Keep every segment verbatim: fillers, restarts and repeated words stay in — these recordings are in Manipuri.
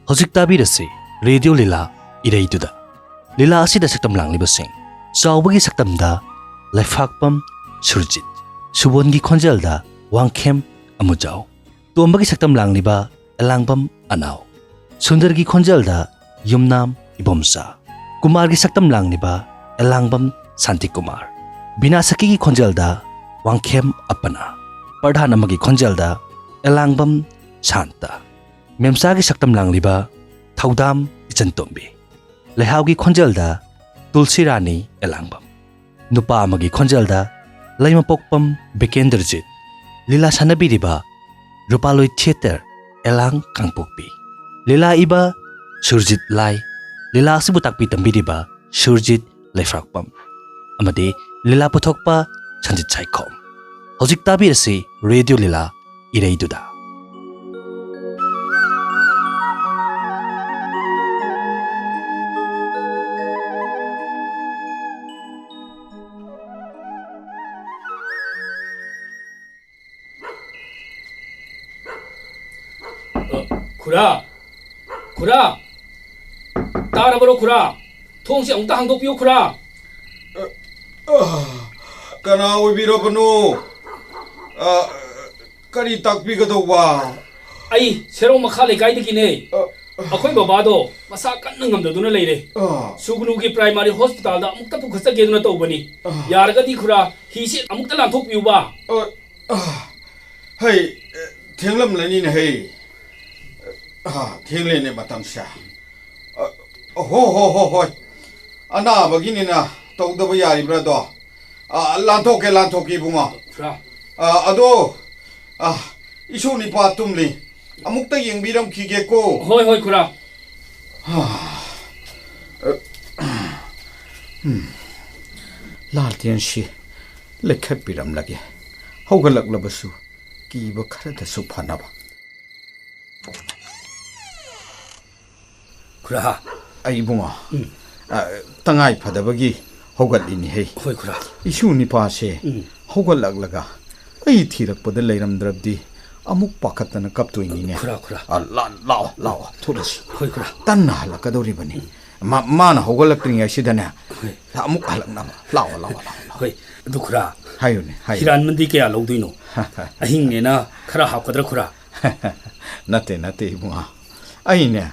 ꯍꯧꯖꯤꯛ ꯇꯥꯕꯤꯔꯁꯤ ꯔꯦꯗꯤꯑꯣ ꯂꯤꯂꯥ ꯏꯔꯩꯗꯨꯗ꯫ ꯂꯤꯂꯥ ꯑꯁꯤꯗ ꯁꯛꯇꯝ ꯂꯥꯡꯂꯤꯕꯁꯤꯡ: ꯆꯥꯎꯕꯒꯤ ꯁꯛꯇꯝꯗ ꯂꯩꯐꯥꯛꯄꯝ ꯁꯨꯔꯖꯤꯠ, ꯁꯨꯕꯣꯟꯒꯤ ꯈꯣꯟꯖꯦꯜꯗ ꯋꯥꯡꯈꯦꯝ ꯑꯃꯨꯖꯥꯎ, ꯇꯣꯝꯕꯒꯤ ꯁꯛꯇꯝ ꯂꯥꯡꯂꯤꯕ ꯑꯦꯂꯥꯡꯕꯝ ꯑꯅꯥꯎ, ꯁꯨꯟꯗꯔꯒꯤ ꯈꯣꯟꯖꯦꯜꯗ ꯌꯨꯝꯅꯥꯝ ꯏꯕꯣꯝꯆꯥ, ꯀꯨꯃꯥꯔꯒꯤ ꯁꯛꯇꯝ ꯂꯥꯡꯂꯤꯕ ꯑꯦꯂꯥꯡꯕꯝ ꯁꯥꯟꯇꯤꯀꯨꯃꯥꯔ, ꯕꯤꯅꯥ ꯁꯈꯤꯒꯤ ꯈꯣꯟꯖꯦꯜꯗ ꯋꯥꯡꯈꯦꯝ ꯑꯄꯅꯥ, ꯄ꯭ꯔꯙꯥꯟ ꯑꯃꯒꯤ ꯈꯣꯟꯖꯦꯜꯗ ꯑꯦꯂꯥꯡꯕꯝ ꯁꯥꯟꯇ, ꯃꯦꯝꯆꯥꯒꯤ ꯁꯛꯇꯝ ꯂꯥꯡꯂꯤꯕ ꯊꯧꯗꯥꯝ ꯏꯆꯟꯇꯣꯝꯕꯤ, ꯂꯩꯍꯥꯎꯒꯤ ꯈꯣꯟꯖꯦꯜꯗ ꯇꯨꯜꯁꯤꯔꯥꯅꯤ ꯑꯦꯂꯥꯡꯕꯝ, ꯅꯨꯄꯥ ꯑꯃꯒꯤ ꯈꯣꯟꯖꯦꯜꯗ ꯂꯩꯃꯄꯣꯛꯄꯝ ꯕꯤꯀꯦꯟꯗ꯭ꯔꯖꯤꯠ, ꯂꯤꯂꯥ ꯁꯥꯟꯅꯕꯤꯔꯤꯕ ꯔꯨꯄꯥꯂꯣꯏ ꯊꯤꯌꯦꯇꯔ, ꯑꯦꯂꯥꯡ ꯀꯥꯡꯄꯣꯛꯄꯤ, ꯂꯤꯂꯥ ꯏꯕ ꯁꯨꯔꯖꯤꯠ ꯂꯥꯏ, ꯂꯤꯂꯥ ꯑꯁꯤꯕꯨ ꯇꯥꯛꯄꯤ ꯇꯝꯕꯤꯔꯤꯕ ꯁꯨꯔꯖꯤꯠ ꯂꯩꯐ꯭ꯔꯥꯛꯄꯝ, ꯑꯃꯗꯤ ꯂꯤꯂꯥ ꯄꯨꯊꯣꯛꯄ ꯁꯟꯖꯤꯠ ꯁꯥꯏꯈꯣꯝ꯫ ꯍꯧꯖꯤꯛ ꯇꯥꯕꯤꯔꯁꯤ ꯔꯦꯗꯤꯑꯣ ꯂꯤꯂꯥ ꯏꯔꯩꯗꯨꯗ꯫ ꯑ, ꯈꯨꯔꯥ! ꯈꯨꯔꯥ! ꯇꯥꯔꯕꯔꯣ, ꯈꯨꯔꯥ? ꯊꯣꯡꯁꯦ ꯑꯃꯨꯛꯇ ꯍꯥꯡꯗꯣꯛꯄꯤꯌꯨ, ꯈꯨꯔꯥ꯫ ꯑ, ꯑ, ꯀꯅꯥ ꯑꯣꯏꯕꯤꯔꯕꯅꯣ? ꯑ, ꯀꯔꯤ ꯇꯥꯛꯄꯤꯒꯗꯧꯕ? ꯑꯩ ꯁꯦꯔꯧ ꯃꯈꯥ ꯂꯩꯀꯥꯏꯗꯒꯤꯅꯦ꯫ ꯑ, ꯑꯩꯈꯣꯏ ꯕꯕꯥꯗꯣ ꯃꯁꯥ ꯀꯟꯅ ꯉꯝꯗꯗꯨꯅ ꯂꯩꯔꯦ꯫ ꯑ꯫ ꯁꯨꯒꯅꯨꯒꯤ ꯄ꯭ꯔꯥꯏꯃꯥꯔꯤ ꯍꯣꯁꯄꯤꯇꯥꯜꯗ ꯑꯃꯨꯛꯇ ꯄꯨꯈꯠꯆꯒꯦꯗꯨꯅ ꯇꯧꯕꯅꯤ꯫ ꯑ꯫ ꯌꯥꯔꯒꯗꯤ, ꯈꯨꯔꯥ, ꯍꯤꯁꯦ ꯑꯃꯨꯛꯇ ꯂꯥꯟꯊꯣꯛꯄꯤꯌꯨꯕ꯫ ꯑ, ꯑ, ꯍꯩ, ꯊꯦꯡꯂꯝꯂꯅꯤꯅꯦ, ꯍꯩ꯫ ꯑ, ꯊꯦꯡꯂꯦꯅꯦ ꯃꯇꯝꯁꯦ꯫ ꯑ, ꯍꯣ, ꯍꯣ, ꯍꯣ, ꯍꯣꯏ꯫ ꯑꯅꯥꯕꯒꯤꯅꯤꯅ ꯇꯧꯗꯕ ꯌꯥꯔꯤꯕ꯭ꯔꯥꯗꯣ? ꯑ, ꯂꯥꯟꯊꯣꯛꯀꯦ, ꯂꯥꯟꯊꯣꯛꯀꯦ, ꯏꯕꯨꯡꯉꯣ꯫ ꯈꯨꯔꯥ꯫ ꯑ, ꯑꯗꯣ, ꯑ, ꯏꯁꯨ ꯅꯤꯄꯥ ꯇꯨꯝꯂꯤ꯫ ꯑꯃꯨꯛꯇ ꯌꯦꯡꯕꯤꯔꯝꯈꯤꯒꯦꯀꯣ꯫ ꯍꯣꯏ, ꯍꯣꯏ, ꯈꯨꯔꯥ꯫ ꯍꯥ꯫ ꯎꯝ꯫ ꯂꯥꯜꯇꯦꯟꯁꯤ ꯂꯩꯈꯠꯄꯤꯔꯝꯂꯒꯦ꯫ ꯍꯧꯒꯠꯂꯛꯂꯕꯁꯨ ꯀꯤꯕ ꯈꯔꯗꯁꯨ ꯐꯅꯕ꯫ ꯈꯨꯔꯥ꯫ ꯑꯩ ꯏꯕꯨꯡꯉꯣ, ꯎꯝ꯫ ꯑ, ꯇꯉꯥꯏ ꯐꯗꯕꯒꯤ ꯍꯧꯒꯠꯂꯤꯅꯤꯍꯦ꯫ ꯍꯣꯏ, ꯈꯨꯔꯥ꯫ ꯏꯁꯨ ꯅꯤꯄꯥꯁꯦ ꯎꯝ꯫ ꯍꯧꯒꯠꯂꯛꯂꯒ ꯑꯩ ꯊꯤꯔꯛꯄꯗ ꯂꯩꯔꯝꯗ꯭ꯔꯕꯗꯤ ꯑꯃꯨꯛ ꯄꯥꯈꯠꯇꯅ ꯀꯞꯇꯣꯏꯅꯤꯅꯦ꯫ ꯈꯨꯔꯥ, ꯈꯨꯔꯥ꯫ ꯑ, ꯂꯥ-, ꯂꯥꯛꯑꯣ, ꯂꯥꯛꯑꯣ, ꯊꯣꯛꯂꯁꯤ꯫ ꯍꯣꯏ, ꯈꯨꯔꯥ꯫ ꯇꯟꯅ ꯍꯜꯂꯛꯀꯗꯧꯔꯤꯕꯅꯤ꯫ ꯃꯥ-, ꯃꯥꯅ ꯍꯧꯒꯠꯂꯛꯇ꯭ꯔꯤꯉꯩꯁꯤꯗꯅꯦ, ꯍꯣꯏ꯫ ꯑꯃꯨꯛ ꯍꯜꯂꯛꯅꯕ꯫ ꯂꯥꯛꯑꯣ, ꯂꯥꯛꯑꯣ, ꯂꯥꯛꯑꯣ, ꯂꯥꯛꯑꯣ꯫ ꯍꯣꯏ, ꯑꯗꯨ ꯈꯨꯔꯥ, ꯍꯥꯏꯌꯨꯅꯦ, ꯍꯥꯏꯌꯨꯅꯦ꯫ ꯍꯤꯔꯥꯟꯃꯟꯗꯤ ꯀꯌꯥ ꯂꯧꯗꯣꯏꯅꯣ? ꯑꯍꯤꯡꯅꯦꯅ ꯈꯔ ꯍꯥꯞꯀꯗ꯭ꯔꯥ ꯈꯨꯔꯥ? ꯅꯠꯇꯦ, ꯅꯠꯇꯦ, ꯏꯕꯨꯡꯉꯣ꯫ ꯑꯩꯅꯦ,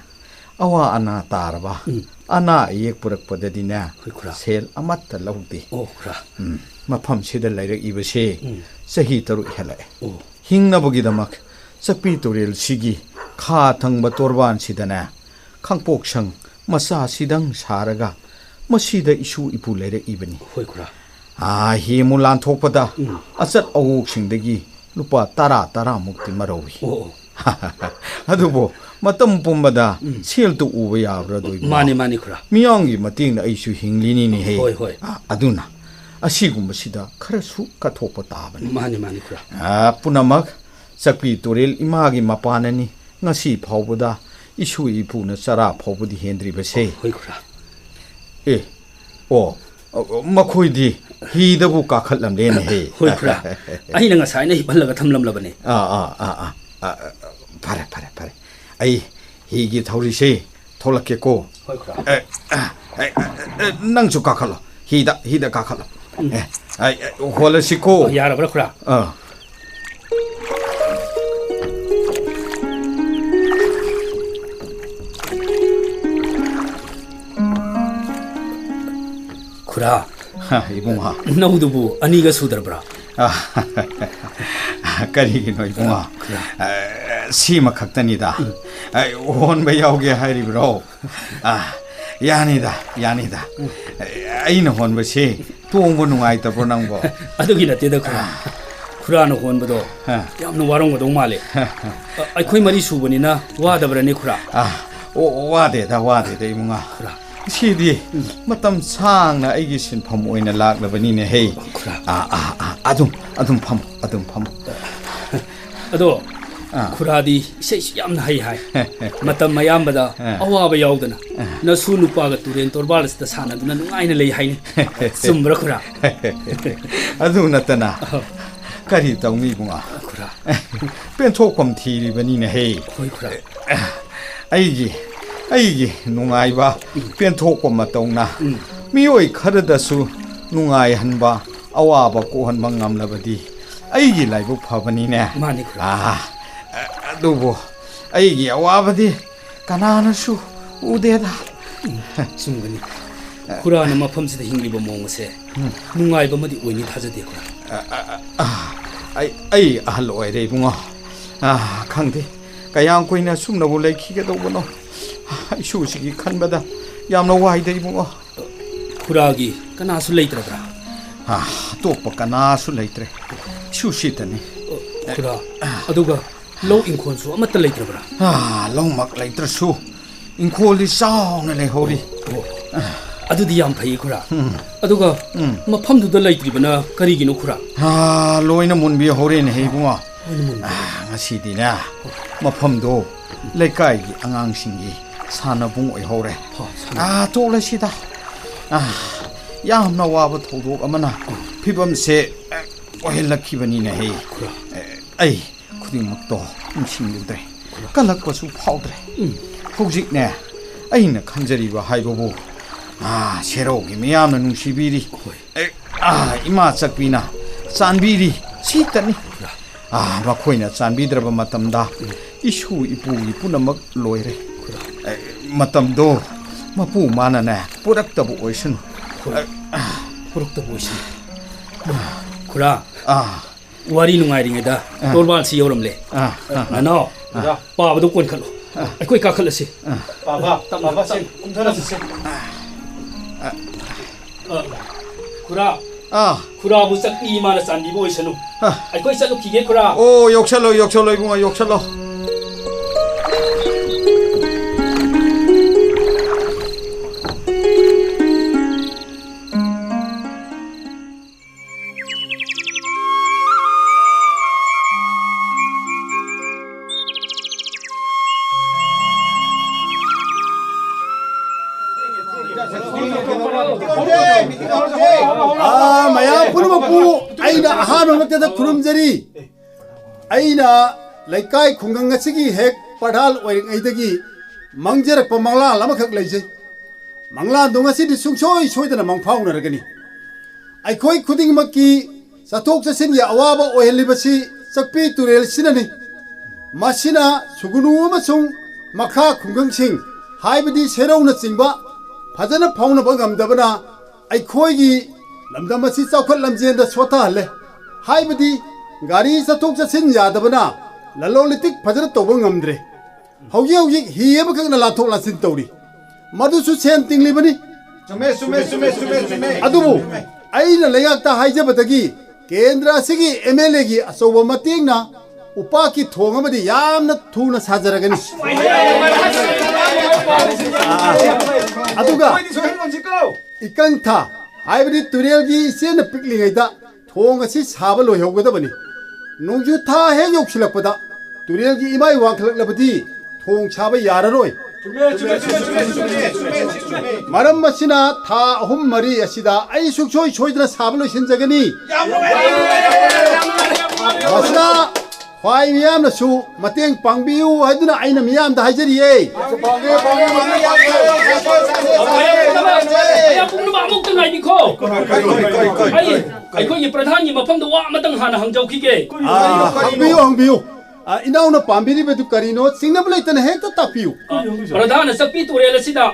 ꯑꯋꯥ ꯑꯅꯥ ꯇꯥꯔꯕ, ꯎꯝ꯫ ꯑꯅꯥ ꯑꯌꯦꯛ ꯄꯨꯔꯛꯄꯗꯗꯤꯅꯦ, ꯍꯣꯏ, ꯈꯨꯔꯥ꯫ ꯁꯦꯜ ꯑꯃꯠꯇ ꯂꯧꯗꯦ꯫ ꯑꯣ, ꯈꯨꯔꯥ꯫ ꯎꯝ, ꯃꯐꯝꯁꯤꯗ ꯂꯩꯔꯛꯏꯕꯁꯦ ꯎꯝ꯫ ꯆꯍꯤ ꯇꯔꯨꯛ ꯍꯦꯜꯂꯛꯑꯦ꯫ ꯑꯣ꯫ ꯍꯤꯡꯅꯕꯒꯤꯗꯃꯛ ꯆꯛꯄꯤ ꯇꯨꯔꯦꯜꯁꯤꯒꯤ ꯈꯥ ꯊꯪꯕ ꯇꯣꯔꯕꯥꯟꯁꯤꯗꯅꯦ, ꯈꯥꯡꯄꯣꯛꯁꯪ ꯃꯆꯥꯁꯤꯗꯪ ꯁꯥꯔꯒ ꯃꯁꯤꯗ ꯏꯁꯨ ꯏꯄꯨ ꯂꯩꯔꯛꯏꯕꯅꯤ꯫ ꯍꯣꯏ, ꯈꯨꯔꯥ꯫ ꯑꯥ, ꯍꯦꯃꯨ ꯂꯥꯟꯊꯣꯛꯄꯗ ꯎꯝ꯫ ꯑꯆꯠ ꯑꯋꯣꯛꯁꯤꯡꯗꯒꯤ ꯂꯨꯄꯥ ꯇꯔꯥ, ꯇꯔꯥꯃꯨꯛꯇꯤ ꯃꯔꯧꯏ꯫ ꯑꯣ, ꯑꯣ꯫ ꯑꯗꯨꯕꯨ ꯃꯇꯝ ꯄꯨꯝꯕꯗ ꯎꯝ꯫ ꯁꯦꯜꯇꯨ ꯎꯕ ꯌꯥꯕ꯭ꯔꯥ, ꯑꯗꯣ ꯏꯕꯨꯡꯉꯣ? ꯃꯥꯅꯤ, ꯃꯥꯅꯤ, ꯈꯨꯔꯥ꯫ ꯃꯤꯌꯥꯝꯒꯤ ꯃꯇꯦꯡꯅ ꯑꯩꯁꯨ ꯍꯤꯡꯂꯤꯅꯤꯅꯦꯍꯦ꯫ ꯍꯣꯏ, ꯍꯣꯏ꯫ ꯑꯥ, ꯑꯗꯨꯅ ꯑꯁꯤꯒꯨꯝꯕꯁꯤꯗ ꯈꯔꯁꯨ ꯀꯠꯊꯣꯛꯄ ꯇꯥꯕꯅꯤ꯫ ꯃꯥꯅꯤ, ꯃꯥꯅꯤ, ꯈꯨꯔꯥ꯫ ꯑꯥ, ꯄꯨꯝꯅꯃꯛ ꯆꯛꯄꯤ ꯇꯨꯔꯦꯜ ꯏꯃꯥꯒꯤ ꯃꯄꯥꯟꯅꯅꯤ꯫ ꯉꯁꯤ ꯐꯥꯎꯕꯗ ꯏꯁꯨ ꯏꯄꯨꯅ ꯆꯔꯥ ꯐꯥꯎꯕꯗꯤ ꯍꯦꯟꯗ꯭ꯔꯤꯕꯁꯦ꯫ ꯍꯣꯏ, ꯈꯨꯔꯥ꯫ ꯑꯦ, ꯑꯣ, ꯑ, ꯃꯈꯣꯏꯗꯤ ꯍꯤꯗꯕꯨ ꯀꯥꯈꯠꯂꯝꯂꯦꯅꯦꯍꯦ꯫ ꯍꯣꯏ, ꯈꯨꯔꯥ꯫ ꯑꯩꯅ ꯉꯁꯥꯏꯅ ꯍꯤꯞꯍꯜꯂꯒ ꯊꯝꯂꯝꯂꯕꯅꯦ꯫ ꯑꯥ, ꯑꯥ, ꯑꯥ, ꯑꯥ, ꯑꯥ, ꯑꯥ, ꯐꯔꯦ, ꯐꯔꯦ, ꯐꯔꯦ꯫ ꯑꯩ ꯍꯤꯒꯤ ꯊꯧꯔꯤꯁꯦ ꯊꯣꯛꯂꯛꯀꯦꯀꯣ꯫ ꯍꯣꯏ, ꯈꯨꯔꯥ꯫ ꯑꯦ, ꯑ, ꯑꯦ, ꯑꯦ, ꯑꯦ, ꯅꯪꯁꯨ ꯀꯥꯈꯠꯂꯣ꯫ ꯍꯤꯗ, ꯍꯤꯗ ꯀꯥꯈꯠꯂꯣ꯫ ꯎꯝ꯫ ꯑꯦ, ꯑꯩ, ꯑꯩ, ꯍꯣꯜꯂꯁꯤꯀꯣ꯫ ꯑꯣ, ꯌꯥꯔꯕ꯭ꯔꯥ, ꯈꯨꯔꯥ? ꯑꯥ꯫ ꯈꯨꯔꯥ, ꯍꯥ, ꯏꯕꯨꯡꯉꯣ꯫ ꯅꯧꯗꯨꯕꯨ ꯑꯅꯤꯒ ꯁꯨꯗ꯭ꯔꯕ꯭ꯔꯥ? ꯑ, ꯀꯔꯤꯒꯤꯅꯣ, ꯏꯕꯨꯡꯉꯣ? ꯈꯨꯔꯥ꯫ ꯑ, ꯁꯤꯃ ꯈꯛꯇꯅꯤꯗ꯫ ꯎꯝ꯫ ꯑ, ꯍꯣꯟꯕ ꯌꯥꯎꯒꯦ ꯍꯥꯏꯔꯤꯕ꯭ꯔꯣ? ꯑ, ꯌꯥꯅꯤꯗ, ꯌꯥꯅꯤꯗ꯫ ꯎꯝ꯫ ꯑ, ꯑꯩꯅ ꯍꯣꯟꯕꯁꯤ ꯇꯣꯡꯕ ꯅꯨꯡꯉꯥꯏꯇꯕ꯭ꯔꯣ ꯅꯪꯕꯣ? ꯑꯗꯨꯒꯤ ꯅꯠꯇꯦꯗ, ꯈꯨꯔꯥ꯫ ꯑ꯫ ꯈꯨꯔꯥꯅ ꯍꯣꯟꯕꯗꯣ ꯑ꯫ ꯌꯥꯝꯅ ꯋꯥꯔꯝꯒꯗꯧ ꯃꯥꯜꯂꯦ꯫ ꯑ, ꯑꯩꯈꯣꯏ ꯃꯔꯤ ꯁꯨꯕꯅꯤꯅ ꯋꯥꯗꯕ꯭ꯔꯅꯦ, ꯈꯨꯔꯥ? ꯑ, ꯑꯣ, ꯋꯥꯗꯦꯗ, ꯋꯥꯗꯦꯗ, ꯏꯕꯨꯡꯉꯣ꯫ ꯈꯨꯔꯥ꯫ ꯁꯤꯗꯤ ꯎꯝ꯫ ꯃꯇꯝ ꯁꯥꯡꯅ ꯑꯩꯒꯤ ꯁꯤꯟꯐꯝ ꯑꯣꯏꯅ ꯂꯥꯛꯂꯕꯅꯤꯅꯦꯍꯦ꯫ ꯈꯨꯔꯥ꯫ ꯑꯥ, ꯑꯥ, ꯑꯥ, ꯑꯗꯨꯝ, ꯑꯗꯨꯝ ꯐꯝꯃꯨ, ꯑꯗꯨꯝ ꯐꯝꯃꯨ꯫ ꯑꯗꯣ, ꯑꯥ꯫ ꯈꯨꯔꯥꯗꯤ ꯏꯁꯩꯁꯨ ꯌꯥꯝꯅ ꯍꯩ ꯍꯥꯏ꯫ ꯃꯇꯝ ꯑꯌꯥꯝꯕꯗ ꯑꯥ꯫ ꯑꯋꯥꯕ ꯌꯥꯎꯗꯅ ꯑꯥ꯫ ꯅꯁꯨ ꯅꯨꯄꯥꯒ ꯇꯨꯔꯦꯟ ꯇꯣꯔꯕꯥꯜ ꯑꯁꯤꯗ ꯁꯥꯟꯅꯗꯨꯅ ꯅꯨꯡꯉꯥꯏꯅ ꯂꯩ ꯍꯥꯏꯅꯤ꯫ ꯆꯨꯝꯕ꯭ꯔꯥ, ꯈꯨꯔꯥ? ꯑꯗꯨ ꯅꯠꯇꯅ ꯑꯍꯣ꯫ ꯀꯔꯤ ꯇꯧꯅꯤ ꯏꯕꯨꯡꯉꯣ? ꯈꯨꯔꯥ꯫ ꯄꯦꯟꯊꯣꯛꯐꯝ ꯊꯤꯔꯤꯕꯅꯤꯅꯦ ꯍꯦ꯫ ꯍꯣꯏ ꯈꯨꯔꯥ꯫ ꯑꯩꯒꯤ ꯑꯩꯒꯤ ꯅꯨꯡꯉꯥꯏꯕ ꯄꯦꯟꯊꯣꯛꯄ ꯃꯇꯧꯅ ꯎꯝ꯫ ꯃꯤꯑꯣꯏ ꯈꯔꯗꯁꯨ ꯅꯨꯡꯉꯥꯏꯍꯟꯕ, ꯑꯋꯥꯕ ꯀꯣꯛꯍꯟꯕ ꯉꯝꯂꯕꯗꯤ ꯑꯩꯒꯤ ꯂꯥꯏꯕꯛ ꯐꯕꯅꯤꯅꯦ꯫ ꯃꯥꯅꯤ ꯈꯨꯔꯥ꯫ ꯑꯥ, ꯑꯗꯨꯕꯨ ꯑꯩꯒꯤ ꯑꯋꯥꯕꯗꯤ ꯀꯅꯥꯅꯁꯨ ꯎꯗꯦꯗ꯫ ꯎꯝ, ꯆꯨꯝꯒꯅꯤ꯫ ꯈꯨꯔꯥꯅ ꯃꯐꯝꯁꯤꯗ ꯍꯤꯡꯂꯤꯕ ꯃꯑꯣꯡ ꯑꯁꯦ ꯎꯝ꯫ ꯅꯨꯡꯉꯥꯏꯕ ꯑꯃꯗꯤ ꯑꯣꯏꯅꯤ ꯊꯥꯖꯗꯦ ꯈꯨꯔꯥ꯫ ꯑ, ꯑ, ꯑ, ꯑꯩ, ꯑꯩ ꯑꯍꯜ ꯑꯣꯏꯔꯦ ꯏꯕꯨꯡꯉꯣ꯫ ꯑ, ꯈꯪꯗꯦ ꯀꯌꯥꯝ ꯀꯨꯏꯅ ꯁꯨꯝꯅꯕꯨ ꯂꯩꯈꯤꯒꯗꯧꯕꯅꯣ꯫ ꯏꯁꯨꯁꯤꯒꯤ ꯈꯟꯕꯗ ꯌꯥꯝꯅ ꯋꯥꯏꯗ ꯏꯕꯨꯡꯉꯣ꯫ ꯈꯨꯔꯥꯒꯤ ꯀꯅꯥꯁꯨ ꯂꯩꯇ꯭ꯔꯕ꯭ꯔꯥ? ꯑ, ꯑꯇꯣꯞꯄ ꯀꯅꯥꯁꯨ ꯂꯩꯇ꯭ꯔꯦ꯫ ꯏꯁꯨ ꯁꯤꯇꯅꯤ꯫ ꯑ, ꯈꯨꯔꯥ, ꯑꯗꯨꯒ ꯂꯧ ꯏꯪꯈꯣꯜꯁꯨ ꯑꯃꯠꯇ ꯂꯩꯇ꯭ꯔꯕ꯭ꯔꯥ? ꯑ, ꯂꯧꯃꯛ ꯂꯩꯇ꯭ꯔꯁꯨ ꯏꯪꯈꯣꯜꯗꯤ ꯆꯥꯎꯅ ꯂꯩꯍꯧꯔꯤ꯫ ꯑꯣ, ꯑꯗꯨꯗꯤ ꯌꯥꯝ ꯐꯩ ꯈꯨꯔꯥ꯫ ꯎꯝ꯫ ꯑꯗꯨꯒ ꯎꯝ꯫ ꯃꯐꯝꯗꯨꯗ ꯂꯩꯇ꯭ꯔꯤꯕꯅ ꯀꯔꯤꯒꯤꯅꯣ ꯈꯨꯔꯥ? ꯑ, ꯂꯣꯏꯅ ꯃꯨꯟꯕꯤꯍꯧꯔꯦꯅꯦ ꯏꯕꯨꯡꯉꯣ꯫ ꯂꯣꯏꯅ ꯃꯨꯟꯕ꯫ ꯑ, ꯉꯁꯤꯗꯤꯅꯦ ꯃꯐꯝꯗꯣ ꯂꯩꯀꯥꯏꯒꯤ ꯑꯉꯥꯡꯁꯤꯡꯒꯤ ꯁꯥꯟꯅꯕꯨꯡ ꯑꯣꯏꯍꯧꯔꯦ꯫ ꯑꯣ, ꯁꯥꯟꯅ- ꯑ, ꯇꯣꯛꯂꯁꯤꯗ꯫ ꯑ, ꯌꯥꯝꯅ ꯋꯥꯕ ꯊꯧꯗꯣꯛ ꯑꯃꯅ ꯐꯤꯕꯝꯁꯦ, ꯑ, ꯑꯣꯏꯍꯜꯂꯛꯈꯤꯕꯅꯤꯅꯦ ꯍꯦ꯫ ꯈꯨꯔꯥ꯫ ꯑ, ꯑꯩ ꯈꯨꯗꯤꯡꯃꯛꯇꯣ ꯅꯤꯡꯁꯤꯡꯂꯨꯗ꯭ꯔꯦ꯫ ꯀꯜꯂꯛꯄꯁꯨ ꯐꯥꯎꯗ꯭ꯔꯦ꯫ ꯎꯝ꯫ ꯍꯧꯖꯤꯛꯅꯦ ꯑꯩꯅ ꯈꯟꯖꯔꯤꯕ ꯍꯥꯏꯕꯕꯨ, ꯑ, ꯁꯦꯔꯧꯒꯤ ꯃꯤꯌꯥꯝꯅ ꯅꯨꯡꯁꯤꯕꯤꯔꯤ꯫ ꯍꯣꯏ꯫ ꯑꯦ, ꯑꯥ, ꯏꯃꯥ ꯆꯠꯄꯤꯅ ꯆꯥꯟꯕꯤꯔꯤ ꯁꯤꯇꯅꯤ꯫ ꯑꯥ, ꯃꯈꯣꯏꯅ ꯆꯥꯟꯕꯤꯗ꯭ꯔꯕ ꯃꯇꯝꯗ ꯏꯁꯨ ꯏꯄꯨꯒꯤ ꯄꯨꯝꯅꯃꯛ ꯂꯣꯏꯔꯦ꯫ ꯑꯦ, ꯃꯇꯝꯗꯣ ꯃꯄꯨ ꯃꯥꯅꯅꯦ ꯄꯨꯔꯛꯇꯕ ꯑꯣꯏꯁꯅꯨ꯫ ꯍꯣꯏ꯫ ꯑꯦ, ꯄꯨꯔꯛꯇꯕ ꯑꯣꯏꯁꯅꯨ꯫ ꯈꯨꯔꯥ, ꯑꯥ꯫ ꯋꯥꯔꯤ ꯅꯨꯡꯉꯥꯏꯔꯤꯉꯩꯗ ꯑꯥ꯫ ꯇꯣꯔꯕꯥꯟꯁꯤ ꯌꯧꯔꯝꯂꯦ꯫ ꯑꯥ, ꯑꯥ, ꯑꯥ꯫ ꯅꯅꯥꯎ, ꯑꯥ꯫ ꯄꯥꯕꯗꯣ ꯀꯣꯟꯈꯠꯂꯣ꯫ ꯑꯥ꯫ ꯑꯩꯈꯣꯏ ꯀꯥꯈꯠꯂꯁꯤ꯫ ꯑꯥ꯫ ꯄꯥꯕ, ꯇꯞꯅ, ꯄꯥꯕ, ꯁꯦ, ꯇꯞꯅ꯫ ꯀꯨꯝꯊꯔꯁꯤꯁꯦ꯫ ꯑ, ꯈꯨꯔꯥ꯫ ꯑꯥ꯫ ꯈꯨꯔꯥꯕꯨ ꯆꯠꯄꯤ ꯏꯃꯥꯅ ꯆꯥꯟꯕꯤꯕ ꯑꯣꯏꯁꯅꯨ꯫ ꯑ꯫ ꯑꯩꯈꯣꯏ ꯆꯠꯂꯨꯈꯤꯒꯦ ꯈꯨꯔꯥ꯫ ꯑꯣ, ꯌꯧꯁꯜꯂꯣ, ꯌꯧꯁꯜꯂꯣ ꯏꯕꯨꯡꯉꯣ, ꯌꯧꯁꯜꯂꯣ꯫ ꯑꯥ, ꯃꯌꯥꯝ ꯄꯨꯝꯅꯃꯛꯄꯨ ꯑꯩꯅ ꯑꯍꯥꯟꯕ ꯑꯃ ꯗ ꯈꯨꯔꯨꯝꯖꯔꯤ꯫ ꯑꯩꯅ ꯂꯩꯀꯥꯏ ꯈꯨꯡꯒꯪ ꯑꯁꯤꯒꯤ ꯍꯦꯛ ꯄ꯭ꯔꯙꯥꯟ ꯑꯣꯏꯔꯤꯉꯩꯗꯒꯤ ꯃꯪꯖꯔꯛꯄ ꯃꯪꯂꯥꯟ ꯑꯃꯈꯛ ꯂꯩꯖꯩ꯫ ꯃꯪꯂꯥꯟꯗꯣ ꯉꯁꯤꯗꯤ ꯁꯨꯡꯁꯣꯏ ꯁꯣꯏꯗꯅ ꯃꯪꯐꯥꯎꯅꯔꯒꯅꯤ꯫ ꯑꯩꯈꯣꯏ ꯈꯨꯗꯤꯡꯃꯛꯀꯤ ꯆꯠꯊꯣꯛ ꯆꯠꯁꯤꯟꯒꯤ ꯑꯋꯥꯕ ꯑꯣꯏꯍꯜꯂꯤꯕꯁꯤ ꯆꯛꯄꯤ ꯇꯨꯔꯦꯜꯁꯤꯅꯅꯤ꯫ ꯃꯁꯤꯅ ꯁꯨꯒꯨꯅꯨ ꯑꯃꯁꯨꯡ ꯃꯈꯥ ꯈꯨꯡꯒꯪꯁꯤꯡ, ꯍꯥꯏꯕꯗꯤ ꯁꯦꯔꯧꯅꯆꯤꯡꯕ, ꯐꯖꯅ ꯐꯥꯎꯅꯕ ꯉꯝꯗꯕꯅ ꯑꯩꯈꯣꯏꯒꯤ ꯂꯝꯗꯝ ꯑꯁꯤ ꯆꯥꯎꯈꯠ ꯂꯝꯖꯦꯟꯗ ꯁꯣꯊꯍꯜꯂꯦ꯫ ꯍꯥꯏꯕꯗꯤ ꯒꯥꯔꯤ ꯆꯠꯊꯣꯛ ꯆꯠꯁꯤꯟ ꯌꯥꯗꯕꯅ ꯂꯂꯣꯟ ꯏꯇꯤꯛ ꯐꯖꯅ ꯇꯧꯕ ꯉꯝꯗ꯭ꯔꯦ꯫ ꯍꯧꯖꯤꯛ ꯍꯧꯖꯤꯛ ꯍꯤ ꯑꯃꯈꯛꯅ ꯂꯥꯟꯊꯣꯛ ꯂꯥꯟꯁꯤꯟ ꯇꯧꯔꯤ꯫ ꯃꯗꯨꯁꯨ ꯁꯦꯟ ꯇꯤꯡꯂꯤꯕꯅꯤ꯫ ꯆꯨꯝꯃꯦ, ꯆꯨꯝꯃꯦ, ꯆꯨꯝꯃꯦ, ꯆꯨꯝꯃꯦ, ꯆꯨꯝꯃꯦ꯫ ꯑꯗꯨꯕꯨ ꯑꯩꯅ ꯂꯩꯉꯥꯛꯇ ꯍꯥꯏꯖꯕꯗꯒꯤ ꯀꯦꯟꯗ꯭ꯔ ꯑꯁꯤꯒꯤ ꯑꯦꯝ ꯑꯦꯜ ꯑꯦꯒꯤ ꯑꯆꯧꯕ ꯃꯇꯦꯡꯅ ꯎꯄꯥꯛꯀꯤ ꯊꯣꯡ ꯑꯃꯗꯤ ꯌꯥꯝꯅ ꯊꯨꯅ ꯁꯥꯖꯔꯒꯅꯤ꯫ ꯑꯗꯨꯒ ꯏꯀꯪ ꯊꯥ, ꯍꯥꯏꯕꯗꯤ ꯇꯨꯔꯦꯜꯒꯤ ꯏꯆꯦꯜꯅ ꯄꯤꯛꯂꯤꯉꯩꯗ ꯊꯣꯡ ꯑꯁꯤ ꯁꯥꯕ ꯂꯣꯏꯍꯧꯒꯗꯕꯅꯤ꯫ ꯅꯣꯡꯖꯨ ꯊꯥ ꯍꯦꯛ ꯌꯧꯁꯤꯜꯂꯛꯄꯗ ꯇꯨꯔꯦꯜꯒꯤ ꯏꯃꯥꯏ ꯋꯥꯡꯈꯠꯂꯛꯂꯕꯗꯤ ꯊꯣꯡ ꯁꯥꯕ ꯌꯥꯔꯔꯣꯏ꯫ ꯃꯔꯝ ꯑꯁꯤꯅ ꯊꯥ ꯑꯍꯨꯝ ꯃꯔꯤ ꯑꯁꯤꯗ ꯑꯩ ꯁꯨꯡꯁꯣꯏ ꯁꯣꯏꯗꯅ ꯁꯥꯕ ꯂꯣꯏꯁꯤꯟꯖꯒꯅꯤ꯫ ꯃꯁꯤꯗ ꯈ꯭ꯋꯥꯏ ꯃꯤꯌꯥꯝꯅꯁꯨ ꯃꯇꯦꯡ ꯄꯥꯡꯕꯤꯌꯨ ꯍꯥꯏꯗꯨꯅ ꯑꯩꯅ ꯃꯤꯌꯥꯝꯗ ꯍꯥꯏꯖꯔꯤꯌꯦ꯫ ꯃꯌꯥꯝ ꯄꯨꯝꯅꯃꯛ ꯑꯃꯨꯛꯇ ꯉꯥꯏꯕꯤꯈꯣ꯫ ꯑꯩ ꯑꯩꯈꯣꯏꯒꯤ ꯄ꯭ꯔꯙꯥꯟꯒꯤ ꯃꯐꯝꯗ ꯋꯥ ꯑꯃꯇꯪ ꯍꯥꯟꯅ ꯍꯪꯖꯧꯈꯤꯒꯦ꯫ ꯑꯥ, ꯍꯪꯕꯤꯌꯨ, ꯍꯪꯕꯤꯌꯨ꯫ ꯑꯥ, ꯏꯅꯥꯎꯅ ꯄꯥꯝꯕꯤꯔꯤꯕꯗꯨ ꯀꯔꯤꯅꯣ? ꯆꯤꯡꯅꯕ ꯂꯩꯇꯅ ꯍꯦꯛꯇ ꯇꯥꯛꯄꯤꯌꯨ꯫ ꯄ꯭ꯔꯙꯥꯟꯅ ꯆꯛꯄꯤ ꯇꯨꯔꯦꯜ ꯑꯁꯤꯗ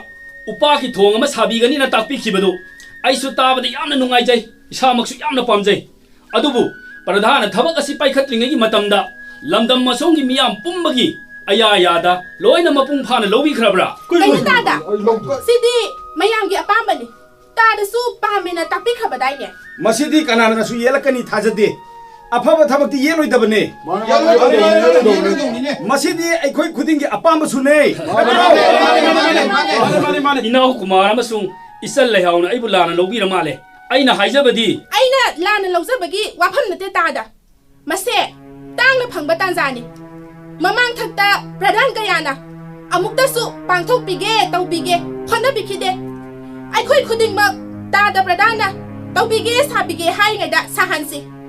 ꯎꯄꯥꯛꯀꯤ ꯊꯣꯡ ꯑꯃ ꯁꯥꯕꯤꯒꯅꯤꯅ ꯇꯥꯛꯄꯤꯈꯤꯕꯗꯨ ꯑꯩꯁꯨ ꯇꯥꯕꯗ ꯌꯥꯝꯅ ꯅꯨꯡꯉꯥꯏꯖꯩ, ꯏꯁꯥꯃꯛꯁꯨ ꯌꯥꯝꯅ ꯄꯥꯝꯖꯩ꯫ ꯑꯗꯨꯕꯨ ꯄ꯭ꯔꯙꯥꯟꯅ ꯊꯕꯛ ꯑꯁꯤ ꯄꯥꯏꯈꯠꯇ꯭ꯔꯤꯉꯩꯒꯤ ꯃꯇꯝꯗ ꯂꯝꯗꯝ ꯑꯁꯣꯝꯒꯤ ꯃꯤꯌꯥꯝ ꯄꯨꯝꯕꯒꯤ ꯑꯌꯥ ꯑꯌꯥꯗ ꯂꯣꯏꯅ ꯃꯄꯨꯡ ꯐꯥꯅ ꯂꯧꯕꯤꯈ꯭ꯔꯕ꯭ꯔꯥ? ꯀꯩꯅꯣ ꯇꯥꯗ? ꯁꯤꯗꯤ ꯃꯌꯥꯝꯒꯤ ꯑꯄꯥꯝꯕꯅꯤ꯫ ꯇꯥꯗꯁꯨ ꯄꯥꯝꯃꯦꯅ ꯇꯥꯛꯄꯤꯈ꯭ꯔꯕꯗꯥꯏꯅꯦ? ꯃꯁꯤꯗꯤ ꯀꯅꯥꯅꯁꯨ ꯌꯦꯠꯂꯛꯀꯅꯤ ꯊꯥꯖꯗꯦ꯫ ꯑꯐꯕ ꯊꯕꯛꯇꯤ ꯌꯦꯠꯂꯣꯏꯗꯕꯅꯦ꯫ ꯃꯥꯅꯦ, ꯃꯥꯅꯦ, ꯌꯦꯠꯂꯣꯏꯗꯧꯕꯅꯦ, ꯌꯦꯠꯂꯣꯏꯗꯧꯕꯅꯦ꯫ ꯃꯁꯤꯗꯤ ꯑꯩꯈꯣꯏ ꯈꯨꯗꯤꯡꯒꯤ ꯑꯄꯥꯝꯕꯁꯨꯅꯦ꯫ ꯃꯥꯅꯦ, ꯃꯥꯅꯦ, ꯃꯥꯅꯦ꯫ ꯏꯅꯥꯎ ꯀꯨꯃꯥꯔ ꯑꯃꯁꯨꯡ ꯏꯆꯜ ꯂꯩꯍꯥꯎꯅ ꯑꯩꯕꯨ ꯂꯥꯟꯅ ꯂꯧꯕꯤꯔ ꯃꯥꯜꯂꯦ꯫ ꯑꯩꯅ ꯍꯥꯏꯖꯕꯗꯤ ꯑꯩꯅ ꯂꯥꯟꯅ ꯂꯧꯖꯕꯒꯤ ꯋꯥꯐꯝ ꯅꯠꯇꯦ ꯇꯥꯗ꯫ ꯃꯁꯦ ꯇꯥꯡꯅ ꯐꯪꯕ ꯇꯥꯟꯖꯥꯅꯤ꯫ ꯃꯃꯥꯡꯊꯛꯇ ꯄ꯭ꯔꯙꯥꯟ ꯀꯌꯥꯅ ꯑꯃꯨꯛꯇꯁꯨ ꯄꯥꯡꯊꯣꯛꯄꯤꯒꯦ, ꯇꯧꯕꯤꯒꯦ ꯍꯣꯠꯅꯕꯤꯈꯤꯗꯦ꯫ ꯑꯩꯈꯣꯏ ꯈꯨꯗꯤꯡꯃꯛ ꯇꯥꯗ ꯄ꯭ꯔꯙꯥꯟꯅ ꯇꯧꯕꯤꯒꯦ, ꯁꯥꯕꯤꯒꯦ ꯍꯥꯏꯔꯤꯉꯩꯗ ꯁꯥꯍꯟꯁꯤ꯫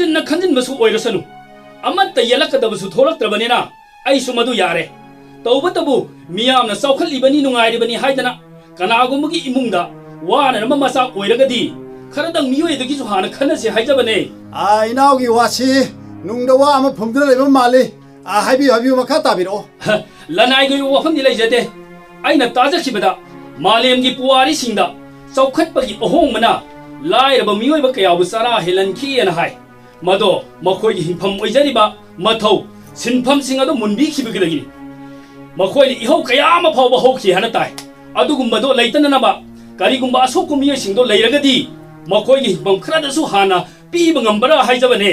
ꯍꯦꯟꯖꯤꯟꯅ ꯈꯟꯖꯤꯟꯕꯁꯨ ꯑꯣꯏꯔꯁꯅꯨ꯫ ꯑꯃꯠꯇ ꯌꯦꯜꯂꯛꯀꯗꯕꯁꯨ ꯊꯣꯛꯂꯛꯇ꯭ꯔꯕꯅꯤꯅ ꯑꯩꯁꯨ ꯃꯗꯨ ꯌꯥꯔꯦ꯫ ꯇꯧꯕꯇꯕꯨ ꯃꯤꯌꯥꯝꯅ ꯆꯥꯎꯈꯠꯂꯤꯕꯅꯤ, ꯅꯨꯡꯉꯥꯏꯔꯤꯕꯅꯤ ꯍꯥꯏꯗꯅ ꯀꯅꯥꯒꯨꯝꯕꯒꯤ ꯏꯃꯨꯡꯗ ꯋꯥꯅꯔꯝꯕ ꯃꯆꯥ ꯑꯣꯏꯔꯒꯗꯤ ꯈꯔꯗꯪ ꯃꯤꯑꯣꯏꯗꯒꯤꯁꯨ ꯍꯥꯟꯅ ꯈꯟꯅꯁꯤ ꯍꯥꯏꯖꯕꯅꯦ꯫ ꯑꯥ, ꯏꯅꯥꯎꯒꯤ ꯋꯥꯁꯤ ꯅꯨꯡꯗ ꯋꯥ ꯑꯃ ꯐꯨꯝꯗꯨꯅ ꯂꯩꯕ ꯃꯥꯜꯂꯤ꯫ ꯑꯥ, ꯍꯥꯏꯕꯤꯌꯨ, ꯍꯥꯏꯕꯤꯌꯨ, ꯃꯈꯥ ꯇꯥꯕꯤꯔꯛꯑꯣ꯫ ꯂꯅꯥꯏꯒꯤ ꯑꯣꯏꯕ ꯋꯥꯐꯝꯗꯤ ꯂꯩꯖꯗꯦ꯫ ꯑꯩꯅ ꯇꯥꯖꯈꯤꯕꯗ ꯃꯥꯂꯦꯝꯒꯤ ꯄꯨꯋꯥꯔꯤꯁꯤꯡꯗ ꯆꯥꯎꯈꯠꯄꯒꯤ ꯑꯍꯣꯡꯕꯅ ꯂꯥꯏꯔꯕ ꯃꯤꯑꯣꯏꯕ ꯀꯌꯥꯕꯨ ꯆꯔꯥ ꯍꯦꯜꯍꯟꯈꯤꯑꯅ ꯍꯥꯏ꯫ ꯃꯗꯣ ꯃꯈꯣꯏꯒꯤ ꯍꯤꯡꯐꯝ ꯑꯣꯏꯖꯔꯤꯕ ꯃꯊꯧ, ꯁꯤꯟꯐꯝꯁꯤꯡ ꯑꯗꯨ ꯃꯨꯟꯕꯤꯈꯤꯕꯗꯒꯤꯅꯤ꯫ ꯃꯈꯣꯏꯅ ꯏꯍꯧ ꯀꯌꯥ ꯑꯃ ꯐꯥꯎꯕ ꯍꯧꯈꯤ ꯍꯥꯏꯅ ꯇꯥꯏ꯫ ꯑꯗꯨꯒꯨꯝꯕꯗꯣ ꯂꯩꯇꯅꯅꯕ ꯀꯔꯤꯒꯨꯝꯕ ꯑꯁꯣꯛꯄ ꯃꯤꯑꯣꯏꯁꯤꯡꯗꯣ ꯂꯩꯔꯒꯗꯤ ꯃꯈꯣꯏꯒꯤ ꯍꯤꯡꯐꯝ ꯈꯔꯗꯁꯨ ꯍꯥꯟꯅ ꯄꯤꯕ ꯉꯝꯕꯔꯥ ꯍꯥꯏꯖꯕꯅꯦ꯫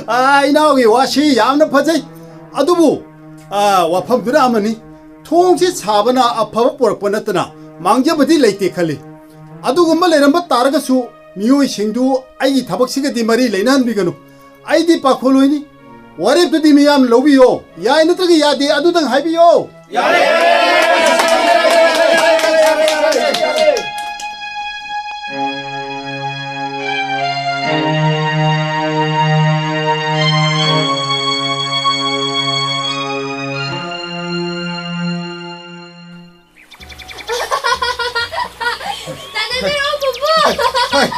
ꯑꯥ, ꯏꯅꯥꯎꯒꯤ ꯋꯥꯁꯤ ꯌꯥꯝꯅ ꯐꯖꯩ꯫ ꯑꯗꯨꯕꯨ, ꯑꯥ, ꯋꯥꯐꯝꯗꯨꯅ ꯑꯃꯅꯤ, ꯊꯣꯡꯁꯤ ꯁꯥꯕꯅ ꯑꯐꯕ ꯄꯨꯔꯛꯄ ꯅꯠꯇꯅ ꯃꯥꯡꯖꯕꯗꯤ ꯂꯩꯇꯦ ꯈꯜꯂꯤ꯫ ꯑꯗꯨꯒꯨꯝꯕ ꯂꯩꯔꯝꯕ ꯇꯥꯔꯒꯁꯨ ꯃꯤꯑꯣꯏꯁꯤꯡꯗꯨ ꯑꯩꯒꯤ ꯊꯕꯛꯁꯤꯒꯗꯤ ꯃꯔꯤ ꯂꯩꯅꯍꯟꯕꯤꯒꯅꯨ꯫ ꯑꯩꯗꯤ ꯄꯥꯈꯣꯟꯂꯣꯏꯅꯤ꯫ ꯋꯥꯔꯦꯞꯇꯨꯗꯤ ꯃꯤꯌꯥꯝꯅ ꯂꯧꯕꯤꯌꯣ꯫ ꯌꯥꯏ ꯅꯠꯇ꯭ꯔꯒ ꯌꯥꯗꯦ ꯑꯗꯨꯗꯪ ꯍꯥꯏꯕꯤꯌꯣ꯫ ꯌꯥꯔꯦ! ꯇꯥꯟꯅꯖꯔꯛꯑꯣ, ꯄꯨꯄꯨ! ꯍꯩ!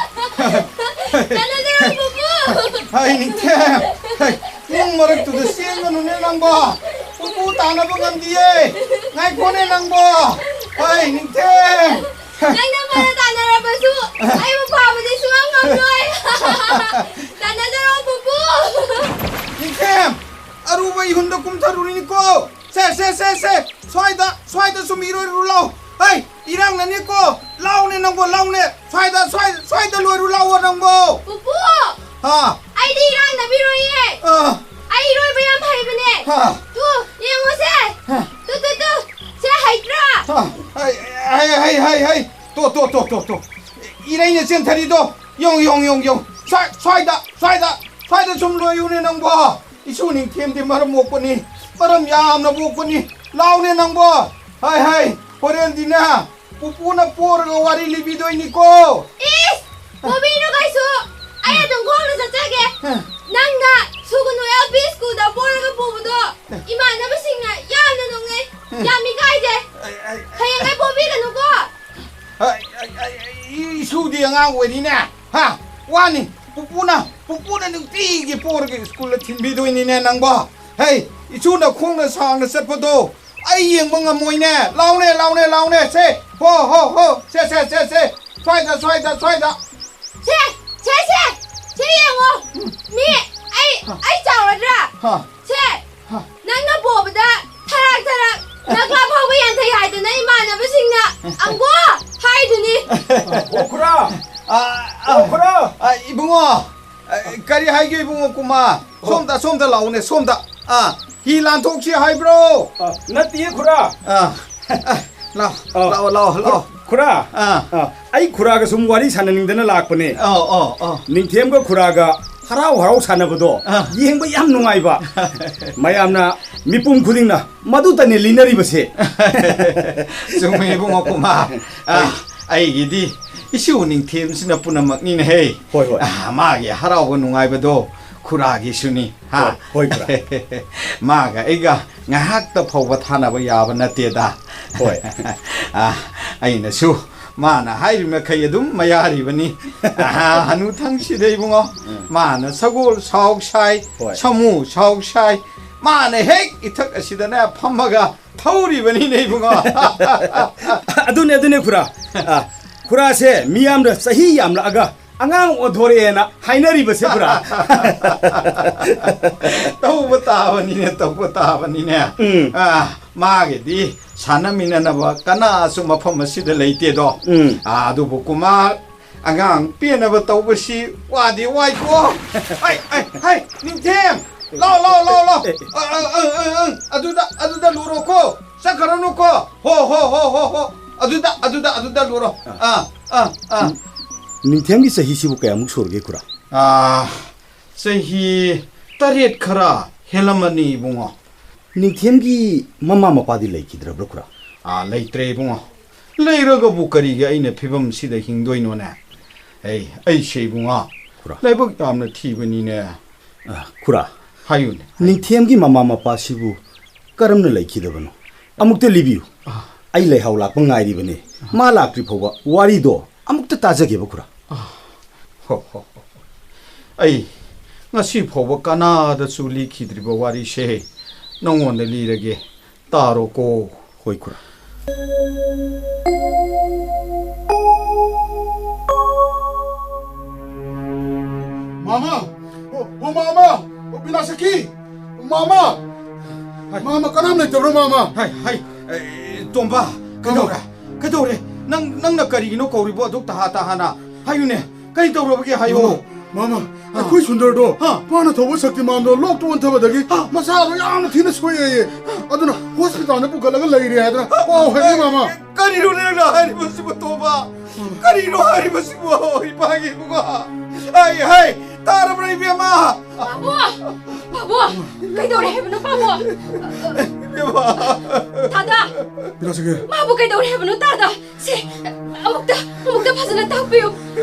ꯇꯥꯟꯅꯖꯔꯛꯑꯣ, ꯄꯨꯄꯨ! ꯍꯩ, ꯅꯤꯡꯊꯦꯝ! ꯍꯩ, ꯅꯨꯡ ꯃꯔꯛꯇꯨꯗ ꯆꯦꯟꯒꯅꯨꯅꯦ ꯅꯪꯕꯣ! ꯄꯨꯄꯨ ꯇꯥꯟꯅꯕ ꯉꯝꯗꯤꯌꯦ! ꯉꯥꯏꯈꯣꯅꯦ ꯅꯪꯕꯣ! ꯍꯩ, ꯅꯤꯡꯊꯦꯝ! ꯅꯪꯅ ꯐꯅ ꯇꯥꯟꯅꯔꯕꯁꯨ ꯑꯩꯕꯨ ꯐꯥꯕꯗꯤ ꯁꯨꯡꯉꯝ ꯉꯝꯂꯣꯏ! ꯇꯥꯟꯅꯖꯔꯛꯑꯣ, ꯄꯨꯄꯨ! ꯅꯤꯡꯊꯦꯝ! ꯑꯔꯨꯕ ꯏꯍꯨꯟꯗ ꯀꯨꯝꯊꯔꯨꯔꯤꯅꯤꯀꯣ! ꯁꯦ, ꯁꯦ, ꯁꯦ, ꯁꯦ! ꯁ꯭ꯋꯥꯏꯗ, ꯁ꯭ꯋꯥꯏꯗ ꯁꯨꯝ ꯏꯔꯣꯏꯔꯨ ꯂꯥꯎ! ꯍꯩ! ꯏꯔꯥꯡꯅꯅꯤꯀꯣ! ꯂꯥꯎꯅꯦ ꯅꯪꯕꯣ, ꯂꯥꯎꯅꯦ! ꯁ꯭ꯋꯥꯏꯗ, ꯁ꯭ꯋꯥꯏꯗ, ꯁ꯭ꯋꯥꯏꯗ ꯂꯣꯏꯔꯨ ꯂꯥꯎꯑꯣ ꯅꯪꯕꯣ! ꯄꯨꯄꯨ! ꯍꯥ? ꯑꯩꯗꯤ ꯏꯔꯥꯡꯅꯕꯤꯔꯣꯏꯌꯦ! ꯑꯥ! ꯑꯩ ꯏꯔꯣꯏꯕ ꯌꯥꯝ ꯍꯩꯕꯅꯦ! ꯍꯥ? ꯇꯨ, ꯌꯦꯡꯉꯨꯁꯦ! ꯍꯥ? ꯇꯨ, ꯇꯨ, ꯇꯨ! ꯁꯦ, ꯍꯩꯇ꯭ꯔꯥ? ꯍꯥ? ꯍꯩ, ꯍꯩ, ꯍꯩ, ꯍꯩ, ꯍꯩ! ꯇꯣ, ꯇꯣ, ꯇꯣ, ꯇꯣ, ꯇꯣ! ꯏꯔꯩꯅ ꯆꯦꯟꯊꯔꯤꯗꯣ! ꯌꯦꯡꯉꯨ, ꯌꯦꯡꯉꯨ, ꯌꯦꯡꯉꯨ, ꯌꯦꯡꯉꯨ! ꯁ꯭ꯋꯥꯏ-, ꯁ꯭ꯋꯥꯏꯗ, ꯁ꯭ꯋꯥꯏꯗ, ꯁ꯭ꯋꯥꯏꯗ ꯁꯨꯝ ꯂꯣꯏꯌꯨꯅꯦ ꯅꯪꯕꯣ! ꯏꯁꯨ ꯅꯤꯡꯊꯦꯝꯗꯤ ꯃꯔꯝ ꯃꯣꯛꯄꯅꯤ, ꯃꯔꯝ ꯌꯥꯝꯅ ꯃꯣꯛꯄꯅꯤ꯫ ꯂꯥꯎꯅꯦ ꯅꯪꯕꯣ꯫ ꯍꯥꯏ, ꯍꯥꯏ, ꯍꯣꯔꯦꯟꯗꯤꯅꯦ, ꯄꯨꯄꯨꯅ ꯄꯣꯔꯒ ꯋꯥꯔꯤ ꯂꯤꯕꯤꯗꯣꯏꯅꯤꯀꯣ꯫ ꯏꯁ! ꯄꯣꯕꯤꯅꯨ ꯀꯩꯁꯨ! ꯑꯩ ꯑꯗꯨꯝ ꯈꯣꯡꯅ ꯆꯠꯆꯒꯦ꯫ ꯍꯦ꯫ ꯅꯪꯅ ꯁꯨꯒꯅꯨ ꯑꯦꯜ ꯄꯤ ꯁ꯭ꯀꯨꯜꯗ ꯄꯣꯔꯒ ꯄꯨꯕꯗꯣ ꯍꯦ꯫ ꯏꯃꯥꯟꯅꯕꯁꯤꯡꯅ ꯌꯥꯝꯅ ꯅꯣꯛꯅꯩ꯫ ꯍꯦ꯫ ꯌꯥꯝ ꯏꯀꯥꯏꯖꯩ꯫ ꯑꯩ, ꯑꯩ, ꯑꯩ, ꯍꯌꯦꯡꯈꯩ ꯄꯣꯕꯤꯒꯅꯨꯀꯣ꯫ ꯍꯩ, ꯑꯩ, ꯑꯩ, ꯑꯩ, ꯏꯁꯨꯗꯤ ꯑꯉꯥꯡ ꯑꯣꯏꯔꯤꯅꯦ꯫ ꯍꯥ? ꯋꯥꯅꯤ꯫ ꯄꯨꯄꯨꯅ, ꯄꯨꯄꯨꯅ ꯅꯨꯡꯇꯤꯒꯤ ꯄꯣꯔꯒ ꯁ꯭ꯀꯨꯜꯗ ꯊꯤꯟꯕꯤꯗꯣꯏꯅꯤꯅꯦ ꯅꯪꯕꯣ꯫ ꯍꯩ, ꯏꯁꯨꯅ ꯈꯣꯡꯅ ꯁꯥꯡꯅ ꯆꯠꯄꯗꯣ ꯑꯩ ꯌꯦꯡꯕ ꯉꯝꯃꯣꯏꯅꯦ꯫ ꯂꯥꯎꯅꯦ, ꯂꯥꯎꯅꯦ, ꯂꯥꯎꯅꯦ꯫ ꯁꯦ, ꯍꯣ, ꯍꯣ, ꯍꯣ꯫ ꯁꯦ, ꯁꯦ, ꯁꯦ, ꯁꯦ꯫ ꯁ꯭ꯋꯥꯏꯗ, ꯁ꯭ꯋꯥꯏꯗ, ꯁ꯭ꯋꯥꯏꯗ꯫ ꯁꯦ, ꯁꯦ, ꯁꯦ꯫ ꯁꯦ ꯌꯦꯡꯉꯣ꯫ ꯃꯤ, ꯑꯩ, ꯑꯩ ꯆꯥꯎꯔꯗ꯭ꯔꯥ? ꯍꯥ꯫ ꯁꯦ, ꯍꯥ꯫ ꯅꯪꯅ ꯄꯣꯕꯗ ꯊꯔꯥꯛ ꯊꯔꯥꯛ ꯅꯛꯂꯥ ꯐꯥꯎꯕ ꯌꯥꯟꯊꯩ ꯍꯥꯏꯗꯅ ꯏꯃꯥꯟꯅꯕꯁꯤꯡꯅ ꯑꯪꯒꯣ ꯍꯥꯏꯗꯨꯅꯤ꯫ ꯑꯣ, ꯈꯨꯔꯥ! ꯑꯥ, ꯑꯣ, ꯈꯨꯔꯥ! ꯑꯥ, ꯏꯕꯨꯡꯉꯣ! ꯑꯥ, ꯀꯔꯤ ꯍꯥꯏꯒꯦ ꯏꯕꯨꯡꯉꯣ ꯀꯨꯃꯥ? ꯑꯣ꯫ ꯁꯣꯝꯗ, ꯁꯣꯝꯗ ꯂꯥꯛꯎꯅꯦ, ꯁꯣꯝꯗ꯫ ꯑꯥ, ꯍꯤ ꯂꯥꯟꯊꯣꯛꯁꯤ ꯍꯥꯏꯕ꯭ꯔꯣ? ꯑꯥ, ꯅꯠꯇꯤꯌꯦ, ꯈꯨꯔꯥ꯫ ꯑꯥ, ꯑꯥ, ꯂꯥꯛꯑꯣ, ꯑꯥ, ꯂꯥꯛꯑꯣ, ꯂꯥꯛꯑꯣ, ꯂꯥꯛꯑꯣ꯫ ꯈꯨꯔꯥ! ꯑꯥ꯫ ꯑꯥ, ꯑꯩ ꯈꯨꯔꯥꯒ ꯁꯨꯝ ꯋꯥꯔꯤ ꯁꯥꯟꯅꯅꯤꯡꯗꯅ ꯂꯥꯛꯄꯅꯦ꯫ ꯑꯥ, ꯑꯥ, ꯑꯥ꯫ ꯅꯤꯡꯊꯦꯝꯒ ꯈꯨꯔꯥꯒ ꯍꯔꯥꯎ ꯍꯔꯥꯎ ꯁꯥꯟꯅꯕꯗꯣ ꯑꯥ꯫ ꯌꯦꯡꯕ ꯌꯥꯝ ꯅꯨꯡꯉꯥꯏꯕ꯫ ꯃꯌꯥꯝꯅ, ꯃꯤꯄꯨꯝ ꯈꯨꯗꯤꯡꯅ ꯃꯗꯨꯇꯅꯤ ꯂꯤꯅꯔꯤꯕꯁꯦ꯫ ꯆꯨꯝꯃꯦ ꯏꯕꯨꯡꯉꯣ ꯀꯨꯃꯥꯔ꯫ ꯑꯥ, ꯍꯣꯏ꯫ ꯑꯩꯒꯤꯗꯤ ꯏꯁꯨ ꯅꯤꯡꯊꯦꯝꯁꯤꯅ ꯄꯨꯝꯅꯃꯛꯅꯤꯅꯦꯍꯦ꯫ ꯍꯣꯏ, ꯍꯣꯏ꯫ ꯑꯥ, ꯃꯥꯒꯤ ꯍꯔꯥꯎꯕ ꯅꯨꯡꯉꯥꯏꯕꯗꯣ ꯈꯨꯔꯥꯒꯤꯁꯨꯅꯤ꯫ ꯍꯥ? ꯍꯣꯏ, ꯍꯣꯏ, ꯈꯨꯔꯥ꯫ ꯃꯥꯒ ꯑꯩꯒ ꯉꯥꯏꯍꯥꯛꯇ ꯐꯥꯎꯕ ꯊꯥꯅꯕ ꯌꯥꯕ ꯅꯠꯇꯦꯗ꯫ ꯍꯣꯏ꯫ ꯑꯥ, ꯑꯩꯅꯁꯨ ꯃꯥꯅ ꯍꯥꯏꯔꯤꯕ ꯃꯈꯩ ꯑꯗꯨꯝ ꯃꯌꯥꯔꯤꯕꯅꯤ꯫ ꯑꯥ, ꯍꯅꯨꯊꯪꯁꯤꯗ ꯏꯕꯨꯡꯉꯣ, ꯎꯝ꯫ ꯃꯥꯅ ꯁꯒꯣꯜ ꯁꯥꯎ ꯁꯥꯏ, ꯍꯣꯏ꯫ ꯁꯥꯃꯨ ꯁꯥꯎ ꯁꯥꯏ, ꯃꯥꯅ ꯍꯦꯛ ꯏꯊꯛ ꯑꯁꯤꯗꯅꯦ ꯐꯝꯃꯒ ꯊꯧꯔꯤꯕꯅꯤꯅꯦ ꯏꯕꯨꯡꯉꯣ꯫ ꯑꯗꯨꯅꯦ, ꯑꯗꯨꯅꯦ ꯈꯨꯔꯥ꯫ ꯑꯥ, ꯈꯨꯔꯥꯁꯦ ꯃꯤꯌꯥꯝꯅ ꯆꯍꯤ ꯌꯥꯝꯂꯛꯑꯒ ꯑꯉꯥꯡ ꯑꯣꯟꯊꯣꯔꯛꯑꯦꯅ ꯍꯥꯏꯅꯔꯤꯕꯁꯦ ꯈꯨꯔꯥ꯫ ꯇꯧꯕ ꯇꯥꯕꯅꯤꯅꯦ, ꯇꯧꯕ ꯇꯥꯕꯅꯤꯅꯦ꯫ ꯎꯝ꯫ ꯑꯥ, ꯃꯥꯒꯤꯗꯤ ꯁꯥꯟꯅꯃꯤꯟꯅꯅꯕ ꯀꯅꯥꯁꯨ ꯃꯐꯝ ꯑꯁꯤꯗ ꯂꯩꯇꯦꯗꯣ꯫ ꯎꯝ꯫ ꯑꯥ, ꯑꯗꯨꯕꯨ ꯀꯨꯃꯥꯔ, ꯑꯉꯥꯡ ꯄꯦꯟꯅꯕ ꯇꯧꯕꯁꯤ ꯋꯥꯗꯤ ꯋꯥꯏꯀꯣ꯫ ꯍꯩ, ꯍꯩ, ꯍꯩ, ꯅꯤꯡꯊꯦꯝ! ꯂꯥꯎ, ꯂꯥꯎ, ꯂꯥꯎ, ꯂꯥꯎ! ꯑ, ꯑ, ꯑ, ꯑ, ꯑ, ꯑꯗꯨꯗ, ꯑꯗꯨꯗ ꯂꯨꯔꯣꯀꯣ! ꯆꯠꯈ꯭ꯔꯅꯨꯀꯣ! ꯍꯣ, ꯍꯣ, ꯍꯣ, ꯍꯣ, ꯍꯣ! ꯑꯗꯨꯗ, ꯑꯗꯨꯗ, ꯑꯗꯨꯗ ꯂꯨꯔꯣ! ꯑꯥ, ꯑꯥ, ꯑꯥ꯫ ꯅꯤꯡꯊꯦꯝꯒꯤ ꯆꯍꯤꯁꯤꯕꯨ ꯀꯌꯥꯃꯨꯛ ꯁꯨꯔꯒꯦ, ꯈꯨꯔꯥ? ꯑꯥ, ꯆꯍꯤ ꯇꯔꯦꯠ ꯈꯔ ꯍꯦꯜꯂꯝꯃꯅꯤ, ꯏꯕꯨꯡꯉꯣ꯫ ꯅꯤꯡꯊꯦꯝꯒꯤ ꯃꯃꯥ ꯃꯄꯥꯗꯤ ꯂꯩꯈꯤꯗ꯭ꯔꯕ꯭ꯔꯥ, ꯈꯨꯔꯥ? ꯑꯥ, ꯂꯩꯇ꯭ꯔꯦ, ꯏꯕꯨꯡꯉꯣ꯫ ꯂꯩꯔꯒꯕꯨ ꯀꯔꯤꯒꯤ ꯑꯩꯅ ꯐꯤꯕꯝꯁꯤꯗ ꯍꯤꯡꯗꯣꯏꯅꯣꯅꯦ? ꯑꯩ, ꯑꯩꯁꯦ, ꯏꯕꯨꯡꯉꯣ, ꯈꯨꯔꯥ꯫ ꯂꯥꯏꯕꯛ ꯌꯥꯝꯅ ꯊꯤꯕꯅꯤꯅꯦ꯫ ꯑꯥ, ꯈꯨꯔꯥ꯫ ꯍꯥꯏꯌꯨꯅꯦ, ꯍꯥꯏꯌꯨꯅꯦ꯫ ꯅꯤꯡꯊꯦꯝꯒꯤ ꯃꯃꯥ ꯃꯄꯥꯁꯤꯕꯨ ꯀꯔꯝꯅ ꯂꯩꯈꯤꯗꯕꯅꯣ? ꯑꯃꯨꯛꯇ ꯂꯤꯕꯤꯌꯨ꯫ ꯑꯥ꯫ ꯑꯩ ꯂꯩꯍꯥꯎ ꯂꯥꯛꯄ ꯉꯥꯏꯔꯤꯕꯅꯤ꯫ ꯑꯥ꯫ ꯃꯥ ꯂꯥꯛꯇ꯭ꯔꯤ ꯐꯥꯎꯕ ꯋꯥꯔꯤꯗꯣ ꯑꯃꯨꯛꯇ ꯇꯥꯖꯒꯦꯕ, ꯈꯨꯔꯥ꯫ ꯑꯥ꯫ ꯍꯣ, ꯍꯣ, ꯍꯣ, ꯍꯣ꯫ ꯑꯩ ꯉꯁꯤ ꯐꯥꯎꯕ ꯀꯅꯥꯗꯁꯨ ꯂꯤꯈꯤꯗ꯭ꯔꯤꯕ ꯋꯥꯔꯤꯁꯦ ꯅꯉꯣꯟꯗ ꯂꯤꯔꯒꯦ꯫ ꯇꯥꯔꯣꯀꯣ꯫ ꯍꯣꯏ, ꯈꯨꯔꯥ꯫ ꯃꯥꯃ! ꯑꯣ, ꯑꯣ, ꯃꯥꯃ! ꯑꯣ, ꯕꯤꯅꯥꯁꯛꯀꯤ! ꯃꯥꯃ! ꯍꯥꯏ꯫ ꯃꯥꯃ, ꯀꯅꯥꯝ ꯂꯩꯇꯕ꯭ꯔꯣ, ꯃꯥꯃ? ꯍꯥꯏ, ꯍꯥꯏ, ꯑꯦ, ꯇꯣꯝꯕ, ꯃꯥꯃ! ꯀꯩꯗꯧꯔꯦ? ꯀꯩꯗꯧꯔꯦ? ꯅꯪ, ꯅꯪꯅ ꯀꯔꯤꯒꯤꯅꯣ ꯀꯧꯔꯤꯕꯣ ꯑꯗꯨꯛ ꯇꯍꯥ ꯇꯍꯥꯅ? ꯍꯥꯏꯌꯨꯅꯦ, ꯀꯔꯤ ꯇꯧꯔꯕꯒꯦ ꯍꯥꯏꯌꯨ꯫ ꯃꯥꯃ, ꯃꯥꯃ, ꯑꯥ꯫ ꯑꯩꯈꯣꯏ ꯁꯨꯟꯗꯔꯗꯣ ꯑꯥ꯫ ꯃꯥꯅ ꯊꯧꯕ ꯁꯛꯇꯤꯃꯥꯟꯗꯣ ꯂꯣꯛꯇ ꯑꯣꯟꯊꯕꯗꯒꯤ ꯑꯥ꯫ ꯃꯁꯥꯗꯣ ꯌꯥꯝꯅ ꯊꯤꯅ ꯁꯣꯛꯑꯦꯌꯦ꯫ ꯑꯗꯨꯅ ꯍꯣꯁꯄꯤꯇꯥꯜꯗ ꯄꯨꯈꯠꯂꯒ ꯂꯩꯔꯦ ꯍꯥꯏꯗꯅ ꯄꯥꯎ ꯍꯥꯏꯔꯛꯑꯦ, ꯃꯥꯃ꯫ ꯀꯔꯤꯅꯣꯅꯦ ꯅꯪꯅ ꯍꯥꯏꯔꯤꯕꯁꯤꯕꯨ, ꯇꯣꯝꯕ? ꯀꯔꯤꯅꯣ ꯍꯥꯏꯔꯤꯕꯁꯤꯕꯨ, ꯏꯄꯥꯒꯤ ꯏꯕꯨꯡꯉꯣ? ꯑꯩ, ꯍꯩ! ꯇꯥꯔꯕ꯭ꯔꯥ, ꯏꯕꯦꯝꯃ? ꯄꯥꯕꯨ! ꯄꯥꯕꯨ! ꯀꯩꯗꯧꯔꯦ ꯍꯥꯏꯕꯅꯣ, ꯄꯥꯕꯨ? ꯏꯕꯦꯝꯃ! ꯇꯥꯗ! ꯕꯤꯅꯥꯁꯤꯀꯤ꯫ ꯃꯥꯕꯨ ꯀꯩꯗꯧꯔꯦ ꯍꯥꯏꯕꯅꯣ, ꯇꯥꯗ? ꯁꯦ, ꯑꯃꯨꯛꯇ, ꯑꯃꯨꯛꯇ ꯐꯖꯅ ꯇꯥꯛꯄꯤꯌꯨ꯫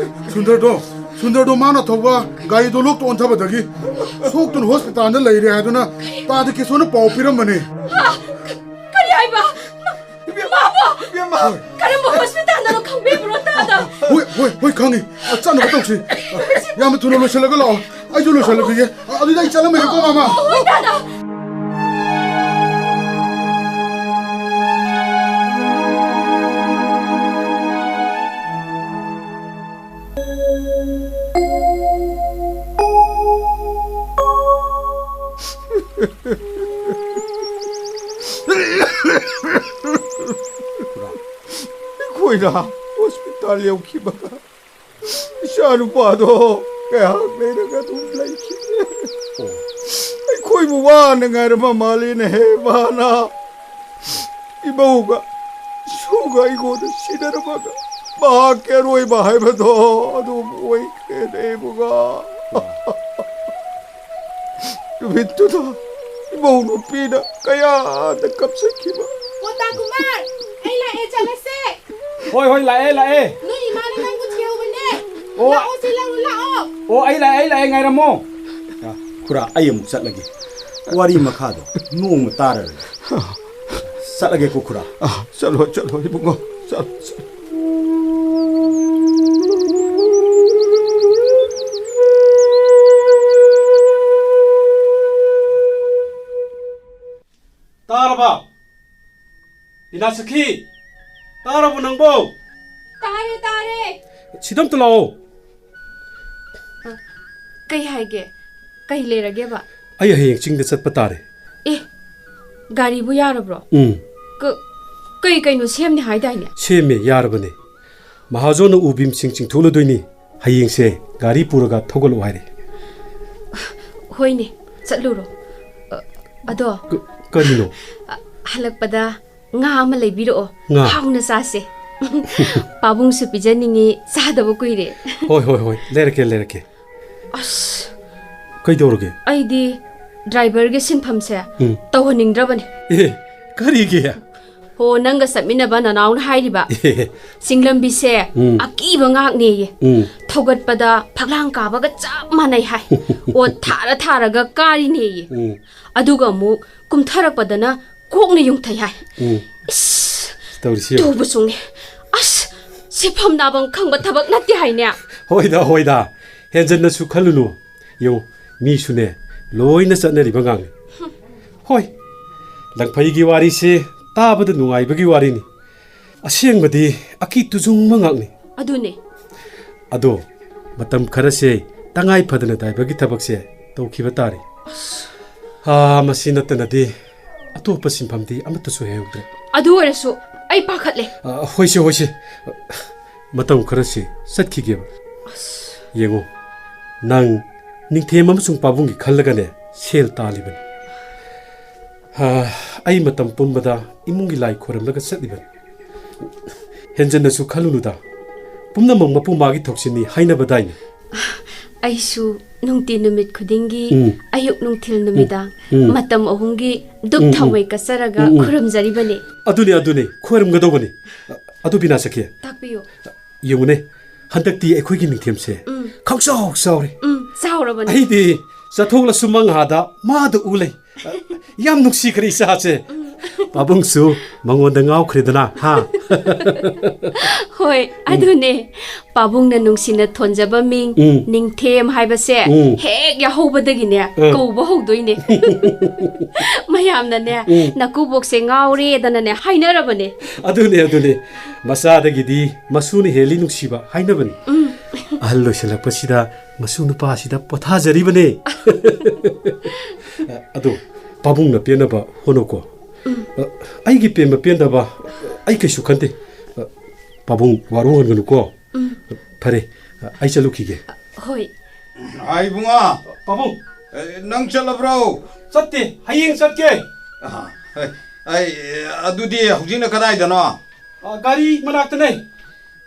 ꯁꯨꯟꯗꯔꯗꯣ, ꯁꯨꯟꯗꯔꯗꯣ ꯃꯥꯅ ꯊꯧꯕ ꯒꯥꯔꯤꯗꯣ ꯂꯣꯛꯇ ꯑꯣꯟꯊꯕꯗꯒꯤ ꯁꯣꯛꯇꯨꯅ ꯍꯣꯁꯄꯤꯇꯥꯜꯗ ꯂꯩꯔꯦ ꯍꯥꯏꯗꯨꯅ ꯇꯥꯗ ꯀꯦꯁꯣꯅ ꯄꯥꯎ ꯄꯤꯔꯝꯕꯅꯦ꯫ ꯍꯥ? ꯀ-, ꯀꯔꯤ ꯍꯥꯏꯕ? ꯏꯕꯦꯝꯃ! ꯃꯥꯕꯨ! ꯏꯕꯦꯝꯃ! ꯀꯔꯝꯕ ꯍꯣꯁꯄꯤꯇꯥꯜꯗꯅꯣ ꯈꯪꯕꯤꯕ꯭ꯔꯣ, ꯇꯥꯗ? ꯍꯣꯏ, ꯍꯣꯏ, ꯍꯣꯏ, ꯈꯪꯉꯤ꯫ ꯑ, ꯆꯠꯅꯕ ꯇꯧꯁꯤ꯫ ꯑ, ꯌꯥꯝꯅ ꯊꯨꯅ ꯂꯣꯏꯁꯤꯜꯂꯒ ꯂꯥꯛꯑꯣ꯫ ꯑꯩꯁꯨ ꯂꯣꯏꯁꯤꯜꯂꯒꯦ꯫ ꯑ, ꯑꯗꯨꯗꯤ ꯑꯩ ꯆꯠꯂꯝꯃꯒꯦꯀꯣ, ꯃꯥꯃ꯫ ꯍꯣꯏ, ꯇꯥꯗ꯫ ꯑꯩꯈꯣꯏꯅ ꯍꯣꯁꯄꯤꯇꯥꯜ ꯌꯧꯈꯤꯕꯒ ꯏꯆꯥꯅꯨꯄꯥꯗꯣ ꯉꯥꯏꯍꯥꯛ ꯂꯩꯔꯒ ꯑꯗꯨꯝ ꯂꯩꯈꯤꯗ꯭ꯔꯦ꯫ ꯑꯣ꯫ ꯑꯩꯈꯣꯏꯕꯨ ꯋꯥꯅ ꯉꯥꯏꯔꯝꯕ ꯃꯥꯜꯂꯤꯅꯦꯍꯦ, ꯃꯥꯅ꯫ ꯏꯃꯧꯒ ꯏꯁꯨꯒ ꯑꯩꯉꯣꯟꯗ ꯁꯤꯟꯅꯔꯝꯃꯒ ꯃꯍꯥꯛꯀꯤ ꯑꯔꯣꯏꯕ ꯍꯥꯏꯕꯗꯣ ꯑꯗꯨꯝ ꯑꯣꯏꯈ꯭ꯔꯦꯅꯦ, ꯏꯕꯨꯡꯉꯣ꯫ ꯅꯨꯃꯤꯠꯇꯨꯗ ꯏꯃꯧ ꯅꯨꯄꯤꯅ ꯀꯌꯥꯗ ꯀꯞꯆꯈꯤꯕ꯫ ꯄꯣꯇꯥ ꯀꯨꯃꯥꯔ, ꯑꯩ ꯂꯥꯛꯑꯦ, ꯆꯠꯂꯁꯦ꯫ ꯍꯣꯏ, ꯍꯣꯏ, ꯂꯥꯛꯑꯦ, ꯂꯥꯛꯑꯦ꯫ ꯅꯣꯏ ꯏꯃꯥꯅ ꯅꯪꯕꯨ ꯊꯤꯍꯧꯕꯅꯦ꯫ ꯑꯣ꯫ ꯂꯥꯛꯑꯣ, ꯁꯤ ꯂꯧꯔꯨ ꯂꯥꯛꯑꯣ꯫ ꯑꯣ, ꯑꯩ ꯂꯥꯛꯑꯦ, ꯑꯩ ꯂꯥꯛꯑꯦ, ꯉꯥꯏꯔꯝꯃꯣ꯫ ꯑ, ꯈꯨꯔꯥ, ꯑꯩ ꯑꯃꯨꯛ ꯆꯠꯂꯒꯦ꯫ ꯋꯥꯔꯤ ꯃꯈꯥꯗꯣ ꯅꯣꯡꯃ ꯇꯥꯔꯔꯣꯏ꯫ ꯆꯠꯂꯒꯦꯀꯣ, ꯈꯨꯔꯥ꯫ ꯑ, ꯆꯠꯂꯣ, ꯆꯠꯂꯣ, ꯏꯕꯨꯡꯉꯣ, ꯆꯠꯂꯣ, ꯆꯠꯂꯣ꯫ ꯇꯥꯔꯕ? ꯕꯤꯅꯥꯁꯈꯤ, ꯇꯥꯔꯕꯣ ꯅꯪꯕꯣ? ꯇꯥꯔꯦ, ꯇꯥꯔꯦ꯫ ꯁꯤꯗ ꯑꯝꯇ ꯂꯥꯛꯑꯣ꯫ ꯑ, ꯀꯩ ꯍꯥꯏꯒꯦ? ꯀꯩ ꯂꯩꯔꯒꯦꯕ? ꯑꯩ ꯍꯌꯦꯡ ꯆꯤꯡꯗ ꯆꯠꯄ ꯇꯥꯔꯦ꯫ ꯑꯦ, ꯒꯥꯔꯤꯕꯨ ꯌꯥꯔꯕ꯭ꯔꯣ? ꯎꯝ꯫ ꯀ-, ꯀꯩ ꯀꯩꯅꯣ ꯁꯦꯝꯅꯤ ꯍꯥꯏꯗꯥꯏꯅꯦ? ꯁꯦꯝꯃꯦ, ꯌꯥꯔꯕꯅꯦ꯫ ꯃꯍꯥꯖꯣꯟꯅ ꯎ ꯕꯤꯝꯁꯤꯡ ꯆꯤꯡꯊꯣꯛꯂꯨꯗꯣꯏꯅꯤ꯫ ꯍꯌꯦꯡꯁꯦ ꯒꯥꯔꯤ ꯄꯨꯔꯒ ꯊꯧꯒꯠꯂꯛꯑꯣ ꯍꯥꯏꯔꯦ꯫ ꯍꯣꯏꯅꯦ, ꯆꯠꯂꯨꯔꯣ꯫ ꯑ, ꯑꯗꯣ ꯀ-, ꯀꯔꯤꯅꯣ? ꯑ, ꯍꯜꯂꯛꯄꯗ ꯉꯥ ꯑꯃ ꯂꯩꯕꯤꯔꯛꯑꯣ꯫ ꯉꯥ? ꯍꯥꯎꯅ ꯆꯥꯁꯦ꯫ ꯄꯥꯕꯨꯡꯁꯨ ꯄꯤꯖꯅꯤꯡꯉꯤ, ꯆꯥꯗꯕ ꯀꯨꯏꯔꯦ꯫ ꯍꯣꯏ, ꯍꯣꯏ, ꯍꯣꯏ, ꯂꯩꯔꯛꯀꯦ, ꯂꯩꯔꯛꯀꯦ꯫ ꯑꯁ, ꯀꯩꯗꯧꯔꯒꯦ? ꯑꯩꯗꯤ ꯗ꯭ꯔꯥꯏꯚꯔꯒꯤ ꯁꯤꯟꯐꯝꯁꯦ ꯎꯝ꯫ ꯇꯧꯍꯟꯅꯤꯡꯗ꯭ꯔꯕꯅꯤ꯫ ꯑꯦ, ꯀꯔꯤꯒꯤ? ꯍꯣ, ꯅꯪꯒ ꯆꯠꯃꯤꯟꯅꯕ ꯅꯅꯥꯎꯅ ꯍꯥꯏꯔꯤꯕ꯫ ꯑꯦ, ꯆꯤꯡꯂꯝꯕꯤꯁꯦ ꯎꯝ꯫ ꯑꯀꯤꯕ ꯉꯥꯛꯅꯦꯌꯦ꯫ ꯎꯝ꯫ ꯊꯧꯒꯠꯄꯗ ꯐꯛꯂꯥꯡ ꯀꯥꯕꯒ ꯆꯞ ꯃꯥꯟꯅꯩ ꯍꯥꯏ꯫ ꯑꯣ, ꯊꯥꯔ ꯊꯥꯔꯒ ꯀꯥꯔꯤꯅꯦꯌꯦ꯫ ꯎꯝ꯫ ꯑꯗꯨꯒ ꯑꯃꯨꯛ ꯀꯨꯝꯊꯔꯛꯄꯗꯅ ꯀꯣꯛꯅ ꯌꯨꯡꯊꯩ ꯍꯥꯏ꯫ ꯎꯝ꯫ ꯏꯁ, ꯇꯧꯔꯤꯁꯤ ꯌꯦꯡꯉꯨ꯫ ꯇꯨꯕ ꯆꯨꯡꯉꯦ꯫ ꯑꯁ, ꯁꯤꯐꯝ ꯅꯥꯐꯝ ꯈꯪꯕ ꯊꯕꯛ ꯅꯠꯇꯦ ꯍꯥꯏꯅꯦ꯫ ꯍꯣꯏꯗ, ꯍꯣꯏꯗ, ꯍꯦꯟꯖꯟꯅꯁꯨ ꯈꯜꯂꯨꯅꯨ꯫ ꯌꯦꯡꯉꯨ, ꯃꯤꯁꯨꯅꯦ, ꯂꯣꯏꯅ ꯆꯠꯅꯔꯤꯕ ꯉꯥꯛꯅꯤ꯫ ꯍꯣꯏ, ꯂꯪꯐꯩꯒꯤ ꯋꯥꯔꯤꯁꯦ ꯇꯥꯕꯗ ꯅꯨꯡꯉꯥꯏꯕꯒꯤ ꯋꯥꯔꯤꯅꯤ꯫ ꯑꯁꯦꯡꯕꯗꯤ ꯑꯀꯤ ꯇꯨꯖꯨꯡꯕ ꯉꯥꯛꯅꯤ꯫ ꯑꯗꯨꯅꯦ꯫ ꯑꯗꯣ, ꯃꯇꯝ ꯈꯔꯁꯦ ꯇꯉꯥꯏ ꯐꯗꯅ ꯗ꯭ꯔꯥꯏꯚꯔꯒꯤ ꯊꯕꯛꯁꯦ ꯇꯧꯈꯤꯕ ꯇꯥꯔꯦ꯫ ꯑꯥ, ꯃꯁꯤ ꯅꯠꯇꯅꯗꯤ ꯑꯇꯣꯞꯄ ꯁꯤꯟꯐꯝꯗꯤ ꯑꯃꯠꯇꯁꯨ ꯍꯩꯍꯧꯗ꯭ꯔꯦ꯫ ꯑꯗꯨ ꯑꯣꯏꯔꯁꯨ ꯑꯩ ꯄꯥꯈꯠꯂꯦ꯫ ꯑ, ꯍꯣꯏꯁꯦ, ꯍꯣꯏꯁꯦ꯫ ꯃꯇꯝ ꯈꯔꯁꯤ ꯆꯠꯈꯤꯒꯦꯕ꯫ ꯑꯁ, ꯌꯦꯡꯉꯣ, ꯅꯪ ꯅꯤꯡꯊꯦꯝ ꯑꯃꯁꯨꯡ ꯄꯥꯕꯨꯡꯒꯤ ꯈꯜꯂꯒꯅꯦ ꯁꯦꯜ ꯇꯥꯜꯂꯤꯕꯅꯤ꯫ ꯑ, ꯑꯩ ꯃꯇꯝ ꯄꯨꯝꯕꯗ ꯏꯃꯨꯡꯒꯤ ꯂꯥꯏ ꯈꯣꯏꯔꯝꯂꯒ ꯆꯠꯂꯤꯕꯅꯤ꯫ ꯍꯦꯟꯖꯟꯅꯁꯨ ꯈꯜꯂꯨꯅꯨꯗ꯫ ꯄꯨꯝꯅꯃꯛ ꯃꯄꯨ ꯃꯥꯒꯤ ꯊꯧꯁꯤꯟꯅꯤ ꯍꯥꯏꯅꯕꯗꯥꯏꯅꯦ꯫ ꯑꯩꯁꯨ ꯅꯨꯡꯇꯤ ꯅꯨꯃꯤꯠ ꯈꯨꯗꯤꯡꯒꯤ ꯎꯝ꯫ ꯑꯌꯨꯛ, ꯅꯨꯡꯊꯤꯜ, ꯅꯨꯃꯤꯗꯥꯡ ꯎꯝ꯫ ꯃꯇꯝ ꯑꯍꯨꯝꯒꯤ ꯙꯨꯞ ꯎꯝ, ꯎꯝ꯫ ꯊꯥꯎꯃꯩ ꯀꯠꯆꯔꯒ ꯎꯝ, ꯎꯝ꯫ ꯈꯨꯔꯨꯝꯖꯔꯤꯕꯅꯤ꯫ ꯑꯗꯨꯅꯤ, ꯑꯗꯨꯅꯤ, ꯈꯣꯏꯔꯝꯒꯗꯧꯕꯅꯤ꯫ ꯑꯗꯨ ꯕꯤꯅꯥ ꯆꯠꯈꯤ꯫ ꯇꯥꯛꯄꯤꯌꯨ꯫ ꯌꯦꯡꯉꯨꯅꯦ, ꯍꯟꯗꯛꯇꯤ ꯑꯩꯈꯣꯏꯒꯤ ꯅꯤꯡꯊꯦꯝꯁꯦ ꯎꯝ꯫ ꯈꯪꯆꯥꯎ ꯆꯥꯎꯔꯦ꯫ ꯎꯝ, ꯆꯥꯎꯔꯕꯅꯤ꯫ ꯑꯩꯗꯤ ꯆꯠꯊꯣꯛꯂꯁꯨ ꯃꯪꯍꯥꯗ ꯃꯥꯗ ꯎ ꯂꯩ꯫ ꯌꯥꯝ ꯅꯨꯡꯁꯤꯈ꯭ꯔꯦ ꯏꯆꯥꯁꯦ꯫ ꯄꯥꯕꯨꯡꯁꯨ ꯃꯉꯣꯟꯗ ꯉꯥꯎꯈ꯭ꯔꯦꯗꯅ, ꯍꯥ? ꯍꯣꯏ, ꯑꯗꯨꯅꯦ꯫ ꯄꯥꯕꯨꯡꯅ ꯅꯨꯡꯁꯤꯅ ꯊꯣꯟꯖꯕ ꯃꯤꯡ ꯎꯝ꯫ ꯅꯤꯡꯊꯦꯝ ꯍꯥꯏꯕꯁꯦ ꯎꯝ꯫ ꯍꯦꯛ ꯌꯥꯍꯧꯕꯗꯒꯤꯅꯦ ꯎꯝ꯫ ꯀꯧꯕ ꯍꯧꯗꯣꯏꯅꯦ꯫ ꯃꯌꯥꯝꯅꯅꯦ ꯎꯝ꯫ ꯅꯀꯨꯕꯣꯛꯁꯦ ꯉꯥꯎꯔꯦꯗꯅꯅꯦ ꯍꯥꯏꯅꯔꯕꯅꯦ꯫ ꯑꯗꯨꯅꯦ, ꯑꯗꯨꯅꯦ꯫ ꯃꯆꯥꯗꯒꯤꯗꯤ ꯃꯁꯨꯅ ꯍꯦꯜꯂꯤ ꯅꯨꯡꯁꯤꯕ ꯍꯥꯏꯅꯕꯅꯤ꯫ ꯑꯍꯜ ꯂꯣꯏꯁꯤꯜꯂꯛꯄꯁꯤꯗ ꯃꯁꯨ ꯅꯨꯄꯥꯁꯤꯗ ꯄꯣꯊꯥꯖꯔꯤꯕꯅꯦ꯫ ꯑꯗꯣ, ꯄꯥꯕꯨꯡꯅ ꯄꯦꯟꯅꯕ ꯍꯣꯠꯅꯧꯀꯣ꯫ ꯑ, ꯑꯩꯒꯤ ꯄꯦꯟꯕ ꯄꯦꯟꯗꯕ ꯑꯩ ꯀꯩꯁꯨ ꯈꯟꯗꯦ꯫ ꯑ, ꯄꯥꯕꯨꯡ ꯋꯥꯔꯧꯍꯟꯒꯅꯨꯀꯣ꯫ ꯐꯔꯦ, ꯑ, ꯑꯩ ꯆꯠꯂꯨꯈꯤꯒꯦ꯫ ꯍꯣꯏ꯫ ꯑꯥ, ꯏꯕꯨꯡꯉꯣ꯫ ꯄꯥꯕꯨꯡ! ꯑꯦ, ꯅꯪ ꯆꯠꯂꯕ꯭ꯔꯣ? ꯆꯠꯇꯦ, ꯍꯌꯦꯡ ꯆꯠꯀꯦ꯫ ꯑꯥ, ꯑꯩ, ꯑꯩ, ꯑꯗꯨꯗꯤ ꯍꯧꯖꯤꯛꯅ ꯀꯗꯥꯏꯗꯅꯣ? ꯑ, ꯒꯥꯔꯤ ꯃꯅꯥꯛꯇꯅꯦ꯫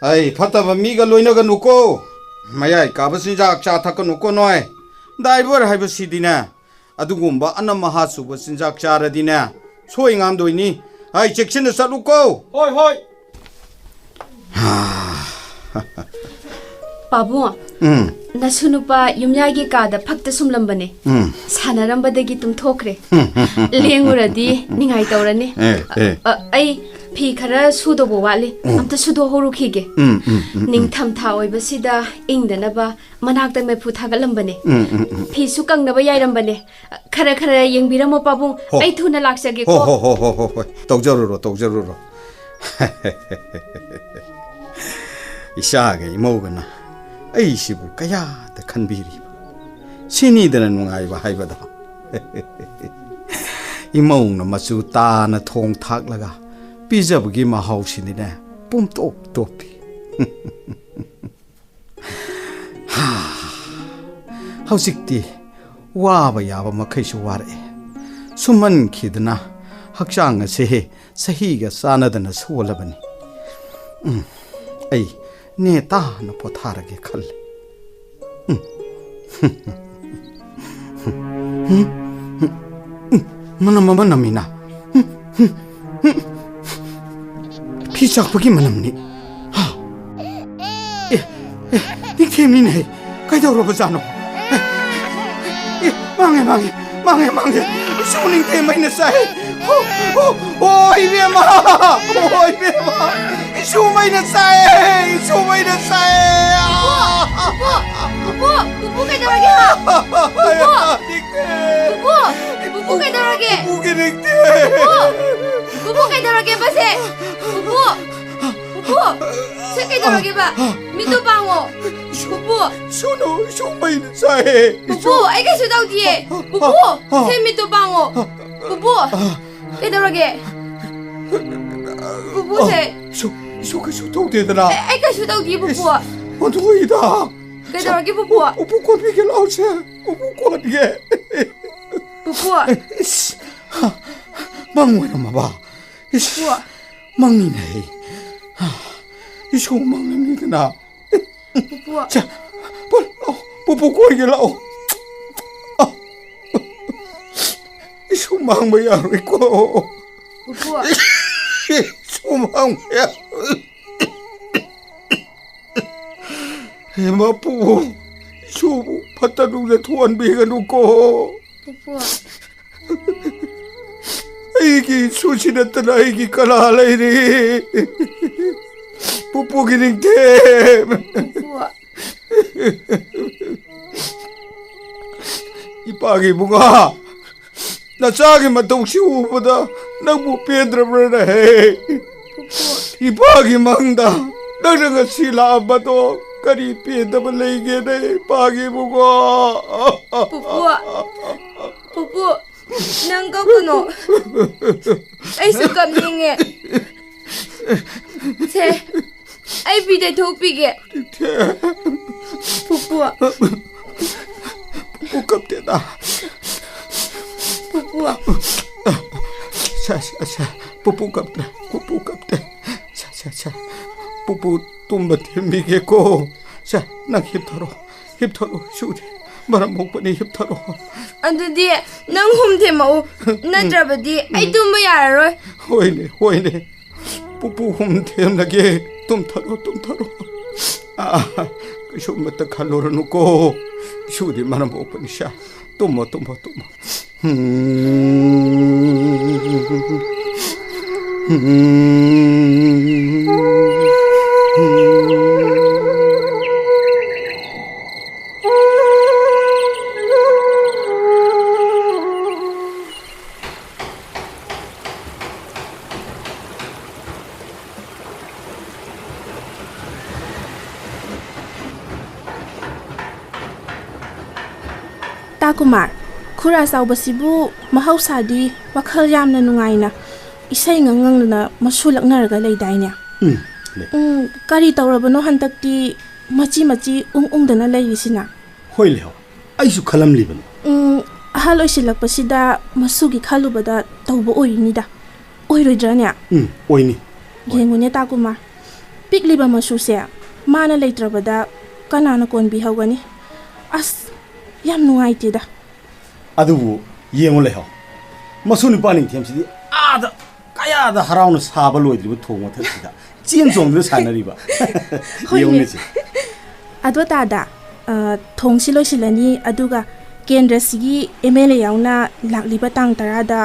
ꯑꯩ, ꯐꯠꯇꯕ ꯃꯤꯒ ꯂꯣꯏꯅꯒꯅꯨꯀꯣ꯫ ꯃꯌꯥꯏ ꯀꯥꯕ ꯆꯤꯟꯖꯥꯛ ꯆꯥ ꯊꯛꯀꯅꯨꯀꯣ ꯅꯣꯏ꯫ ꯗꯥꯏꯚꯔ ꯍꯥꯏꯕꯁꯤꯗꯤꯅꯦ, ꯑꯗꯨꯒꯨꯝꯕ ꯑꯅꯝ ꯑꯍꯥ ꯆꯨꯕ ꯆꯤꯟꯖꯥꯛ ꯆꯥꯔꯗꯤꯅꯦ, ꯁꯣꯏ ꯉꯥꯝꯗꯣꯏꯅꯤ꯫ ꯍꯥꯏ, ꯆꯦꯛꯁꯤꯟꯅ ꯆꯠꯂꯨꯀꯣ꯫ ꯍꯣꯏ, ꯍꯣꯏ꯫ ꯄꯥꯕꯨꯡ, ꯎꯝ꯫ ꯅꯁꯨ ꯅꯨꯄꯥ ꯌꯨꯝꯌꯥꯏꯒꯤ ꯀꯥꯗ ꯐꯛꯇ ꯁꯨꯝꯂꯝꯕꯅꯦ꯫ ꯎꯝ꯫ ꯁꯥꯟꯅꯔꯝꯕꯗꯒꯤ ꯇꯨꯝꯊꯣꯛꯈ꯭ꯔꯦ꯫ ꯂꯦꯡꯉꯨꯔꯗꯤ ꯅꯤꯡꯉꯥꯏ ꯇꯧꯔꯅꯤ꯫ ꯑꯦ, ꯑꯦ꯫ ꯑ, ꯑꯩ ꯐꯤ ꯈꯔ ꯁꯨꯗꯧꯕ ꯋꯥꯠꯂꯤ꯫ ꯎꯝ꯫ ꯑꯝꯇ ꯁꯨꯗꯣꯛꯍꯧꯔꯨꯈꯤꯒꯦ꯫ ꯎꯝ, ꯎꯝ, ꯎꯝ, ꯎꯝ꯫ ꯅꯤꯡꯊꯝꯊꯥ ꯑꯣꯏꯕꯁꯤꯗ ꯏꯪꯗꯅꯕ ꯃꯅꯥꯛꯇ ꯃꯩꯐꯨ ꯊꯥꯒꯠꯂꯝꯕꯅꯦ꯫ ꯎꯝ, ꯎꯝ, ꯎꯝ꯫ ꯐꯤꯁꯨ ꯀꯪꯅꯕ ꯌꯥꯏꯔꯝꯕꯅꯦ꯫ ꯈꯔ ꯈꯔ ꯌꯦꯡꯕꯤꯔꯝꯃꯣ ꯄꯥꯕꯨꯡ, ꯍꯣ꯫ ꯑꯩ ꯊꯨꯅ ꯂꯥꯛꯆꯒꯦꯀꯣ꯫ ꯍꯣ, ꯍꯣ, ꯍꯣ, ꯍꯣ, ꯍꯣ, ꯍꯣꯏ꯫ ꯇꯧꯖꯔꯨꯔꯣ, ꯇꯧꯖꯔꯨꯔꯣ꯫ ꯏꯆꯥꯒ ꯏꯃꯧꯒꯅ ꯑꯩꯁꯤꯕꯨ ꯀꯌꯥꯗ ꯈꯟꯕꯤꯔꯤꯕ꯫ ꯁꯤꯅꯤꯗꯅ ꯅꯨꯡꯉꯥꯏꯕ ꯍꯥꯏꯕꯗꯣ꯫ ꯏꯃꯧꯅ ꯃꯆꯨ ꯇꯥꯅ ꯊꯣꯡ ꯊꯥꯛꯂꯒ ꯄꯤꯖꯕꯒꯤ ꯃꯍꯥꯎꯁꯤꯗꯤꯅꯦ, ꯄꯨꯝꯇꯣꯞ ꯇꯣꯞꯄꯤ꯫ ꯍꯧꯖꯤꯛꯇꯤ ꯋꯥꯕ ꯌꯥꯕ ꯃꯈꯩꯁꯨ ꯋꯥꯔꯛꯑꯦ꯫ ꯁꯨꯝꯍꯟꯈꯤꯗꯅ ꯍꯛꯆꯥꯡ ꯑꯁꯦ ꯆꯍꯤꯒ ꯆꯥꯟꯅꯗꯅ ꯁꯣꯜꯂꯕꯅꯤ꯫ ꯎꯝ, ꯑꯩ ꯅꯦ ꯇꯥꯅ ꯄꯣꯊꯥꯔꯒꯦ ꯈꯜꯂꯦ꯫ ꯎꯝ꯫ ꯎꯝ? ꯎꯝ? ꯎꯝ? ꯃꯅꯝ ꯑꯃ ꯅꯝꯃꯤꯅ꯫ ꯎꯝ? ꯎꯝ? ꯎꯝ? ꯐꯤ ꯆꯥꯛꯄꯒꯤ ꯃꯅꯝꯅꯤ꯫ ꯍꯥ? ꯑꯦ, ꯑꯦ, ꯅꯤꯡꯊꯦꯝꯅꯤꯅꯦ꯫ ꯀꯩꯗꯧꯔꯕꯖꯥꯠꯅꯣ? ꯑꯦ, ꯑꯦ, ꯃꯥꯡꯉꯦ, ꯃꯥꯡꯉꯦ, ꯃꯥꯡꯉꯦ, ꯃꯥꯡꯉꯦ꯫ ꯏꯁꯨ ꯅꯤꯡꯊꯦꯝ ꯃꯩꯅ ꯆꯥꯏ꯫ ꯑꯣ, ꯑꯣ, ꯑꯣ, ꯏꯕꯦꯝꯃ! ꯑꯣ, ꯏꯕꯦꯝꯃ! ꯏꯁꯨ ꯃꯩꯅ ꯆꯥꯏꯌꯦ! ꯏꯁꯨ ꯃꯩꯅ ꯆꯥꯏꯌꯦ! ꯄꯨꯄꯨ! ꯄꯨꯄꯨ! ꯄꯨꯄꯨ ꯀꯩꯗꯧꯔꯒꯦ, ꯍꯥ? ꯄꯨꯄꯨ! ꯄꯨꯄꯨ! ꯄꯨꯄꯨ ꯀꯩꯗꯧꯔꯒꯦ? ꯄꯨꯄꯨꯒꯤ ꯔꯤꯛꯇꯤ! ꯄꯨꯄꯨ! ꯄꯨꯄꯨ ꯀꯩꯗꯧꯔꯒꯦꯕ ꯁꯦ? ꯄꯨꯄꯨ! ꯄꯨꯄꯨ! ꯁꯦ ꯀꯩꯗꯧꯔꯒꯦꯕ? ꯃꯤꯠꯇꯣ ꯄꯥꯡꯉꯣ! ꯄꯨꯄꯨ! ꯁꯨꯅꯨ, ꯏꯁꯨ ꯃꯩꯅ ꯆꯥꯏꯌꯦ! ꯄꯨꯄꯨ! ꯑꯩ ꯀꯩꯁꯨ ꯇꯧꯗꯤꯌꯦ! ꯄꯨꯄꯨ! ꯁꯦ ꯃꯤꯠꯇꯣ ꯄꯥꯡꯉꯣ! ꯄꯨꯄꯨ! ꯀꯩꯗꯧꯔꯒꯦ? ꯄꯨꯄꯨꯁꯦ꯫ ꯏꯁꯨ, ꯏꯁꯨ ꯀꯩꯁꯨ ꯇꯧꯗꯦꯗꯅ꯫ ꯑꯦ, ꯑꯩ ꯀꯩꯁꯨ ꯇꯧꯗꯤꯌꯦ, ꯄꯨꯄꯨ꯫ ꯏꯁ, ꯑꯣꯟꯊꯣꯛꯏꯗ꯫ ꯀꯩꯗꯧꯔꯒꯦ, ꯄꯨꯄꯨ? ꯄꯨꯄꯨ ꯀꯣꯟꯕꯤꯒꯦ ꯂꯥꯎꯁꯦ꯫ ꯄꯨꯄꯨ ꯀꯣꯟꯒꯦ꯫ ꯄꯨꯄꯨ꯫ ꯏꯁ, ꯃꯪ ꯑꯣꯏꯔꯝꯃꯕ? ꯏꯁ, ꯄꯨꯄꯨ꯫ ꯃꯪꯅꯤꯅꯦ꯫ ꯏꯁꯨ ꯃꯪꯅꯤꯗꯅ꯫ ꯄꯨꯄꯨ꯫ ꯁꯦ, ꯄꯨ-, ꯂꯥꯛꯑꯣ, ꯄꯨꯄꯨ ꯀꯣꯏꯒꯦ ꯂꯥꯛꯑꯣ꯫ ꯑ, ꯏꯁꯨ ꯃꯥꯡꯕ ꯌꯥꯔꯣꯏꯀꯣ꯫ ꯄꯨꯄꯨ꯫ ꯏꯁꯨ ꯃꯥꯡꯕ ꯌꯥꯔꯣꯏ꯫ ꯍꯦ ꯃꯄꯨ, ꯏꯁꯨꯕꯨ ꯐꯠꯇ ꯅꯨꯡꯗ ꯊꯣꯛꯍꯟꯕꯤꯒꯅꯨꯀꯣ꯫ ꯄꯨꯄꯨ꯫ ꯑꯩꯒꯤ ꯏꯁꯨꯁꯤ ꯅꯠꯇꯅ ꯑꯩꯒꯤ ꯀꯅꯥ ꯂꯩꯔꯤ? ꯄꯨꯄꯨꯒꯤ ꯅꯤꯡꯊꯦꯝ꯫ ꯄꯨꯄꯨ꯫ ꯏꯄꯥꯒꯤ ꯏꯕꯨꯡꯉꯣ, ꯅꯆꯥꯒꯤ ꯃꯇꯧꯁꯤ ꯎꯕꯗ ꯅꯪꯕꯨ ꯄꯦꯟꯗ꯭ꯔꯕ꯭ꯔꯅꯦ? ꯄꯨꯄꯨ꯫ ꯏꯄꯥꯒꯤ ꯃꯪꯗ ꯅꯪꯅ ꯉꯁꯤ ꯂꯥꯛꯑꯝꯕꯗꯣ ꯀꯔꯤ ꯄꯦꯟꯗꯕ ꯂꯩꯒꯦꯅꯦ, ꯏꯄꯥꯒꯤ ꯏꯕꯨꯡꯉꯣ? ꯄꯨꯄꯨ꯫ ꯄꯨꯄꯨ, ꯅꯪ ꯀꯞꯀꯅꯣ꯫ ꯑꯩꯁꯨ ꯀꯞꯅꯤꯡꯉꯦ꯫ ꯁꯦ, ꯑꯩ ꯐꯤ ꯇꯩꯊꯣꯛꯄꯤꯒꯦ꯫ ꯄꯨꯄꯨ꯫ ꯄꯨꯄꯨ ꯀꯞꯇꯦꯗ꯫ ꯄꯨꯄꯨ꯫ ꯁꯦ, ꯁꯦ, ꯁꯦ, ꯄꯨꯄꯨ ꯀꯞꯇ꯭ꯔꯦ, ꯄꯨꯄꯨ ꯀꯞꯇꯦ꯫ ꯁꯦ, ꯁꯦ, ꯁꯦ, ꯄꯨꯄꯨ ꯇꯨꯝꯕ ꯊꯦꯝꯕꯤꯒꯦꯀꯣ꯫ ꯁꯦ, ꯅꯪ ꯍꯤꯞꯊꯔꯣ, ꯍꯤꯞꯊꯔꯣ, ꯏꯁꯨꯗꯤ ꯃꯔꯝ ꯃꯣꯛꯄꯅꯤ, ꯍꯤꯞꯊꯔꯣ꯫ ꯑꯗꯨꯗꯤ ꯅꯪ ꯍꯨꯝ ꯊꯦꯝꯃꯛꯎ, ꯅꯠꯇ꯭ꯔꯕꯗꯤ ꯑꯩ ꯇꯨꯝꯕ ꯌꯥꯔꯔꯣꯏ꯫ ꯍꯣꯏꯅꯦ, ꯍꯣꯏꯅꯦ, ꯄꯨꯄꯨ ꯍꯨꯝ ꯊꯦꯝꯂꯒꯦ꯫ ꯇꯨꯝꯊꯔꯣ, ꯇꯨꯝꯊꯔꯣ꯫ ꯑꯥ, ꯀꯩꯁꯨ ꯑꯃꯠꯇ ꯈꯜꯂꯨꯔꯅꯨꯀꯣ, ꯏꯁꯨꯗꯤ ꯃꯔꯝ ꯃꯣꯛꯄꯅꯤ꯫ ꯁꯦ, ꯇꯨꯝꯃꯣ, ꯇꯨꯝꯃꯣ, ꯇꯨꯝꯃꯣ꯫ ꯇꯥ ꯀꯨꯃꯥꯔ, ꯈꯨꯔꯥ ꯆꯥꯎꯕꯁꯤꯕꯨ ꯃꯍꯧꯁꯥꯗꯤ ꯋꯥꯈꯜ ꯌꯥꯝꯅ ꯅꯨꯡꯉꯥꯏꯅ ꯏꯁꯩ ꯉꯪ ꯉꯪꯗꯅ ꯃꯁꯨ ꯂꯛꯅꯔꯒ ꯂꯩꯗꯥꯏꯅꯦ? ꯎꯝ, ꯂꯩ꯫ ꯎꯝ, ꯀꯔꯤ ꯇꯧꯔꯕꯅꯣ ꯍꯟꯗꯛꯇꯤ ꯃꯆꯤ ꯃꯆꯤ ꯎꯪ ꯎꯪꯗꯅ ꯂꯩꯔꯤꯁꯤꯅ? ꯍꯣꯏ, ꯂꯩꯍꯧ꯫ ꯑꯩꯁꯨ ꯈꯜꯂꯝꯂꯤꯕꯅꯤ꯫ ꯎꯝ, ꯑꯍꯜ ꯑꯣꯏꯁꯤꯜꯂꯛꯄꯁꯤꯗ ꯃꯁꯨꯒꯤ ꯈꯜꯂꯨꯕꯗ ꯇꯧꯕ ꯑꯣꯏꯔꯤꯅꯤꯗ꯫ ꯑꯣꯏꯔꯣꯏꯗ꯭ꯔꯅꯦ? ꯎꯝ, ꯑꯣꯏꯅꯤ꯫ ꯌꯦꯡꯉꯨꯅꯦ, ꯇꯥ ꯀꯨꯃꯥꯔ, ꯄꯤꯛꯂꯤꯕ ꯃꯁꯨꯁꯦ ꯃꯥꯅ ꯂꯩꯇ꯭ꯔꯕꯗ ꯀꯅꯥꯅ ꯀꯣꯟꯕꯤꯍꯧꯒꯅꯤ? ꯑꯁ, ꯌꯥꯝ ꯅꯨꯡꯉꯥꯏꯇꯦꯗ꯫ ꯑꯗꯨꯕꯨ ꯌꯦꯡꯉꯨ ꯂꯩꯍꯧ, ꯃꯁꯨ ꯅꯨꯄꯥ ꯅꯤꯡꯊꯦꯝꯁꯤꯗꯤ ꯑꯥꯗ ꯀꯌꯥꯗ ꯍꯔꯥꯎꯅ ꯁꯥꯕ ꯂꯣꯏꯗ꯭ꯔꯤꯕ ꯊꯣꯡ ꯃꯊꯛꯁꯤꯗ ꯆꯦꯟ ꯆꯣꯡꯗꯨꯅ ꯁꯥꯟꯅꯔꯤꯕ꯫ ꯍꯣꯏꯅꯦ꯫ ꯌꯦꯡꯉꯨꯅꯦ ꯁꯦ꯫ ꯑꯗꯣ ꯇꯥꯗ, ꯑ, ꯊꯣꯡꯁꯤ ꯂꯣꯏꯁꯤꯜꯂꯅꯤ, ꯑꯗꯨꯒ ꯀꯦꯟꯗ꯭ꯔꯁꯤꯒꯤ ꯑꯦꯝ ꯑꯦꯜ ꯑꯦ ꯌꯥꯎꯅ ꯂꯥꯛꯂꯤꯕ ꯇꯥꯡ ꯇꯔꯥꯗ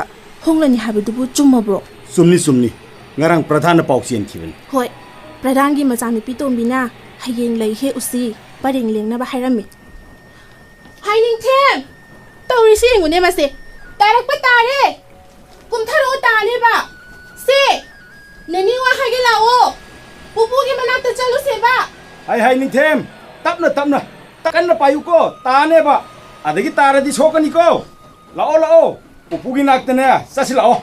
ꯍꯣꯡꯂꯅꯤ ꯍꯥꯏꯕꯗꯨꯕꯨ ꯆꯨꯝꯃꯕ꯭ꯔꯣ? ꯆꯨꯝꯅꯤ, ꯆꯨꯝꯅꯤ꯫ ꯉꯔꯥꯡ ꯄ꯭ꯔꯙꯥꯟꯅ ꯄꯥꯎ ꯆꯦꯟꯈꯤꯕꯅꯤ꯫ ꯍꯣꯏ, ꯄ꯭ꯔꯙꯥꯟꯒꯤ ꯃꯆꯥꯅꯨꯄꯤ ꯇꯣꯝꯕꯤꯅ ꯍꯌꯦꯡ ꯂꯩ ꯍꯦꯛꯎꯁꯤ, ꯄꯔꯦꯡ ꯂꯦꯡꯅꯕ ꯍꯥꯏꯔꯝꯃꯤ꯫ ꯍꯥꯏꯅꯤꯡꯊꯦꯝ! ꯇꯧꯔꯤꯁꯤ ꯌꯦꯡꯉꯨꯅꯦ ꯃꯁꯦ꯫ ꯇꯥꯔꯛꯄ ꯇꯥꯔꯦ! ꯀꯨꯝꯊꯔꯛꯑꯣ ꯇꯥꯅꯦꯕ꯫ ꯁꯦ! ꯅꯦꯅꯦ ꯋꯥ ꯍꯥꯏꯒꯦ ꯂꯥꯛꯑꯣ꯫ ꯄꯨꯄꯨꯒꯤ ꯃꯅꯥꯛꯇ ꯆꯠꯂꯨꯁꯦꯕ꯫ ꯍꯥꯏ, ꯍꯥꯏꯅꯤꯡꯊꯦꯝ! ꯇꯞꯅ, ꯇꯞꯅ꯫ ꯀꯟꯅ ꯄꯥꯏꯌꯨꯀꯣ, ꯇꯥꯅꯦꯕ꯫ ꯑꯗꯒꯤ ꯇꯥꯔꯗꯤ ꯁꯣꯛꯀꯅꯤꯀꯣ꯫ ꯂꯥꯛꯑꯣ, ꯂꯥꯛꯑꯣ꯫ ꯄꯨꯄꯨꯒꯤ ꯅꯥꯛꯇꯅꯦ ꯆꯠꯁꯤ ꯂꯥꯛꯑꯣ꯫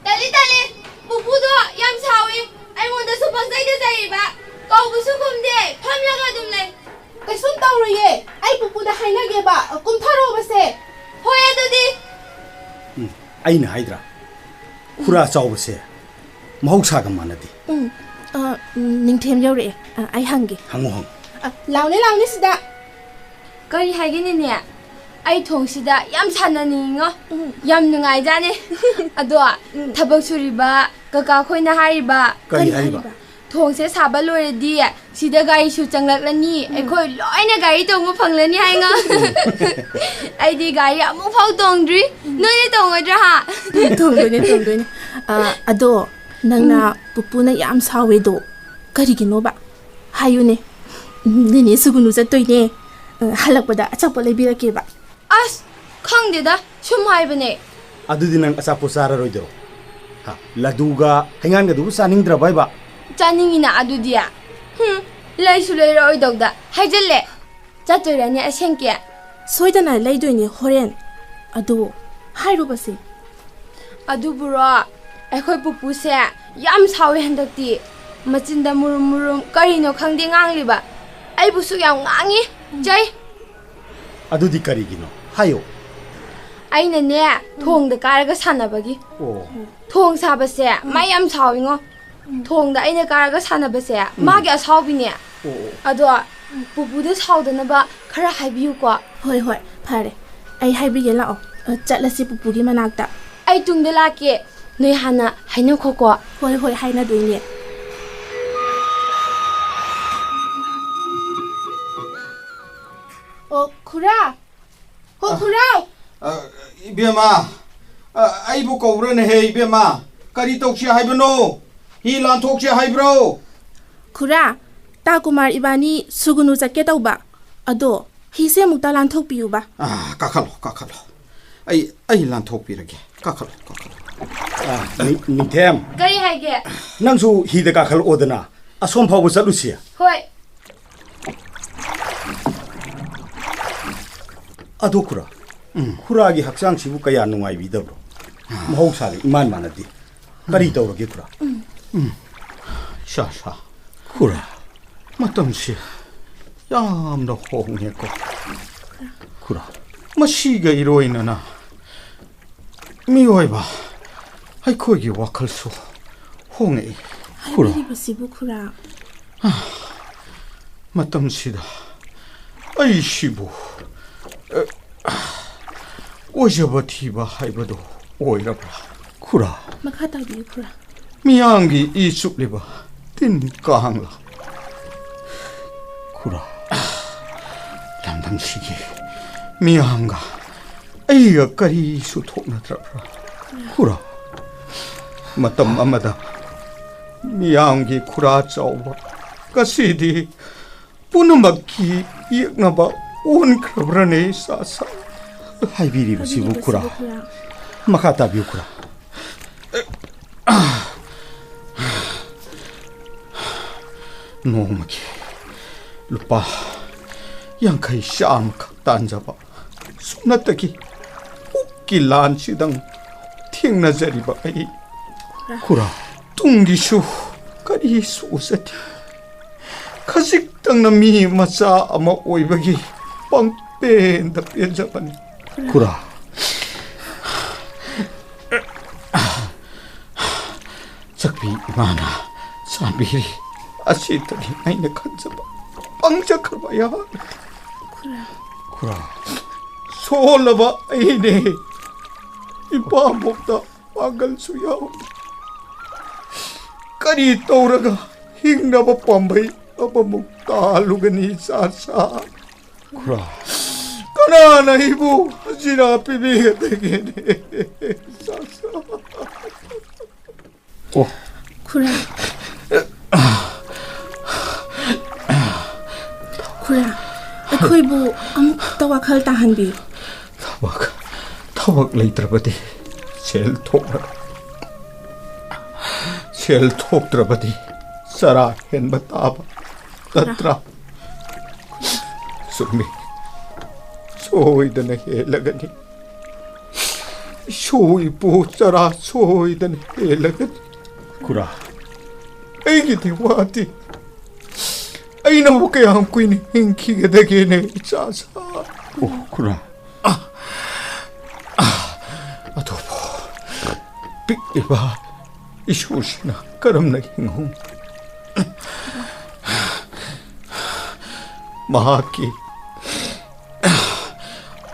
ꯇꯜꯂꯤ, ꯇꯜꯂꯤ꯫ ꯄꯨꯄꯨꯗꯣ ꯌꯥꯝ ꯁꯥꯎꯏ꯫ ꯑꯩꯉꯣꯟꯗꯁꯨ ꯄꯪꯆꯩꯗ ꯆꯩꯕ꯫ ꯀꯧꯕꯁꯨ ꯈꯨꯝꯗꯦ꯫ ꯐꯝꯂꯒ ꯑꯗꯨꯝ ꯂꯩ꯫ ꯀꯩꯁꯨꯝ ꯇꯧꯔꯣꯏꯌꯦ꯫ ꯑꯩ ꯄꯨꯄꯨꯗ ꯍꯥꯏꯅꯒꯦꯕ꯫ ꯀꯨꯝꯊꯔꯛꯑꯣꯕꯁꯦ꯫ ꯍꯣꯏ, ꯑꯗꯨꯗꯤ꯫ ꯎꯝ, ꯑꯩꯅ ꯍꯥꯏꯗ꯭ꯔꯥ? ꯈꯨꯔꯥ ꯆꯥꯎꯕꯁꯦ ꯃꯍꯧꯁꯥꯒ ꯃꯥꯟꯅꯗꯦ꯫ ꯎꯝ, ꯑ, ꯎꯝ, ꯅꯤꯡꯊꯦꯝ ꯌꯧꯔꯛꯑꯦ꯫ ꯑ, ꯑꯩ ꯍꯪꯒꯦ꯫ ꯍꯪꯉꯨ, ꯍꯪꯉꯨ꯫ ꯑ, ꯂꯥꯎꯅꯦ, ꯂꯥꯎꯅꯦ ꯁꯤꯗ꯫ ꯀꯔꯤ ꯍꯥꯏꯒꯦꯅꯦꯅꯦ? ꯑꯩ ꯊꯣꯡꯁꯤꯗ ꯌꯥꯝ ꯁꯥꯟꯅꯅꯤꯡꯉꯤꯉꯣ꯫ ꯎꯝ꯫ ꯌꯥꯝ ꯅꯨꯡꯉꯥꯏꯖꯥꯠꯅꯤ꯫ ꯑꯗꯣ, ꯎꯝ꯫ ꯊꯕꯛ ꯁꯨꯔꯤꯕ ꯀꯀꯥ ꯈꯣꯏꯅ ꯍꯥꯏꯔꯤꯕ, ꯀꯔꯤ ꯀꯔꯤ ꯍꯥꯏꯔꯤꯕ? ꯍꯥꯏꯔꯤꯕ? ꯊꯣꯡꯁꯦ ꯁꯥꯕ ꯂꯣꯏꯔꯗꯤ ꯁꯤꯗ ꯒꯥꯔꯤꯁꯨ ꯆꯪꯂꯛꯂꯅꯤ, ꯎꯝ꯫ ꯑꯩꯈꯣꯏ ꯂꯣꯏꯅ ꯒꯥꯔꯤ ꯇꯣꯡꯕ ꯐꯪꯂꯅꯤ ꯍꯥꯏꯉꯣ꯫ ꯑꯩꯗꯤ ꯒꯥꯔꯤ ꯑꯃꯨꯛ ꯐꯥꯎ ꯇꯣꯡꯗ꯭ꯔꯤ꯫ ꯎꯝ꯫ ꯅꯣꯏꯗꯤ ꯇꯣꯡꯉꯣꯏꯗ꯭ꯔꯥ ꯍꯥ? ꯎꯝ, ꯇꯣꯡꯗꯣꯏꯅꯦ, ꯇꯣꯡꯗꯣꯏꯅꯦ꯫ ꯑ, ꯑꯗꯣ ꯅꯪꯅ ꯎꯝ꯫ ꯄꯨꯄꯨꯅ ꯌꯥꯝ ꯁꯥꯎꯋꯦꯗꯣ ꯀꯔꯤꯒꯤꯅꯣꯕ? ꯍꯥꯏꯌꯨꯅꯦ꯫ ꯎꯝ, ꯅꯦꯅꯦ ꯁꯨꯒꯨꯅꯨ ꯆꯠꯇꯣꯏꯅꯦ꯫ ꯑ, ꯍꯜꯂꯛꯄꯗ ꯑꯆꯥꯄꯣꯠ ꯂꯩꯕꯤꯔꯛꯀꯦꯕ꯫ ꯑꯁ, ꯈꯪꯗꯦꯗ, ꯁꯨꯝ ꯍꯥꯏꯕꯅꯦ꯫ ꯑꯗꯨꯗꯤ ꯅꯪ ꯑꯆꯥꯄꯣꯠ ꯆꯥꯔꯔꯣꯏꯗ꯭ꯔꯣ? ꯍꯥ, ꯂꯗꯨꯒ ꯍꯩꯉꯥꯟꯒꯗꯨꯕꯨ ꯆꯥꯅꯤꯡꯗ꯭ꯔꯕ ꯍꯥꯏꯕ? ꯆꯥꯅꯤꯡꯉꯤꯅ ꯑꯗꯨꯗꯤ꯫ ꯍꯨꯝ, ꯂꯩꯁꯨ ꯂꯩꯔꯛꯑꯣꯏꯗꯧꯗ ꯍꯥꯏꯖꯜꯂꯦ꯫ ꯆꯠꯇꯣꯏꯔꯅꯦ ꯑꯁꯦꯡꯀꯤ? ꯁꯣꯏꯗꯅ ꯂꯩꯗꯣꯏꯅꯦ ꯍꯣꯔꯦꯟ꯫ ꯑꯗꯣ ꯍꯥꯏꯔꯨꯕꯁꯦ꯫ ꯑꯗꯨꯕꯨꯔꯣ, ꯑꯩꯈꯣꯏ ꯄꯨꯄꯨꯁꯦ ꯌꯥꯝ ꯁꯥꯎꯋꯦ ꯍꯟꯗꯛꯇꯤ꯫ ꯃꯆꯤꯟꯗ ꯃꯨꯔꯨꯝ ꯃꯨꯔꯨꯝ ꯀꯔꯤꯅꯣ ꯈꯪꯗꯦ ꯉꯥꯡꯂꯤꯕ꯫ ꯑꯩꯕꯨꯁꯨ ꯌꯥꯝ ꯉꯥꯡꯉꯤ, ꯆꯩ꯫ ꯑꯗꯨꯗꯤ ꯀꯔꯤꯒꯤꯅꯣ? ꯍꯥꯏꯌꯣ꯫ ꯑꯩꯅꯅꯦ, ꯊꯣꯡꯗ ꯀꯥꯔꯒ ꯁꯥꯟꯅꯕꯒꯤ꯫ ꯑꯣ꯫ ꯊꯣꯡ ꯁꯥꯕꯁꯦ ꯃꯥ ꯌꯥꯝ ꯁꯥꯎꯋꯤꯉꯣ꯫ ꯊꯣꯡꯗ ꯑꯩꯅ ꯀꯥꯔꯒ ꯁꯥꯟꯅꯕꯁꯦ ꯃꯥꯒꯤ ꯑꯁꯥꯎꯕꯤꯅꯦ꯫ ꯑꯗꯣ ꯄꯨꯄꯨꯗ ꯁꯥꯎꯗꯅꯕ ꯈꯔ ꯍꯥꯏꯕꯤꯌꯨꯀꯣ꯫ ꯍꯣꯏ, ꯍꯣꯏ, ꯐꯔꯦ꯫ ꯑꯩ ꯍꯥꯏꯕꯤꯒꯦ, ꯂꯥꯛꯑꯣ꯫ ꯑ, ꯆꯠꯂꯁꯤ ꯄꯨꯄꯨꯒꯤ ꯃꯅꯥꯛꯇ꯫ ꯑꯩ ꯇꯨꯡꯗ ꯂꯥꯛꯀꯦ꯫ ꯅꯣꯏ ꯍꯥꯟꯅ ꯍꯥꯏꯅꯈꯣꯀꯣ꯫ ꯍꯣꯏ, ꯍꯣꯏ, ꯍꯥꯏꯅꯗꯣꯏꯅꯦ꯫ ꯑꯣ, ꯈꯨꯔꯥ! ꯍꯣ, ꯈꯨꯔꯥ! ꯑ, ꯏꯕꯦꯝꯃ, ꯑ, ꯑꯩꯕꯨ ꯀꯧꯕ꯭ꯔꯅꯦꯍꯦ, ꯏꯕꯦꯝꯃ? ꯀꯔꯤ ꯇꯧꯁꯤ ꯍꯥꯏꯕꯅꯣ? ꯍꯤ ꯂꯥꯟꯊꯣꯛꯁꯤ ꯍꯥꯏꯕ꯭ꯔꯣ? ꯈꯨꯔꯥ, ꯇꯥ ꯀꯨꯃꯥꯔ ꯏꯕꯥꯅꯤ ꯁꯨꯒꯨꯅꯨ ꯆꯠꯀꯦ ꯇꯧꯕ꯫ ꯑꯗꯣ ꯍꯤꯁꯦ ꯑꯃꯨꯛꯇ ꯂꯥꯟꯊꯣꯛꯄꯤꯌꯨꯕ꯫ ꯑ, ꯀꯥꯈꯠꯂꯣ, ꯀꯥꯈꯠꯂꯣ꯫ ꯑꯩ, ꯑꯩ ꯂꯥꯟꯊꯣꯛꯄꯤꯔꯒꯦ꯫ ꯀꯥꯈꯠꯂꯣ, ꯀꯥꯈꯠꯂꯣ꯫ ꯑ, ꯅꯤꯡ-, ꯅꯤꯡꯊꯦꯝ꯫ ꯀꯔꯤ ꯍꯥꯏꯒꯦ? ꯅꯪꯁꯨ ꯍꯤꯗ ꯀꯥꯈꯠꯂꯛꯑꯣꯗꯅ꯫ ꯑꯁꯣꯝ ꯐꯥꯎꯕ ꯆꯠꯂꯨꯁꯤ꯫ ꯍꯣꯏ꯫ ꯑꯗꯣ ꯈꯨꯔꯥ, ꯎꯝ꯫ ꯈꯨꯔꯥꯒꯤ ꯍꯛꯆꯥꯡꯁꯤꯕꯨ ꯀꯌꯥ ꯅꯨꯡꯉꯥꯏꯕꯤꯗꯕ꯭ꯔꯣ? ꯃꯍꯧꯁꯥꯒ ꯏꯃꯥꯟ ꯃꯥꯟꯅꯗꯦ꯫ ꯀꯔꯤ ꯇꯧꯔꯒꯦ ꯈꯨꯔꯥ? ꯎꯝ꯫ ꯏꯁꯥ, ꯏꯁꯥ꯫ ꯈꯨꯔꯥ, ꯃꯇꯝꯁꯤ ꯌꯥꯝꯅ ꯍꯣꯡꯉꯦꯀꯣ꯫ ꯈꯨꯔꯥ, ꯃꯁꯤꯒ ꯏꯔꯣꯏꯅꯅ ꯃꯤꯑꯣꯏꯕ ꯑꯩꯈꯣꯏꯒꯤ ꯋꯥꯈꯜꯁꯨ ꯍꯣꯡꯉꯛꯏ꯫ ꯈꯨꯔꯥ꯫ ꯍꯥꯏꯕꯤꯔꯤꯕꯁꯤꯕꯨ ꯈꯨꯔꯥ? ꯃꯇꯝꯁꯤꯗ ꯑꯩꯁꯤꯕꯨ, ꯑ, ꯑꯣꯏꯖꯕ ꯊꯤꯕ ꯍꯥꯏꯕꯗꯨ ꯑꯣꯏꯔꯕ꯭ꯔꯥ? ꯈꯨꯔꯥ꯫ ꯃꯈꯥ ꯇꯥꯕꯤꯌꯨ ꯈꯨꯔꯥ꯫ ꯃꯤꯌꯥꯝꯒꯤ ꯏ ꯆꯨꯞꯂꯤꯕ ꯇꯤꯟ ꯀꯥꯡꯂꯥ꯫ ꯈꯨꯔꯥ, ꯂꯝꯗꯝꯁꯤꯒꯤ ꯃꯤꯌꯥꯝꯒ ꯑꯩꯒ ꯀꯔꯤꯁꯨ ꯊꯣꯛꯅꯗ꯭ꯔꯕ꯭ꯔꯥ? ꯈꯨꯔꯥ, ꯃꯇꯝ ꯑꯃꯗ ꯃꯤꯌꯥꯝꯒꯤ ꯈꯨꯔꯥ ꯆꯥꯎꯕ ꯉꯁꯤꯗꯤ ꯄꯨꯝꯅꯃꯛꯀꯤ ꯌꯦꯛꯅꯕ ꯑꯣꯟꯈ꯭ꯔꯕ꯭ꯔꯅꯦ, ꯁꯥ ꯁꯥ? ꯍꯥꯏꯕꯤꯔꯤꯕꯁꯤꯕꯨ ꯈꯨꯔꯥ꯫ ꯃꯈꯥ ꯇꯥꯕꯤꯌꯨ ꯈꯨꯔꯥ꯫ ꯅꯣꯡꯃꯒꯤ ꯂꯨꯄꯥ ꯌꯥꯡꯈꯩ ꯆꯥꯝꯃꯈꯛ ꯇꯥꯟꯖꯕ ꯁꯨꯞꯅꯇꯒꯤ ꯄꯨꯛꯀꯤ ꯂꯥꯟꯁꯤꯗꯪ ꯊꯦꯡꯅꯖꯔꯤꯕ ꯑꯩ ꯈꯨꯔꯥ, ꯇꯨꯡꯒꯤꯁꯨ ꯀꯔꯤꯁꯨ ꯎꯖꯗꯦ꯫ ꯈꯖꯤꯛꯇꯪꯅ ꯃꯤ ꯃꯆꯥ ꯑꯃ ꯑꯣꯏꯕꯒꯤ ꯄꯪꯄꯦꯟꯗ ꯄꯦꯟꯖꯕꯅꯤ꯫ ꯈꯨꯔꯥ, ꯆꯛꯄꯤ ꯏꯃꯥꯅ ꯆꯥꯟꯕꯤꯔꯤ꯫ ꯑꯁꯤꯇꯅꯤ ꯑꯩꯅ ꯈꯟꯖꯕ ꯄꯪꯖꯈ꯭ꯔꯕ ꯑꯩꯍꯥꯛ꯫ ꯈꯨꯔꯥ꯫ ꯈꯨꯔꯥ꯫ ꯁꯣꯜꯂꯕ ꯑꯩꯅꯦ꯫ ꯏꯄꯥꯕꯣꯛꯇ ꯄꯥꯡꯒꯜꯁꯨ ꯌꯥꯎꯗꯦ꯫ ꯀꯔꯤ ꯇꯧꯔꯒ ꯍꯤꯡꯅꯕ ꯄꯥꯝꯕꯩ ꯑꯃꯃꯨꯛ ꯇꯥꯜꯂꯨꯒꯅꯤ, ꯆꯥ ꯆꯥ? ꯈꯨꯔꯥ꯫ ꯀꯅꯥꯅ ꯑꯩꯕꯨ ꯍꯖꯤꯔꯥ ꯄꯤꯕꯤꯒꯗꯒꯦꯅꯦ? ꯆꯥ ꯆꯥ꯫ ꯑꯣ꯫ ꯈꯨꯔꯥ꯫ ꯈꯨꯔꯥ, ꯑꯩꯈꯣꯏꯕꯨ ꯑꯃꯨꯛꯇ ꯋꯥꯈꯜ ꯇꯥꯍꯟꯕꯤꯌꯨ꯫ ꯊꯕꯛ, ꯊꯕꯛ ꯂꯩꯇ꯭ꯔꯕꯗꯤ ꯁꯦꯜ ꯊꯣꯛꯂꯔꯣꯏ꯫ ꯁꯦꯜ ꯊꯣꯛꯇ꯭ꯔꯕꯗꯤ ꯆꯔꯥ ꯍꯦꯟꯕ ꯇꯥꯕ ꯅꯠꯇ꯭ꯔꯥ? ꯆꯨꯝꯃꯤ꯫ ꯁꯣꯏꯗꯅ ꯍꯦꯜꯂꯒꯅꯤ꯫ ꯏꯁꯨ ꯏꯄꯨ ꯆꯔꯥ ꯁꯣꯏꯗꯅ ꯍꯦꯜꯂꯒꯅꯤ꯫ ꯈꯨꯔꯥ꯫ ꯑꯩꯒꯤꯗꯤ ꯋꯥꯗꯦ꯫ ꯑꯩꯅꯕꯨ ꯀꯌꯥꯝ ꯀꯨꯏꯅ ꯍꯤꯡꯈꯤꯒꯗꯒꯦꯅꯦ, ꯏꯆꯥ ꯁꯥ? ꯑꯣ, ꯈꯨꯔꯥ꯫ ꯑꯗꯨꯕꯨ ꯄꯤꯛꯂꯤꯕ ꯏꯁꯨꯁꯤꯅ ꯀꯔꯝꯅ ꯍꯤꯡꯍꯧꯅꯤ? ꯃꯍꯥꯛꯀꯤ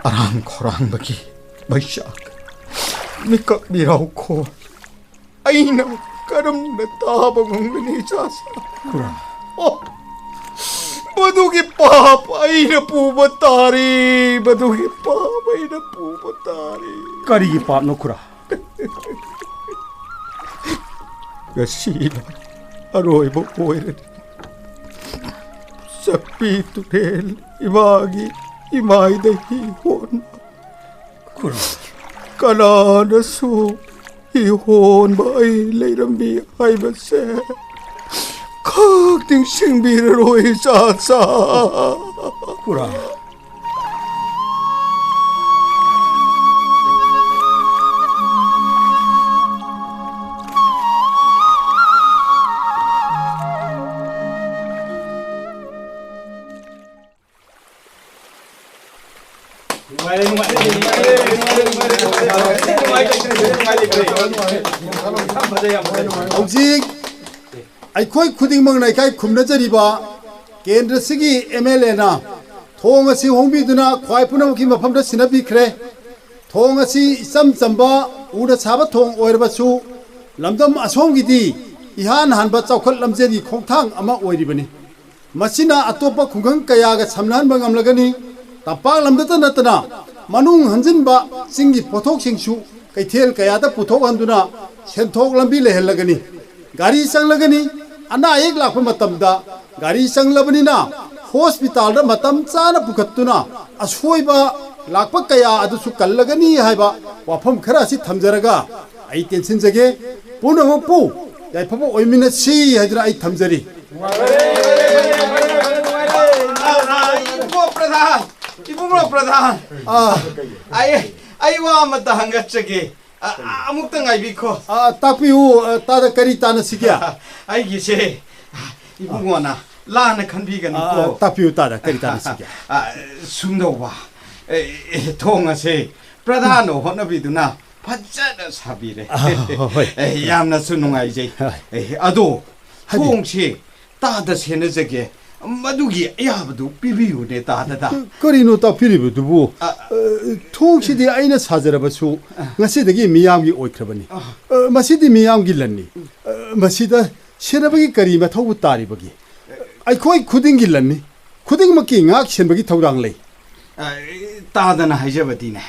ꯑꯔꯥꯡ ꯈꯧꯔꯥꯡꯕꯒꯤ ꯃꯩꯆꯥꯛ, ꯃꯤꯀꯞ ꯃꯤꯔꯥꯎꯈꯣꯜ ꯑꯩꯅ ꯀꯔꯝꯅ ꯇꯥꯕ ꯉꯝꯒꯅꯤ, ꯏꯆꯥꯁꯥ? ꯈꯨꯔꯥ꯫ ꯑꯣ, ꯃꯗꯨꯒꯤ ꯄꯥꯞ ꯑꯩꯅ ꯄꯨꯕ ꯇꯥꯔꯤ, ꯃꯗꯨꯒꯤ ꯄꯥꯞ ꯑꯩꯅ ꯄꯨꯕ ꯇꯥꯔꯤ꯫ ꯀꯔꯤꯒꯤ ꯄꯥꯞꯅꯣ, ꯈꯨꯔꯥ? ꯉꯁꯤꯅ ꯑꯔꯣꯏꯕ ꯑꯣꯏꯔꯅꯤ꯫ ꯆꯛꯄꯤ ꯇꯨꯔꯦꯜ ꯏꯃꯥꯒꯤ ꯏꯃꯥꯏꯗ ꯍꯤ ꯍꯣꯟꯕ꯫ ꯈꯨꯔꯥ꯫ ꯀꯅꯥꯅꯁꯨ ꯍꯤ ꯍꯣꯟꯕ ꯑꯩ ꯂꯩꯔꯝꯃꯤ ꯍꯥꯏꯕꯁꯦ ꯈꯛ ꯅꯤꯡꯁꯤꯡꯕꯤꯔꯔꯣꯏ, ꯆꯥ ꯆꯥ꯫ ꯈꯨꯔꯥ꯫ ꯍꯧꯖꯤꯛ ꯑꯩꯈꯣꯏ ꯈꯨꯗꯤꯡꯃꯛꯅ ꯏꯀꯥꯏ ꯈꯨꯝꯅꯖꯔꯤꯕ ꯀꯦꯟꯗ꯭ꯔꯁꯤꯒꯤ ꯑꯦꯝ ꯑꯦꯜ ꯑꯦꯅ ꯊꯣꯡ ꯑꯁꯤ ꯍꯣꯡꯕꯤꯗꯨꯅ ꯈ꯭ꯋꯥꯏ ꯄꯨꯝꯅꯃꯛꯀꯤ ꯃꯐꯝꯗ ꯁꯤꯟꯅꯕꯤꯈ꯭ꯔꯦ꯫ ꯊꯣꯡ ꯑꯁꯤ ꯏꯆꯝ ꯆꯝꯕ ꯎꯅ ꯁꯥꯕ ꯊꯣꯡ ꯑꯣꯏꯔꯕꯁꯨ, ꯂꯝꯗꯝ ꯑꯁꯣꯝꯒꯤꯗꯤ ꯏꯍꯥꯟ ꯍꯥꯟꯕ ꯆꯥꯎꯈꯠ ꯂꯝꯖꯦꯜꯒꯤ ꯈꯣꯡꯊꯥꯡ ꯑꯃ ꯑꯣꯏꯔꯤꯕꯅꯤ꯫ ꯃꯁꯤꯅ ꯑꯇꯣꯞꯄ ꯈꯨꯡꯒꯪ ꯀꯌꯥꯒ ꯁꯝꯅꯍꯟꯕ ꯉꯝꯂꯒꯅꯤ꯫ ꯇꯝꯄꯥꯛ ꯂꯝꯗꯇ ꯅꯠꯇꯅ ꯃꯅꯨꯡ ꯍꯟꯖꯤꯟꯕ ꯆꯤꯡꯒꯤ ꯄꯣꯠꯊꯣꯛꯁꯤꯡꯁꯨ ꯀꯩꯊꯦꯜ ꯀꯌꯥꯗ ꯄꯨꯊꯣꯛꯍꯟꯗꯨꯅ ꯁꯦꯟꯊꯣꯛ ꯂꯝꯕꯤ ꯂꯩꯍꯜꯂꯒꯅꯤ꯫ ꯒꯥꯔꯤ ꯆꯪꯂꯒꯅꯤ꯫ ꯑꯅꯥ ꯑꯌꯦꯛ ꯂꯥꯛꯄ ꯃꯇꯝꯗ ꯒꯥꯔꯤ ꯆꯪꯂꯕꯅꯤꯅ ꯍꯣꯁꯄꯤꯇꯥꯜꯗ ꯃꯇꯝ ꯆꯥꯅ ꯄꯨꯈꯠꯇꯨꯅ ꯑꯁꯣꯏꯕ ꯂꯥꯛꯄ ꯀꯌꯥ ꯑꯗꯨꯁꯨ ꯀꯜꯂꯒꯅꯤ ꯍꯥꯏꯕ ꯋꯥꯐꯝ ꯈꯔ ꯑꯁꯤ ꯊꯝꯖꯔꯒ ꯑꯩ ꯇꯦꯟꯁꯤꯟꯖꯒꯦ꯫ ꯄꯨꯝꯅꯃꯛꯄꯨ ꯌꯥꯏꯐꯕ ꯑꯣꯏꯃꯤꯟꯅꯁꯤ ꯍꯥꯏꯗꯨꯅ ꯑꯩ ꯊꯝꯖꯔꯤ꯫ ꯏꯕꯨꯡꯉꯣ ꯄ꯭ꯔꯙꯥꯟ, ꯏꯕꯨꯡꯉꯣ ꯄ꯭ꯔꯙꯥꯟ, ꯑꯥ꯫ ꯑꯩ, ꯑꯩ ꯋꯥ ꯑꯃꯇ ꯍꯪꯒꯠꯆꯒꯦ꯫ ꯑ, ꯑ, ꯑꯃꯨꯛꯇ ꯉꯥꯏꯕꯤꯈꯣ꯫ ꯑ, ꯇꯥꯛꯄꯤꯌꯨ, ꯑ, ꯇꯥꯗ ꯀꯔꯤ ꯇꯥꯟꯅꯁꯤꯒꯦ? ꯑꯩꯒꯤꯁꯦ ꯏꯕꯨꯡꯉꯣꯅ ꯂꯥꯟꯅ ꯈꯟꯕꯤꯒꯅꯨꯀꯣ꯫ ꯑ, ꯇꯥꯛꯄꯤꯌꯨ ꯇꯥꯗ ꯀꯔꯤ ꯇꯥꯟꯅꯁꯤꯒꯦ? ꯑ, ꯁꯨꯝꯗꯧꯕ, ꯑꯦ, ꯑꯦ, ꯊꯣꯡ ꯑꯁꯦ ꯄ꯭ꯔꯙꯥꯟꯅ ꯍꯣꯠꯅꯕꯤꯗꯨꯅ ꯐꯖꯅ ꯁꯥꯕꯤꯔꯦ꯫ ꯑ, ꯍꯣꯏ, ꯍꯣꯏ꯫ ꯑꯦ, ꯌꯥꯝꯅꯁꯨ ꯅꯨꯡꯉꯥꯏꯖꯩ꯫ ꯍꯣꯏ꯫ ꯑꯦ, ꯑꯗꯣ ꯍꯥꯏꯕꯤꯌꯨ꯫ ꯊꯣꯡꯁꯦ ꯇꯥꯗ ꯁꯦꯟꯅꯖꯒꯦ꯫ ꯃꯗꯨꯒꯤ ꯑꯌꯥꯕꯗꯨ ꯄꯤꯕꯤꯌꯨꯅꯦ ꯇꯥꯗꯗ꯫ ꯀꯔꯤꯅꯣ ꯇꯥꯛꯄꯤꯔꯤꯕꯗꯨꯕꯨ? ꯑ, ꯑ, ꯊꯣꯡꯁꯤꯗꯤ ꯑꯩꯅ ꯁꯥꯖꯔꯕꯁꯨ ꯑ꯫ ꯉꯁꯤꯗꯒꯤ ꯃꯤꯌꯥꯝꯒꯤ ꯑꯣꯏꯈ꯭ꯔꯕꯅꯤ꯫ ꯑ꯫ ꯑ, ꯃꯁꯤꯗꯤ ꯃꯤꯌꯥꯝꯒꯤ ꯂꯟꯅꯤ꯫ ꯑ, ꯃꯁꯤꯗ ꯁꯦꯟꯅꯕꯒꯤ ꯀꯔꯤ ꯃꯊꯧꯕꯨ ꯇꯥꯔꯤꯕꯒꯦ? ꯑꯩꯈꯣꯏ ꯈꯨꯗꯤꯡꯒꯤ ꯂꯟꯅꯤ꯫ ꯈꯨꯗꯤꯡꯃꯛꯀꯤ ꯉꯥꯛ ꯁꯦꯟꯕꯒꯤ ꯊꯧꯗꯥꯡ ꯂꯩ꯫ ꯑ, ꯇꯥꯗꯅ ꯍꯥꯏꯖꯕꯗꯤꯅꯦ,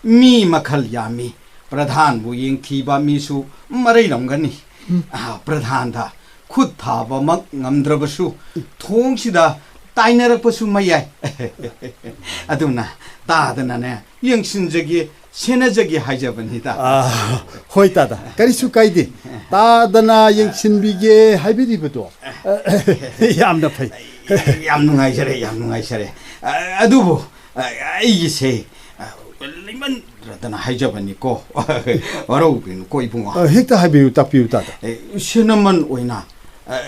ꯃꯤ ꯃꯈꯜ ꯌꯥꯝꯃꯤ꯫ ꯄ꯭ꯔꯙꯥꯟꯕꯨ ꯌꯦꯡꯊꯤꯕ ꯃꯤꯁꯨ ꯃꯔꯩꯂꯝꯒꯅꯤ꯫ ꯎꯝ꯫ ꯑ, ꯄ꯭ꯔꯙꯥꯟꯗ ꯈꯨꯠ ꯊꯥꯕꯃꯛ ꯉꯝꯗ꯭ꯔꯕꯁꯨ ꯊꯣꯡꯁꯤꯗ ꯇꯥꯏꯅꯔꯛꯄꯁꯨ ꯃꯌꯥꯏ꯫ ꯑꯗꯨꯅ ꯇꯥꯗꯅꯅꯦ, ꯌꯦꯡꯁꯤꯟꯖꯒꯦ, ꯁꯦꯟꯅꯖꯒꯦ ꯍꯥꯏꯖꯕꯅꯤꯗ꯫ ꯑ, ꯍꯣꯏ ꯇꯥꯗ, ꯀꯔꯤꯁꯨ ꯀꯥꯏꯗꯦ꯫ ꯇꯥꯗꯅ ꯌꯦꯡꯁꯤꯟꯕꯤꯒꯦ ꯍꯥꯏꯕꯤꯔꯤꯕꯗꯣ, ꯑ, ꯌꯥꯝꯅ ꯐꯩ꯫ ꯌꯥꯝ ꯅꯨꯡꯉꯥꯏꯖꯔꯦ, ꯌꯥꯝ ꯅꯨꯡꯉꯥꯏꯖꯔꯦ꯫ ꯑ, ꯑꯗꯨꯕꯨ, ꯑ, ꯑꯩꯒꯤꯁꯦ, ꯑ, ꯂꯩꯃꯟꯗ꯭ꯔꯗꯅ ꯍꯥꯏꯖꯕꯅꯤꯀꯣ꯫ ꯋꯥꯔꯧꯕꯤꯅꯨꯀꯣ, ꯏꯕꯨꯡꯉꯣ꯫ ꯑ, ꯍꯦꯛꯇ ꯍꯥꯏꯕꯤꯌꯨ, ꯇꯥꯛꯄꯤꯌꯨ ꯇꯥꯗ꯫ ꯑꯦ, ꯁꯤꯅꯃꯟ ꯑꯣꯏꯅ, ꯑ,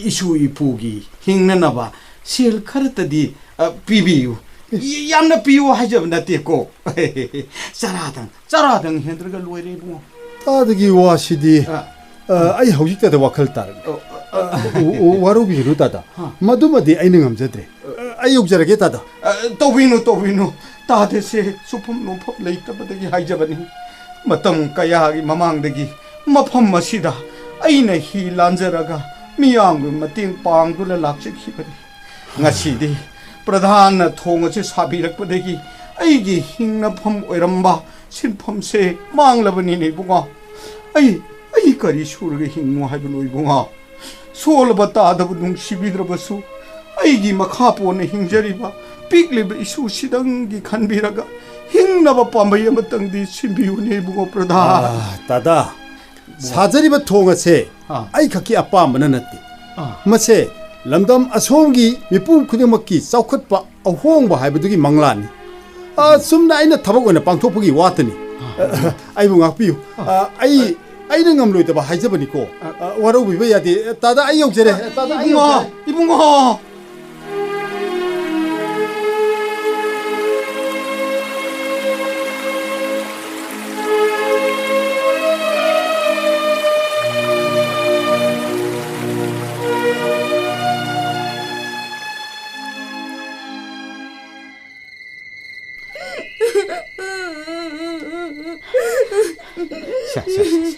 ꯏꯁꯨ ꯏꯄꯨꯒꯤ ꯍꯤꯡꯅꯅꯕ ꯁꯦꯜ ꯈꯔꯇꯗꯤ, ꯑ, ꯄꯤꯕꯤꯌꯨ꯫ ꯏꯁ꯫ ꯌꯥꯝꯅ ꯄꯤꯌꯨ ꯍꯥꯏꯖꯕ ꯅꯠꯇꯦꯀꯣ꯫ ꯆꯔꯥꯗꯪ, ꯆꯔꯥꯗꯪ ꯍꯦꯟꯗ꯭ꯔꯒ ꯂꯣꯏꯔꯦ, ꯏꯕꯨꯡꯉꯣ꯫ ꯇꯥꯗꯒꯤ ꯋꯥꯁꯤꯗꯤ, ꯑ꯫ ꯑ, ꯑꯩ ꯍꯧꯖꯤꯛꯇꯗ ꯋꯥꯈꯜ ꯇꯥꯔꯛꯂꯦ꯫ ꯑꯣ, ꯑ꯫ ꯑ, ꯋꯥꯔꯧꯕꯤꯒꯅꯨ, ꯇꯥꯗ꯫ ꯍꯥ꯫ ꯃꯗꯨꯃꯗꯤ ꯑꯩꯅ ꯉꯝꯖꯗ꯭ꯔꯦ꯫ ꯑ, ꯑꯩ ꯌꯧꯖꯔꯒꯦ, ꯇꯥꯗ꯫ ꯑ, ꯇꯧꯕꯤꯅꯨ, ꯇꯧꯕꯤꯅꯨ꯫ ꯇꯥꯗꯁꯦ ꯁꯨꯐꯝ ꯅꯣꯝꯐꯝ ꯂꯩꯇꯕꯗꯒꯤ ꯍꯥꯏꯖꯕꯅꯤ꯫ ꯃꯇꯝ ꯀꯌꯥꯒꯤ ꯃꯃꯥꯡꯗꯒꯤ ꯃꯐꯝ ꯑꯁꯤꯗ ꯑꯩꯅ ꯍꯤ ꯂꯥꯟꯖꯔꯒ ꯃꯤꯌꯥꯝꯒꯤ ꯃꯇꯦꯡ ꯄꯥꯡꯗꯨꯅ ꯂꯥꯛꯆꯈꯤꯕꯅꯤ꯫ ꯉꯁꯤꯗꯤ ꯄ꯭ꯔꯙꯥꯟꯅ ꯊꯣꯡ ꯑꯁꯤ ꯁꯥꯕꯤꯔꯛꯄꯗꯒꯤ ꯑꯩꯒꯤ ꯍꯤꯡꯅꯐꯝ ꯑꯣꯏꯔꯝꯕ ꯁꯤꯟꯐꯝꯁꯦ ꯃꯥꯡꯂꯕꯅꯤꯅꯦ, ꯏꯕꯨꯡꯉꯣ꯫ ꯑꯩ, ꯑꯩ ꯀꯔꯤ ꯁꯨꯔꯒ ꯍꯤꯡꯉꯣ ꯍꯥꯏꯕꯅꯣ, ꯏꯕꯨꯡꯉꯣ? ꯁꯣꯜꯂꯕ ꯇꯥꯗꯕ ꯅꯨꯡꯁꯤꯕꯤꯗ꯭ꯔꯕꯁꯨ, ꯑꯩꯒꯤ ꯃꯈꯥ ꯄꯣꯟꯅ ꯍꯤꯡꯖꯔꯤꯕ ꯄꯤꯛꯂꯤꯕ ꯏꯁꯨꯁꯤꯗꯪꯒꯤ ꯈꯟꯕꯤꯔꯒ ꯍꯤꯡꯅꯕ ꯄꯥꯝꯕꯩ ꯑꯃꯇꯪꯗꯤ ꯁꯤꯟꯕꯤꯌꯨꯅꯦ, ꯏꯕꯨꯡꯉꯣ ꯄ꯭ꯔꯙꯥꯟ꯫ ꯑꯥ, ꯇꯥꯗ, ꯁꯥꯖꯔꯤꯕ ꯊꯣꯡ ꯑꯁꯦ ꯑꯥ꯫ ꯑꯩꯈꯛꯀꯤ ꯑꯄꯥꯝꯕꯅ ꯅꯠꯇꯦ꯫ ꯑꯥ꯫ ꯃꯁꯦ ꯂꯝꯗꯝ ꯑꯁꯣꯝꯒꯤ ꯃꯤꯄꯨꯝ ꯈꯨꯗꯤꯡꯃꯛꯀꯤ ꯆꯥꯎꯈꯠꯄ ꯑꯍꯣꯡꯕ ꯍꯥꯏꯕꯗꯨꯒꯤ ꯃꯪꯂꯥꯟꯅꯤ꯫ ꯑ, ꯆꯨꯝꯅ ꯑꯩꯅ ꯊꯕꯛ ꯑꯣꯏꯅ ꯄꯥꯡꯊꯣꯛꯄꯒꯤ ꯋꯥꯇꯅꯤ꯫ ꯑ, ꯑꯩꯕꯨ ꯉꯥꯛꯄꯤꯌꯨ꯫ ꯑ, ꯑꯩ, ꯑꯩꯅ ꯉꯝꯂꯣꯏꯗꯕ ꯍꯥꯏꯖꯕꯅꯤꯀꯣ꯫ ꯑ, ꯋꯥꯔꯧꯕꯤꯕ ꯌꯥꯗꯦ꯫ ꯇꯥꯗ, ꯑꯩ ꯌꯧꯖꯔꯦ꯫ ꯇꯥꯗ, ꯑꯩ ꯏꯕꯨꯡꯉꯣ, ꯌꯧꯖꯔꯦ꯫ ꯏꯕꯨꯡꯉꯣ꯫ ꯁꯦ, ꯁꯦ, ꯁꯦ, ꯁꯦ꯫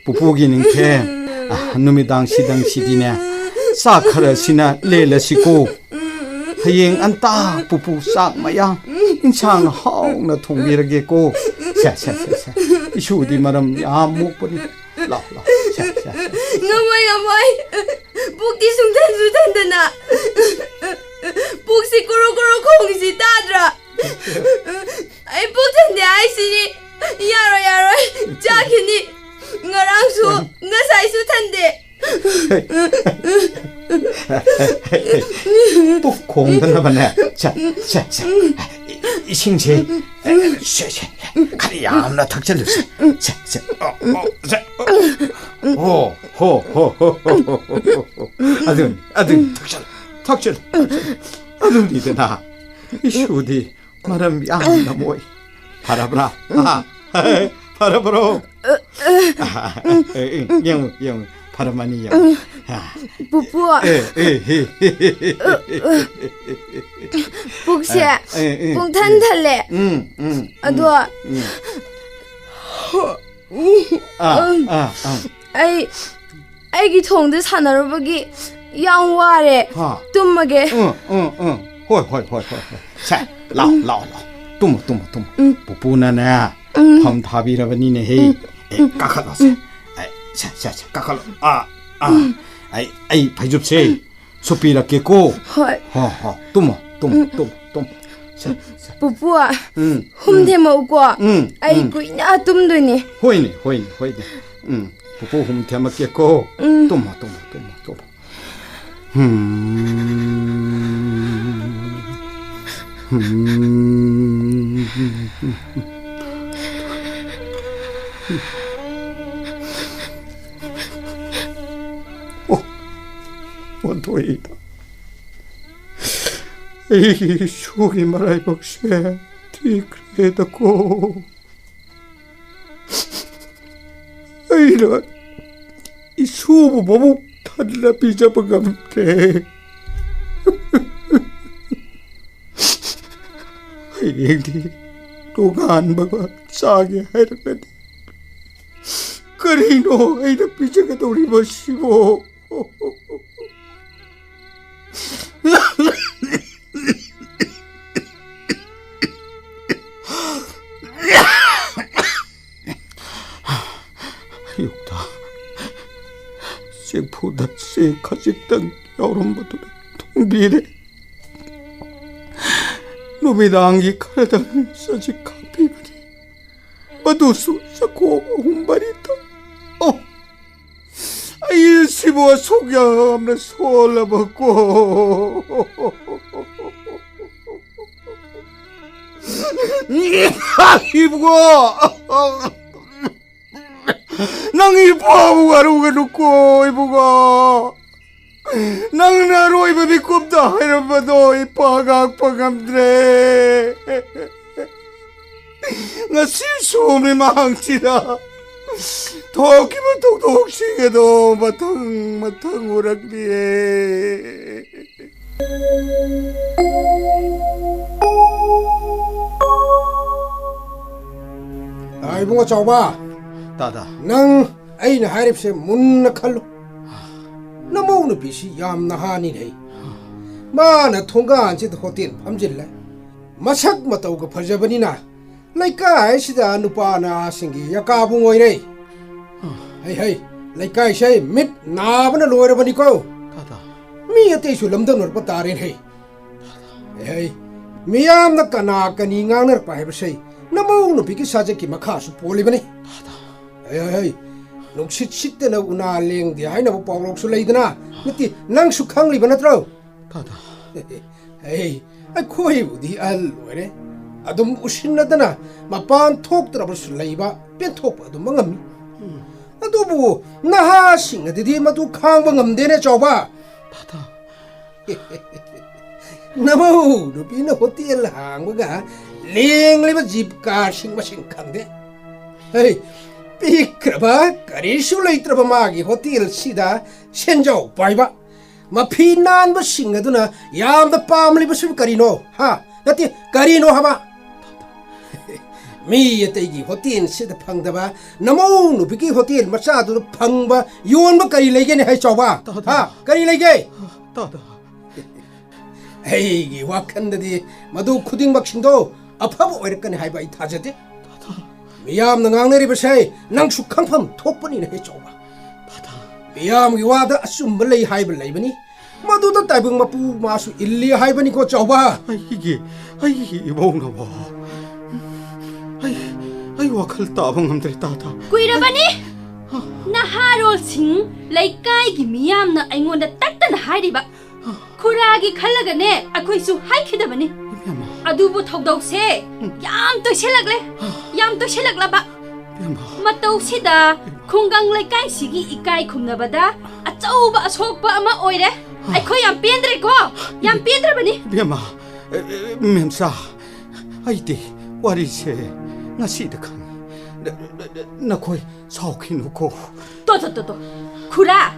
ꯄꯨꯄꯨꯒꯤ ꯅꯤꯡꯊꯦꯝ, ꯑ, ꯅꯨꯃꯤꯗꯥꯡꯁꯤꯗꯪꯁꯤꯗꯤꯅꯦ, ꯆꯥꯛ ꯈꯔꯁꯤꯅ ꯂꯦꯜꯂꯁꯤꯀꯣ꯫ ꯍꯌꯦꯡ ꯑꯟꯇꯥ ꯄꯨꯄꯨ ꯆꯥꯛ ꯃꯌꯥꯝ, ꯏꯟꯁꯥꯡ ꯍꯥꯎꯅ ꯊꯣꯡꯕꯤꯔꯒꯦꯀꯣ꯫ ꯁꯦ, ꯁꯦ, ꯁꯦ, ꯁꯦ꯫ ꯏꯁꯨꯗꯤ ꯃꯔꯝ ꯌꯥꯝ ꯃꯣꯛꯄꯅꯤ꯫ ꯂꯥꯎ, ꯂꯥꯎ꯫ ꯁꯦ, ꯁꯦ, ꯁꯦ꯫ ꯉꯝꯃꯣꯏ, ꯉꯝꯃꯣꯏ꯫ ꯄꯨꯛꯇꯤ ꯁꯨꯡꯊꯟꯁꯨ ꯊꯟꯗꯅ꯫ ꯄꯨꯛꯁꯤ ꯀꯨꯔꯨ ꯀꯨꯔꯨ ꯈꯣꯡꯉꯤꯁꯤ ꯇꯥꯗ꯭ꯔꯥ? ꯑꯩ ꯄꯨꯛ ꯊꯟꯗꯦ ꯍꯥꯏꯁꯤꯅꯤ꯫ ꯌꯥꯔꯣꯏ, ꯌꯥꯔꯣꯏ꯫ ꯆꯥꯈꯤꯅꯤ꯫ ꯉꯔꯥꯡꯁꯨ, ꯉꯁꯥꯏꯁꯨ ꯊꯟꯗꯦ꯫ ꯄꯨꯛ ꯈꯣꯡꯗꯅꯕꯅꯦ꯫ ꯁꯦ, ꯁꯦ, ꯁꯦ꯫ ꯏꯁꯤꯡꯁꯦ, ꯁꯦ, ꯁꯦ, ꯈꯔ ꯌꯥꯝꯅ ꯊꯛꯆꯜꯂꯨꯁꯦ꯫ ꯁꯦ, ꯁꯦ꯫ ꯑꯣ, ꯑꯣ, ꯁꯦ꯫ ꯑꯣ, ꯍꯣ, ꯍꯣ, ꯍꯣ, ꯍꯣ, ꯍꯣ, ꯍꯣ꯫ ꯑꯗꯨꯅꯤ, ꯑꯗꯨꯅꯤ, ꯊꯛꯆꯜꯂꯨ, ꯊꯛꯆꯜꯂꯨ, ꯊꯛꯆꯜꯂꯨ꯫ ꯑꯗꯨꯅꯤꯗꯅ ꯏꯁꯨꯗꯤ ꯃꯔꯝ ꯌꯥꯝꯅ ꯃꯣꯛꯏ꯫ ꯐꯔꯕ꯭ꯔꯥ? ꯍꯥ? ꯐꯔꯕ꯭ꯔꯣ? ꯌꯦꯡꯉꯨ, ꯌꯦꯡꯉꯨ꯫ ꯐꯔꯝꯃꯅꯤ ꯌꯦꯡꯉꯣ꯫ ꯄꯨꯄꯨ, ꯑꯦ, ꯑꯦ, ꯍꯦ, ꯍꯦ, ꯍꯦ, ꯍꯦ꯫ ꯄꯨꯛꯁꯦ ꯑꯦ, ꯑꯦ, ꯑꯦ, ꯄꯨꯡꯊꯟ ꯑꯦ꯫ ꯊꯜꯂꯦ꯫ ꯎꯝ, ꯎꯝ, ꯎꯝ, ꯑꯗꯣ ꯎꯝ꯫ ꯑꯥ, ꯎꯝ, ꯑꯥ, ꯑꯥ꯫ ꯑꯩ, ꯑꯩꯒꯤ ꯊꯣꯡꯗ ꯁꯥꯟꯅꯔꯨꯕꯒꯤ ꯌꯥꯝ ꯋꯥꯔꯦ꯫ ꯍꯥ꯫ ꯇꯨꯝꯃꯒꯦ꯫ ꯎꯝ, ꯎꯝ, ꯎꯝ꯫ ꯍꯣꯏ, ꯍꯣꯏ, ꯍꯣꯏ, ꯍꯣꯏ, ꯍꯣꯏ꯫ ꯁꯦ, ꯂꯥꯛꯑꯣ, ꯂꯥꯛꯑꯣ, ꯂꯥꯛꯑꯣ꯫ ꯇꯨꯝꯃꯣ, ꯇꯨꯝꯃꯣ, ꯇꯨꯝꯃꯣ꯫ ꯎꯝ꯫ ꯄꯨꯄꯨꯅꯅꯦ, ꯎꯝ꯫ ꯐꯝ ꯊꯥꯕꯤꯔꯕꯅꯤꯅꯦꯍꯦ꯫ ꯎꯝ꯫ ꯑꯦ, ꯀꯥꯈꯠꯂꯣ, ꯁꯦ꯫ ꯎꯝ꯫ ꯑꯦ, ꯁꯦ, ꯁꯦ, ꯁꯦ, ꯀꯥꯈꯠꯂꯣ꯫ ꯑꯥ, ꯑꯥ꯫ ꯎꯝ꯫ ꯑꯩ, ꯑꯩ ꯐꯩꯖꯨꯞꯁꯦ ꯎꯝ꯫ ꯁꯨꯞꯄꯤꯔꯛꯀꯦꯀꯣ꯫ ꯍꯣꯏ꯫ ꯍꯣ, ꯍꯣ꯫ ꯇꯨꯝꯃꯣ, ꯇꯨꯝꯃꯣ, ꯎꯝ꯫ ꯇꯨꯝꯃꯣ, ꯇꯨꯝꯃꯣ꯫ ꯁꯦ, ꯁꯦ꯫ ꯄꯨꯄꯨ, ꯎꯝ, ꯍꯨꯝ ꯎꯝ꯫ ꯊꯦꯝꯃꯛꯎꯀꯣ꯫ ꯎꯝ, ꯑꯩ ꯎꯝ꯫ ꯀꯨꯏꯅ ꯇꯨꯝꯗꯣꯏꯅꯦ꯫ ꯍꯣꯏꯅꯦ, ꯍꯣꯏꯅꯦ, ꯍꯣꯏꯅꯦ꯫ ꯎꯝ, ꯄꯨꯄꯨ ꯍꯨꯝ ꯊꯦꯝꯃꯛꯀꯦꯀꯣ꯫ ꯎꯝ꯫ ꯇꯨꯝꯃꯣ, ꯇꯨꯝꯃꯣ, ꯇꯨꯝꯃꯣ, ꯇꯨꯝꯃꯣ꯫ ꯍꯨꯝ꯫ ꯍꯨꯝ꯫ ꯑꯣ, ꯑꯣꯟꯊꯣꯛꯏꯗ꯫ ꯑꯩꯒꯤ ꯏꯁꯨꯒꯤ ꯃꯔꯥꯏꯕꯛꯁꯦ ꯊꯤꯈ꯭ꯔꯦꯗꯀꯣ꯫ ꯑꯩꯅ ꯏꯁꯨꯕꯨ ꯃꯕꯨꯛ ꯊꯟꯅ ꯄꯤꯖꯕ ꯉꯝꯗ꯭ꯔꯦ꯫ ꯍꯌꯦꯡꯗꯤ ꯇꯣꯉꯥꯟꯕ ꯑꯃ ꯆꯥꯒꯦ ꯍꯥꯏꯔꯒꯗꯤ ꯀꯔꯤꯅꯣ ꯑꯩꯅ ꯄꯤꯖꯒꯗꯧꯔꯤꯕꯁꯤꯕꯣ? ꯑꯌꯨꯛꯇ ꯆꯦꯡꯐꯨꯗ ꯆꯦꯡ ꯈꯖꯤꯛꯇꯪ ꯌꯥꯎꯔꯝꯕꯗꯨꯅ ꯊꯣꯡꯕꯤꯔꯦ꯫ ꯅꯨꯃꯤꯗꯥꯡꯒꯤ ꯈꯔꯗꯪ ꯆꯖꯤꯛ ꯈꯥꯛꯄꯤꯕꯅꯤ꯫ ꯃꯗꯨꯁꯨ ꯆꯈꯣꯝ ꯑꯍꯨꯝ ꯃꯔꯤꯇ꯫ ꯑꯣ! ꯑꯩ ꯁꯤꯕꯨ ꯑꯁꯨꯛ ꯌꯥꯝꯅ ꯁꯣꯜꯂꯕꯀꯣ꯫ ꯏꯕꯨꯡꯉꯣ! ꯅꯪ ꯏꯄꯥꯕꯨ ꯋꯥꯔꯧꯒꯅꯨꯀꯣ, ꯏꯕꯨꯡꯉꯣ꯫ ꯅꯪꯅ ꯑꯔꯣꯏꯕ ꯃꯤꯀꯨꯞꯇ ꯍꯥꯏꯔꯝꯕꯗꯣ ꯏꯄꯥ ꯉꯥꯛꯄ ꯉꯝꯗ꯭ꯔꯦ꯫ ꯉꯁꯤꯁꯨ ꯃꯤꯃꯥꯡꯁꯤꯗ ꯊꯣꯛꯈꯤꯕ ꯊꯧꯗꯣꯛꯁꯤꯡ ꯑꯗꯣ ꯃꯊꯪ ꯃꯊꯪ ꯎꯔꯛꯂꯤꯌꯦ꯫ ꯑꯥ, ꯏꯕꯨꯡꯉꯣ ꯆꯥꯎꯕ, ꯇꯥꯗ꯫ ꯅꯪ ꯑꯩꯅ ꯍꯥꯏꯔꯤꯕꯁꯦ ꯃꯨꯟꯅ ꯈꯜꯂꯨ꯫ ꯅꯃꯧ ꯅꯨꯄꯤꯁꯤ ꯌꯥꯝ ꯅꯍꯥꯅꯤꯅꯦ꯫ ꯃꯥꯅ ꯊꯣꯡꯒꯥꯟꯁꯤꯗ ꯍꯣꯇꯦꯜ ꯐꯝꯖꯤꯜꯂꯦ꯫ ꯃꯁꯛ ꯃꯇꯧꯒ ꯐꯖꯕꯅꯤꯅ ꯂꯩꯀꯥꯏꯁꯤꯗ ꯅꯨꯄꯥ ꯅꯍꯥꯁꯤꯡꯒꯤ ꯌꯥꯀꯥꯕꯨꯡ ꯑꯣꯏꯔꯦ꯫ ꯍꯩ ꯍꯩ, ꯂꯩꯀꯥꯏꯁꯦ ꯃꯤꯠ ꯅꯥꯕꯅ ꯂꯣꯏꯔꯕꯅꯤꯀꯣ꯫ ꯇꯥꯗ꯫ ꯃꯤ ꯑꯇꯩꯁꯨ ꯂꯝꯗꯝꯅꯔꯛꯄ ꯇꯥꯔꯦꯅꯦ꯫ ꯍꯩ ꯍꯩ, ꯃꯤꯌꯥꯝꯅ ꯀꯅꯥ ꯀꯅꯤ ꯉꯥꯡꯅꯔꯛꯄ ꯍꯥꯏꯕꯁꯦ ꯅꯃꯧ ꯅꯨꯄꯤꯒꯤ ꯁꯥꯖꯠꯀꯤ ꯃꯈꯥꯁꯨ ꯄꯣꯜꯂꯤꯕꯅꯤ꯫ ꯍꯩ ꯍꯩ ꯍꯩ, ꯅꯨꯡꯁꯤꯠ ꯁꯤꯠꯇꯅ ꯎꯅꯥ ꯂꯦꯡꯗꯦ ꯍꯥꯏꯅꯕ ꯄꯥꯎꯔꯧꯁꯨ ꯂꯩꯗꯅ꯫ ꯅꯠꯇꯦ, ꯅꯪꯁꯨ ꯈꯪꯂꯤꯕ ꯅꯠꯇ꯭ꯔꯣ? ꯇꯥꯗ꯫ ꯍꯩ, ꯑꯩꯈꯣꯏꯕꯨꯗꯤ ꯑꯍꯜ ꯑꯣꯏꯔꯦ꯫ ꯑꯗꯨꯝ ꯎꯁꯤꯟꯅꯗꯅ ꯃꯄꯥꯟ ꯊꯣꯛꯇ꯭ꯔꯕꯁꯨ ꯂꯩꯕ ꯄꯦꯟꯊꯣꯛꯄ ꯑꯗꯨꯝ ꯉꯝꯃꯤ꯫ ꯑꯗꯨꯕꯨ ꯅꯍꯥꯁꯤꯡ ꯑꯗꯨꯗꯤ ꯃꯗꯨ ꯈꯥꯡꯕ ꯉꯝꯗꯦꯅꯦ ꯆꯥꯎꯕ꯫ ꯇꯥꯗ꯫ ꯅꯃꯧ ꯅꯨꯄꯤꯅ ꯍꯣꯇꯦꯜ ꯍꯥꯡꯕꯒ ꯂꯦꯡꯂꯤꯕ ꯖꯤꯞ ꯀꯥꯔꯁꯤꯡ ꯃꯁꯤꯡ ꯈꯪꯗꯦ꯫ ꯍꯩ, ꯄꯤꯛꯈ꯭ꯔꯕ ꯀꯔꯤꯁꯨ ꯂꯩꯇ꯭ꯔꯕ ꯃꯥꯒꯤ ꯍꯣꯇꯦꯜꯁꯤꯗ ꯁꯦꯟꯖꯥꯎ ꯄꯥꯏꯕ, ꯃꯐꯤ ꯅꯥꯟꯕꯁꯤꯡ ꯑꯗꯨꯅ ꯌꯥꯝꯅ ꯄꯥꯝꯂꯤꯕꯁꯤꯕꯨ ꯀꯔꯤꯅꯣ? ꯍꯥ? ꯅꯠꯇꯦ, ꯀꯔꯤꯅꯣ ꯍꯥꯏꯕ? ꯃꯤ ꯑꯇꯩꯒꯤ ꯍꯣꯇꯦꯜꯁꯤꯗ ꯐꯪꯗꯕ ꯅꯃꯧ ꯅꯨꯄꯤꯒꯤ ꯍꯣꯇꯦꯜ ꯃꯆꯥꯗꯨꯗ ꯐꯪꯕ, ꯌꯣꯟꯕ ꯀꯔꯤ ꯂꯩꯒꯦꯅꯦ, ꯍꯩ ꯆꯥꯎꯕ? ꯇꯥꯗ꯫ ꯍꯥ? ꯀꯔꯤ ꯂꯩꯒꯦ? ꯇꯥꯗ꯫ ꯑꯩꯒꯤ ꯋꯥꯈꯜꯗꯗꯤ ꯃꯗꯨ ꯈꯨꯗꯤꯡꯃꯛꯁꯤꯡꯗꯣ ꯑꯐꯕ ꯑꯣꯏꯔꯛꯀꯅꯤ ꯍꯥꯏꯕ ꯑꯩ ꯊꯥꯖꯗꯦ꯫ ꯇꯥꯗ꯫ ꯃꯤꯌꯥꯝꯅ ꯉꯥꯡꯅꯔꯤꯕꯁꯦ ꯅꯪꯁꯨ ꯈꯪꯐꯝ ꯊꯣꯛꯄꯅꯤꯅ, ꯍꯩ ꯆꯥꯎꯕ꯫ ꯇꯥꯗ꯫ ꯃꯤꯌꯥꯝꯒꯤ ꯋꯥꯗ ꯑꯆꯨꯝꯕ ꯂꯩ ꯍꯥꯏꯕ ꯂꯩꯕꯅꯤ꯫ ꯃꯗꯨꯗ ꯇꯥꯏꯕꯪ ꯃꯄꯨ ꯃꯥꯁꯨ ꯏꯜꯂꯤ ꯍꯥꯏꯕꯅꯤꯀꯣ, ꯆꯥꯎꯕ꯫ ꯑꯩꯒꯤ, ꯑꯩꯒꯤ ꯏꯕꯧꯅꯕ꯫ ꯑꯩ, ꯑꯩ ꯋꯥꯈꯜ ꯇꯥꯕ ꯉꯝꯗ꯭ꯔꯦ, ꯇꯥꯗ꯫ ꯀꯨꯏꯔꯕꯅꯤ꯫ ꯅꯍꯥꯔꯣꯜꯁꯤꯡ, ꯂꯩꯀꯥꯏꯒꯤ ꯃꯤꯌꯥꯝꯅ ꯑꯩꯉꯣꯟꯗ ꯇꯠꯇꯅ ꯍꯥꯏꯔꯤꯕ꯫ ꯈꯨꯔꯥꯒꯤ ꯈꯜꯂꯒꯅꯦ, ꯑꯩꯈꯣꯏꯁꯨ ꯍꯥꯏꯈꯤꯗꯕꯅꯤ꯫ ꯏꯕꯦꯝꯃ꯫ ꯑꯗꯨꯕꯨ ꯊꯧꯗꯣꯛꯁꯦ ꯎꯝ꯫ ꯌꯥꯝ ꯇꯣꯏꯁꯤꯜꯂꯛꯂꯦ꯫ ꯌꯥꯝ ꯇꯣꯏꯁꯤꯜꯂꯛꯂꯕ꯫ ꯏꯕꯦꯝꯃ꯫ ꯃꯇꯧꯁꯤꯗ ꯈꯨꯡꯒꯪ ꯂꯩꯀꯥꯏꯁꯤꯒꯤ ꯏꯀꯥꯏ ꯈꯨꯝꯅꯕꯗ ꯑꯆꯧꯕ ꯑꯁꯣꯛꯄ ꯑꯃ ꯑꯣꯏꯔꯦ꯫ ꯑꯩꯈꯣꯏ ꯌꯥꯝ ꯄꯦꯟꯗ꯭ꯔꯦꯀꯣ? ꯌꯥꯝ ꯄꯦꯟꯗ꯭ꯔꯕꯅꯤ꯫ ꯏꯕꯦꯝꯃ, ꯑꯦ, ꯑꯦ, ꯃꯦꯝꯆꯥ, ꯑꯩꯗꯤ ꯋꯥꯔꯤꯁꯦ ꯉꯁꯤꯗ ꯈꯪꯉꯤ꯫ ꯅ-, ꯅ-, ꯅ-, ꯅꯈꯣꯏ ꯁꯥꯎꯈꯤꯅꯨꯀꯣ꯫ ꯇꯣ, ꯇꯣ, ꯇꯣ, ꯇꯣ꯫ ꯈꯨꯔꯥ,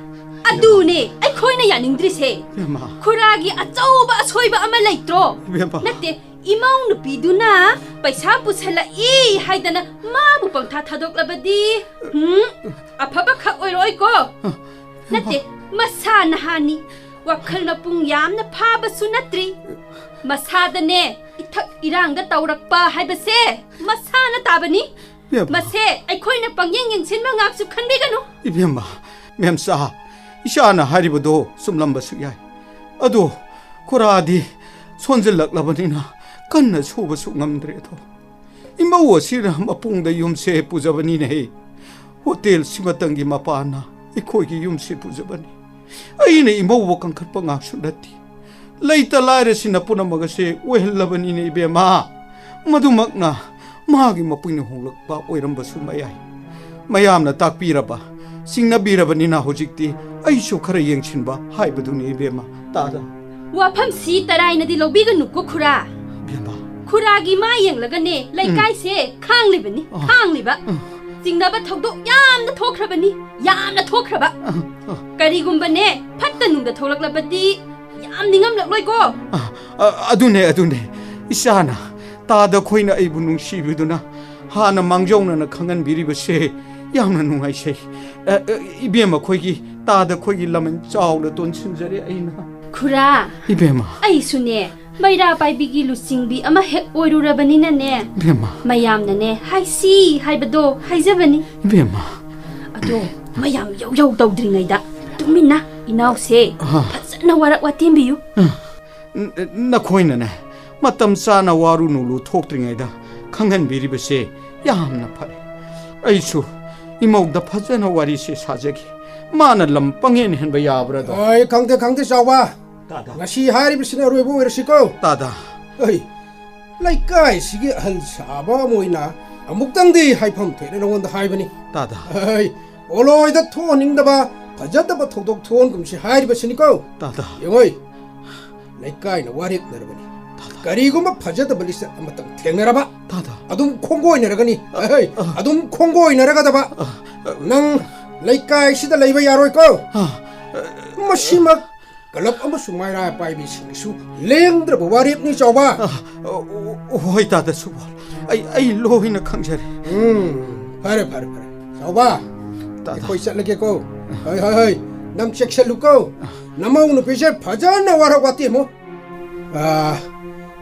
ꯑꯗꯨꯅꯦ ꯑꯩꯈꯣꯏꯅ ꯌꯥꯅꯤꯡꯗ꯭ꯔꯤꯁꯦ꯫ ꯏꯕꯦꯝꯃ꯫ ꯈꯨꯔꯥꯒꯤ ꯑꯆꯧꯕ ꯑꯁꯣꯏꯕ ꯑꯃ ꯂꯩꯇ꯭ꯔꯣ? ꯏꯕꯦꯝꯃ꯫ ꯅꯠꯇꯦ, ꯏꯃꯧ ꯅꯨꯄꯤꯗꯨꯅ ꯄꯩꯁꯥ ꯄꯨꯁꯜꯂꯛꯏ ꯍꯥꯏꯗꯅ ꯃꯥꯕꯨ ꯄꯪꯊꯥ ꯊꯥꯗꯣꯛꯂꯕꯗꯤ, ꯎꯝ, ꯑꯐꯕ ꯈꯛ ꯑꯣꯏꯔꯣꯏꯀꯣ꯫ ꯅꯠꯇꯦ, ꯃꯁꯥ ꯅꯍꯥꯅꯤ, ꯋꯥꯈꯜ ꯃꯄꯨꯡ ꯌꯥꯝꯅ ꯐꯥꯕꯁꯨ ꯅꯠꯇ꯭ꯔꯤ꯫ ꯃꯁꯥꯗꯅꯦ, ꯏꯊꯛ ꯏꯔꯥꯡꯗ ꯇꯧꯔꯛꯄ ꯍꯥꯏꯕꯁꯦ ꯃꯁꯥꯅ ꯇꯥꯕꯅꯤ꯫ ꯏꯕꯦꯝꯃ꯫ ꯃꯁꯦ ꯑꯩꯈꯣꯏꯅ ꯄꯪꯌꯦꯡ ꯌꯦꯡꯁꯤꯟꯕ ꯉꯥꯛꯁꯨ ꯈꯟꯕꯤꯒꯅꯨ꯫ ꯏꯕꯦꯝꯃ, ꯃꯦꯝꯆꯥ, ꯏꯆꯥꯅ ꯍꯥꯏꯔꯤꯕꯗꯣ ꯆꯨꯝꯂꯝꯕꯁꯨ ꯌꯥꯏ꯫ ꯑꯗꯣ ꯈꯨꯔꯥꯗꯤ ꯁꯣꯟꯖꯤꯜꯂꯛꯂꯕꯅꯤꯅ ꯀꯟꯅ ꯁꯨꯕꯁꯨ ꯉꯝꯗ꯭ꯔꯦꯗꯣ꯫ ꯏꯃꯧ ꯑꯁꯤꯅ ꯃꯄꯨꯡꯗ ꯌꯨꯝꯁꯦ ꯄꯨꯖꯕꯅꯤꯅꯦꯍꯦ꯫ ꯍꯣꯇꯦꯜ ꯁꯤꯃꯇꯪꯒꯤ ꯃꯄꯥꯟꯅ ꯑꯩꯈꯣꯏꯒꯤ ꯌꯨꯝꯁꯦ ꯄꯨꯖꯕꯅꯤ꯫ ꯑꯩꯅ ꯏꯃꯧꯕꯨ ꯀꯟꯈꯠꯄ ꯉꯥꯛꯁꯨ ꯅꯠꯇꯦ꯫ ꯂꯩꯇ ꯂꯥꯏꯔꯁꯤꯅ ꯄꯨꯝꯅꯃꯛ ꯑꯁꯦ ꯑꯣꯏꯍꯜꯂꯕꯅꯤꯅꯦ ꯏꯕꯦꯝꯃ꯫ ꯃꯗꯨꯃꯛꯅ ꯃꯥꯒꯤ ꯃꯄꯨꯡ ꯍꯣꯡꯂꯛꯄ ꯑꯣꯏꯔꯝꯕꯁꯨ ꯃꯌꯥꯏ꯫ ꯃꯌꯥꯝꯅ ꯇꯥꯛꯄꯤꯔꯕ, ꯆꯤꯡꯅꯕꯤꯔꯕꯅꯤꯅ ꯍꯧꯖꯤꯛꯇꯤ ꯑꯩꯁꯨ ꯈꯔ ꯌꯦꯡꯁꯤꯟꯕ ꯍꯥꯏꯕꯗꯨꯅꯤ ꯏꯕꯦꯝꯃ꯫ ꯇꯥꯗ꯫ ꯋꯥꯐꯝꯁꯤ ꯇꯔꯥꯏꯅꯗꯤ ꯂꯧꯕꯤꯒꯅꯨꯀꯣ ꯈꯨꯔꯥ꯫ ꯏꯕꯦꯝꯃ꯫ ꯈꯨꯔꯥꯒꯤ ꯃꯥ ꯌꯦꯡꯂꯒꯅꯦ ꯂꯩꯀꯥꯏꯁꯦ ꯈꯥꯡꯂꯤꯕꯅꯤ, ꯑ꯫ ꯈꯥꯡꯂꯤꯕ꯫ ꯑ꯫ ꯆꯤꯡꯅꯕ ꯊꯧꯗꯣꯛ ꯌꯥꯝꯅ ꯊꯣꯛꯈ꯭ꯔꯕꯅꯤ, ꯌꯥꯝꯅ ꯊꯣꯛꯈ꯭ꯔꯕ꯫ ꯑ, ꯑ꯫ ꯀꯔꯤꯒꯨꯝꯕꯅꯦ ꯐꯠꯇ ꯅꯨꯡꯗ ꯊꯣꯛꯂꯛꯂꯕꯗꯤ ꯌꯥꯝ ꯅꯤꯡꯉꯝꯂꯛꯂꯣꯏꯀꯣ꯫ ꯑ, ꯑ, ꯑꯗꯨꯅꯦ, ꯑꯗꯨꯅꯦ꯫ ꯏꯆꯥꯅ ꯇꯥꯗ ꯈꯣꯏꯅ ꯑꯩꯕꯨ ꯅꯨꯡꯁꯤꯕꯤꯗꯨꯅ ꯍꯥꯟꯅ ꯃꯥꯡꯖꯧꯅꯅ ꯈꯪꯍꯟꯕꯤꯔꯤꯕꯁꯦ ꯌꯥꯝꯅ ꯅꯨꯡꯉꯥꯏꯖꯩ꯫ ꯑ, ꯑ, ꯏꯕꯦꯝꯃ ꯈꯣꯏꯒꯤ ꯇꯥꯗ ꯈꯣꯏꯒꯤ ꯂꯃꯟ ꯆꯥꯎꯅ ꯇꯣꯟꯁꯤꯟꯖꯔꯦ ꯑꯩꯅ꯫ ꯈꯨꯔꯥ, ꯏꯕꯦꯝꯃ꯫ ꯑꯩꯁꯨꯅꯦ ꯃꯩꯔꯥ ꯄꯥꯏꯕꯤꯒꯤ ꯂꯨꯆꯤꯡꯕꯤ ꯑꯃ ꯍꯦꯛ ꯑꯣꯏꯔꯨꯔꯕꯅꯤꯅꯅꯦ, ꯏꯕꯦꯝꯃ꯫ ꯃꯌꯥꯝꯅꯅꯦ ꯍꯥꯏꯁꯤ ꯍꯥꯏꯕꯗꯣ ꯍꯥꯏꯖꯕꯅꯤ꯫ ꯏꯕꯦꯝꯃ꯫ ꯑꯗꯣ ꯃꯌꯥꯝ ꯌꯧ ꯌꯧ ꯇꯧꯗ꯭ꯔꯤꯉꯩꯗ ꯇꯨꯃꯤꯟꯅ ꯏꯅꯥꯎꯁꯦ ꯑ꯫ ꯐꯖꯅ ꯋꯥꯔꯛ ꯋꯥꯇꯦꯝꯕꯤꯌꯨ꯫ ꯑ꯫ ꯅ-, ꯅꯈꯣꯏꯅꯅꯦ ꯃꯇꯝ ꯆꯥꯅ ꯋꯥꯔꯨ ꯅꯨꯡꯂꯨ ꯊꯣꯛꯇ꯭ꯔꯤꯉꯩꯗ ꯈꯪꯍꯟꯕꯤꯔꯤꯕꯁꯦ ꯌꯥꯝꯅ ꯐꯔꯦ꯫ ꯑꯩꯁꯨ ꯏꯃꯧꯗ ꯐꯖꯅ ꯋꯥꯔꯤꯁꯦ ꯁꯥꯖꯒꯦ꯫ ꯃꯥꯅ ꯂꯝ ꯄꯪꯍꯦꯟ ꯍꯦꯟꯕ ꯌꯥꯕ꯭ꯔꯥꯗꯣ꯫ ꯑꯩ ꯈꯪꯗꯦ, ꯈꯪꯗꯦ, ꯆꯥꯎꯕ꯫ ꯇꯥꯗ꯫ ꯉꯁꯤ ꯍꯥꯏꯔꯤꯕꯁꯤꯅ ꯑꯔꯣꯏꯕ ꯑꯣꯏꯔꯁꯤꯀꯣ꯫ ꯇꯥꯗ꯫ ꯑꯩ ꯂꯩꯀꯥꯏꯁꯤꯒꯤ ꯑꯍꯜ ꯁꯥꯕ ꯑꯃ ꯑꯣꯏꯅ ꯑꯃꯨꯛꯇꯪꯗꯤ ꯍꯥꯏꯐꯝ ꯊꯣꯛꯑꯦꯅ ꯅꯉꯣꯟꯗ ꯍꯥꯏꯕꯅꯤ꯫ ꯇꯥꯗ꯫ ꯑꯩ ꯑꯣꯂꯣꯏꯗ ꯊꯣꯛꯍꯟꯅꯤꯡꯗꯕ ꯐꯖꯗꯕ ꯊꯧꯗꯣꯛ ꯊꯣꯛꯍꯟꯒꯨꯝꯁꯤ ꯍꯥꯏꯔꯤꯕꯁꯤꯅꯤꯀꯣ꯫ ꯇꯥꯗ꯫ ꯌꯦꯡꯉꯣꯏ, ꯂꯩꯀꯥꯏꯅ ꯋꯥꯔꯦꯞꯅꯔꯕꯅꯤ꯫ ꯇꯥꯗ꯫ ꯀꯔꯤꯒꯨꯝꯕ ꯐꯖꯗꯕ ꯂꯤꯆꯠ ꯑꯃꯇꯪ ꯊꯦꯡꯅꯔꯕ ꯇꯥꯗ꯫ ꯑꯗꯨꯝ ꯈꯣꯡꯒꯣꯏꯅꯔꯒꯅꯤ꯫ ꯑꯍꯩ, ꯑꯗꯨꯝ ꯈꯣꯡꯒꯣꯏꯅꯔꯒꯗꯕ꯫ ꯅꯪ ꯂꯩꯀꯥꯏꯁꯤꯗ ꯂꯩꯕ ꯌꯥꯔꯣꯏꯀꯣ꯫ ꯑ, ꯃꯁꯤꯃꯛ ꯀꯂꯕ ꯑꯃꯁꯨꯡ ꯃꯩꯔꯥ ꯄꯥꯏꯕꯤꯁꯤꯡꯒꯤꯁꯨ ꯂꯦꯡꯗ꯭ꯔꯕ ꯋꯥꯔꯦꯞꯅꯤ, ꯆꯥꯎꯕ꯫ ꯑ, ꯑꯣ, ꯑꯣ, ꯍꯣꯏ, ꯇꯥꯗ ꯁꯨꯕꯣꯜ꯫ ꯑꯩ, ꯑꯩ ꯂꯣꯏꯅ ꯈꯪꯖꯔꯦ꯫ ꯎꯝ, ꯐꯔꯦ, ꯐꯔꯦ, ꯐꯔꯦ꯫ ꯆꯥꯎꯕ, ꯇꯥꯗ꯫ ꯑꯩꯈꯣꯏ ꯆꯠꯂꯒꯦꯀꯣ꯫ ꯍꯣꯏ, ꯍꯣꯏ, ꯍꯣꯏ꯫ ꯅꯪ ꯆꯦꯛꯁꯜꯂꯨꯀꯣ꯫ ꯅꯃꯧ ꯅꯨꯄꯤꯁꯦ ꯐꯖꯅ ꯋꯥꯔꯧ ꯋꯥꯇꯦꯝꯃꯨ꯫ ꯑ,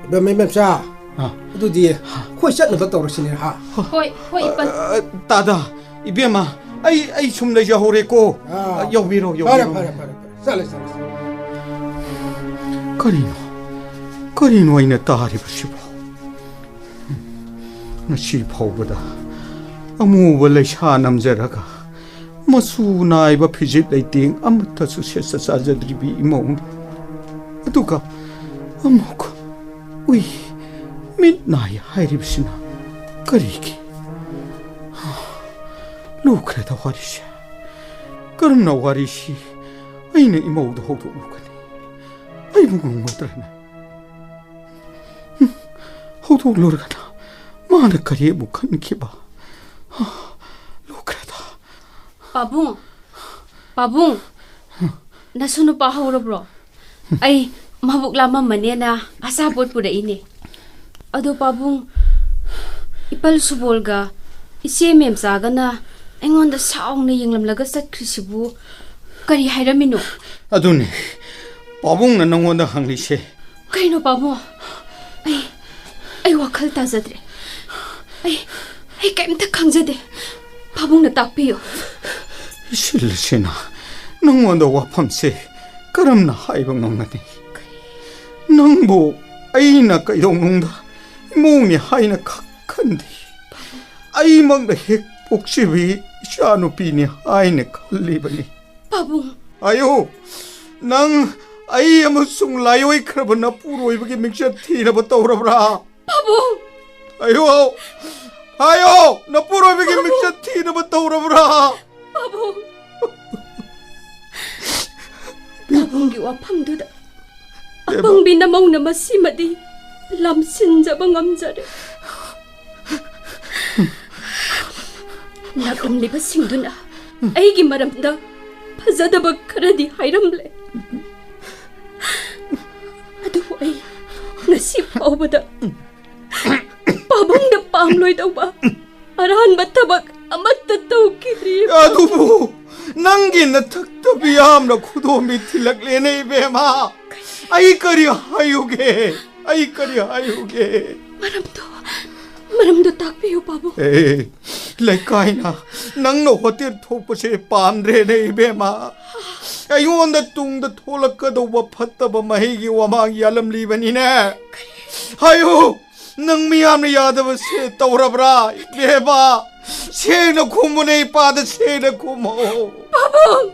ꯏꯕꯦꯝꯃ, ꯏꯕꯦꯝꯆꯥ, ꯑ꯫ ꯑꯗꯨꯗꯤ ꯑꯩꯈꯣꯏ ꯆꯠꯅꯕ ꯇꯧꯔꯁꯤꯅꯦ, ꯍꯥ? ꯍꯣꯏ, ꯍꯣꯏ, ꯏꯄꯥ꯫ ꯑ, ꯇꯥꯗ, ꯏꯕꯦꯝꯃ, ꯑꯩ, ꯑꯩ ꯁꯨꯝ ꯂꯩꯖꯍꯧꯔꯦꯀꯣ꯫ ꯑ, ꯑ, ꯌꯥꯎꯕꯤꯔꯣ, ꯐꯔꯦ, ꯌꯥꯎꯕꯤꯔꯣ꯫ ꯐꯔꯦ, ꯐꯔꯦ, ꯐꯔꯦ꯫ ꯆꯠꯂꯦ, ꯆꯠꯂꯦ, ꯆꯠꯂꯦ꯫ ꯀꯔꯤꯅꯣ? ꯀꯔꯤꯅꯣ ꯑꯩꯅ ꯇꯥꯔꯤꯕꯁꯤꯕꯣ? ꯉꯁꯤ ꯐꯥꯎꯕꯗ ꯑꯃꯨꯕ ꯂꯩꯁꯥ ꯅꯝꯖꯔꯒ ꯃꯆꯨ ꯅꯥꯏꯕ ꯐꯤꯖꯦꯠ ꯂꯩꯇꯦꯡ ꯑꯃꯠꯇꯁꯨ ꯁꯦꯠꯆ ꯆꯥꯖꯗ꯭ꯔꯤꯕꯤ ꯏꯃꯧꯅꯤ꯫ ꯑꯗꯨꯒ ꯑꯃꯨꯛ ꯎꯏ, ꯃꯤꯠ ꯅꯥꯏ ꯍꯥꯏꯔꯤꯕꯁꯤꯅ ꯀꯔꯤꯒꯤ? ꯂꯨꯈ꯭ꯔꯦꯗ ꯋꯥꯔꯤꯁꯦ꯫ ꯀꯔꯝꯅ ꯋꯥꯔꯤꯁꯤ ꯑꯩꯅ ꯏꯃꯧꯗ ꯍꯧꯗꯣꯛꯂꯨꯒꯅꯤ? ꯑꯩꯕꯨ ꯉꯝꯒꯗ꯭ꯔꯅꯦ? ꯍꯨꯝ, ꯍꯧꯗꯣꯛꯂꯨꯔꯒꯅ ꯃꯥꯅ ꯀꯔꯤ ꯑꯃꯨꯛ ꯈꯟꯈꯤꯕ? ꯍꯥ, ꯂꯨꯈ꯭ꯔꯦꯗ꯫ ꯄꯥꯕꯨꯡ, ꯄꯥꯕꯨꯡ, ꯅꯁꯨ ꯅꯨꯄꯥ ꯍꯧꯔꯕ꯭ꯔꯣ? ꯑꯩ ꯃꯕꯨꯛ ꯂꯥꯝꯃꯝꯃꯅꯦꯅ ꯑꯆꯥꯄꯣꯠ ꯄꯨꯔꯛꯏꯅꯦ꯫ ꯑꯗꯣ ꯄꯥꯕꯨꯡ, ꯏꯄꯜ ꯁꯨꯕꯣꯜꯒ ꯏꯆꯦ ꯃꯦꯝꯆꯥꯒꯅ ꯑꯩꯉꯣꯟꯗ ꯁꯥꯎꯅ ꯌꯦꯡꯂꯝꯂꯒ ꯆꯠꯈ꯭ꯔꯤꯁꯤꯕꯨ ꯀꯔꯤ ꯍꯥꯏꯔꯝꯃꯤꯅꯣ? ꯑꯗꯨꯅꯤ ꯄꯥꯕꯨꯡꯅ ꯅꯪꯉꯣꯟꯗ ꯍꯪꯂꯤꯁꯦ꯫ ꯀꯩꯅꯣ ꯄꯥꯕꯨꯡ? ꯑꯩ, ꯑꯩ ꯋꯥꯈꯜ ꯇꯥꯖꯗ꯭ꯔꯦ꯫ ꯑꯩ, ꯑꯩ ꯀꯩꯝꯇ ꯈꯪꯖꯗꯦ꯫ ꯄꯥꯕꯨꯡꯅ ꯇꯥꯛꯄꯤꯌꯨ꯫ ꯏꯁꯤꯜ ꯑꯁꯤꯅ ꯅꯪꯉꯣꯟꯗ ꯋꯥꯐꯝꯁꯦ ꯀꯔꯝꯅ ꯍꯥꯏꯕ ꯉꯝꯒꯅꯤ? ꯅꯪꯕꯨ ꯑꯩꯅ ꯀꯩꯗꯧꯅꯨꯡꯗ ꯏꯃꯧꯅꯤ ꯍꯥꯏꯅ ꯈꯛ ꯈꯟꯗꯦ꯫ ꯑꯩꯃꯛꯅ ꯍꯦꯛ ꯄꯣꯛꯆꯕꯤ ꯏꯆꯥꯅꯨꯄꯤꯅꯤ ꯍꯥꯏꯅ ꯈꯜꯂꯤꯕꯅꯤ꯫ ꯄꯥꯕꯨꯡ꯫ ꯑꯌꯣ, ꯅꯪ ꯑꯩ ꯑꯃꯁꯨꯡ ꯂꯥꯏꯑꯣꯏꯈ꯭ꯔꯕ ꯅꯄꯨꯔꯣꯏꯕꯒꯤ ꯃꯤꯡꯆꯠ ꯊꯤꯅꯕ ꯇꯧꯔꯕ꯭ꯔꯥ? ꯄꯥꯕꯨꯡ꯫ ꯑꯌꯣ, ꯍꯥꯏꯌꯣ, ꯅꯄꯨꯔꯣꯏꯕꯒꯤ ꯄꯥꯕꯨꯡ꯫ ꯃꯤꯡꯆꯠ ꯊꯤꯅꯕ ꯇꯧꯔꯕ꯭ꯔꯥ? ꯄꯥꯕꯨꯡ꯫ ꯄꯥꯕꯨꯡꯒꯤ ꯋꯥꯐꯝꯗꯨꯗ ꯕꯦꯝꯃ꯫ ꯑꯄꯪꯕꯤ ꯅꯃꯧꯅ ꯃꯁꯤꯃꯗꯤ ꯂꯝꯁꯤꯟꯖꯕ ꯉꯝꯖꯔꯦ꯫ ꯂꯥꯛꯂꯝꯂꯤꯕꯁꯤꯡꯗꯨꯅ ꯑꯩꯒꯤ ꯃꯔꯝꯗ ꯐꯖꯗꯕ ꯈꯔꯗꯤ ꯍꯥꯏꯔꯝꯂꯦ꯫ ꯑꯗꯨꯕꯨ ꯑꯩ ꯉꯁꯤ ꯐꯥꯎꯕꯗ ꯄꯥꯕꯨꯡꯅ ꯄꯥꯝꯂꯣꯏꯗꯧꯕ ꯑꯔꯥꯟꯕ ꯊꯕꯛ ꯑꯃꯠꯇ ꯇꯧꯈꯤꯗ꯭ꯔꯤ꯫ ꯑꯗꯨꯕꯨ ꯅꯪꯒꯤ ꯅꯊꯛꯇ ꯃꯤꯌꯥꯝꯅ ꯈꯨꯗꯣꯝꯕꯤ ꯊꯤꯜꯂꯛꯂꯦꯅꯦ, ꯏꯕꯦꯝꯃ꯫ ꯑꯩ ꯀꯔꯤ ꯍꯥꯏꯌꯨꯒꯦ? ꯑꯩ ꯀꯔꯤ ꯍꯥꯏꯌꯨꯒꯦ? ꯃꯔꯝꯗꯣ, ꯃꯔꯝꯗꯣ ꯇꯥꯛꯄꯤꯌꯨ, ꯄꯥꯕꯨꯡ꯫ ꯑꯦ, ꯂꯩꯀꯥꯏꯅ ꯅꯪꯅ ꯍꯣꯇꯦꯜ ꯊꯣꯛꯄꯁꯦ ꯄꯥꯝꯗ꯭ꯔꯦꯅꯦ, ꯏꯕꯦꯝꯃ꯫ ꯑꯩꯉꯣꯟꯗ ꯇꯨꯡꯗ ꯊꯣꯛꯂꯛꯀꯗꯧꯕ ꯐꯠꯇꯕ ꯃꯍꯩꯒꯤ ꯋꯥꯃꯥꯡ ꯌꯥꯜꯂꯝꯂꯤꯕꯅꯤꯅꯦ꯫ ꯍꯥꯏꯌꯨ, ꯅꯪ ꯃꯤꯌꯥꯝꯅ ꯌꯥꯗꯕꯁꯦ ꯇꯧꯔꯕ꯭ꯔꯥ, ꯏꯕꯦꯝꯃ? ꯁꯦꯡꯅ ꯈꯨꯝꯃꯨꯅꯦ, ꯏꯄꯥꯗ ꯁꯦꯡꯅ ꯈꯨꯝꯃꯣ꯫ ꯄꯥꯕꯨꯡ,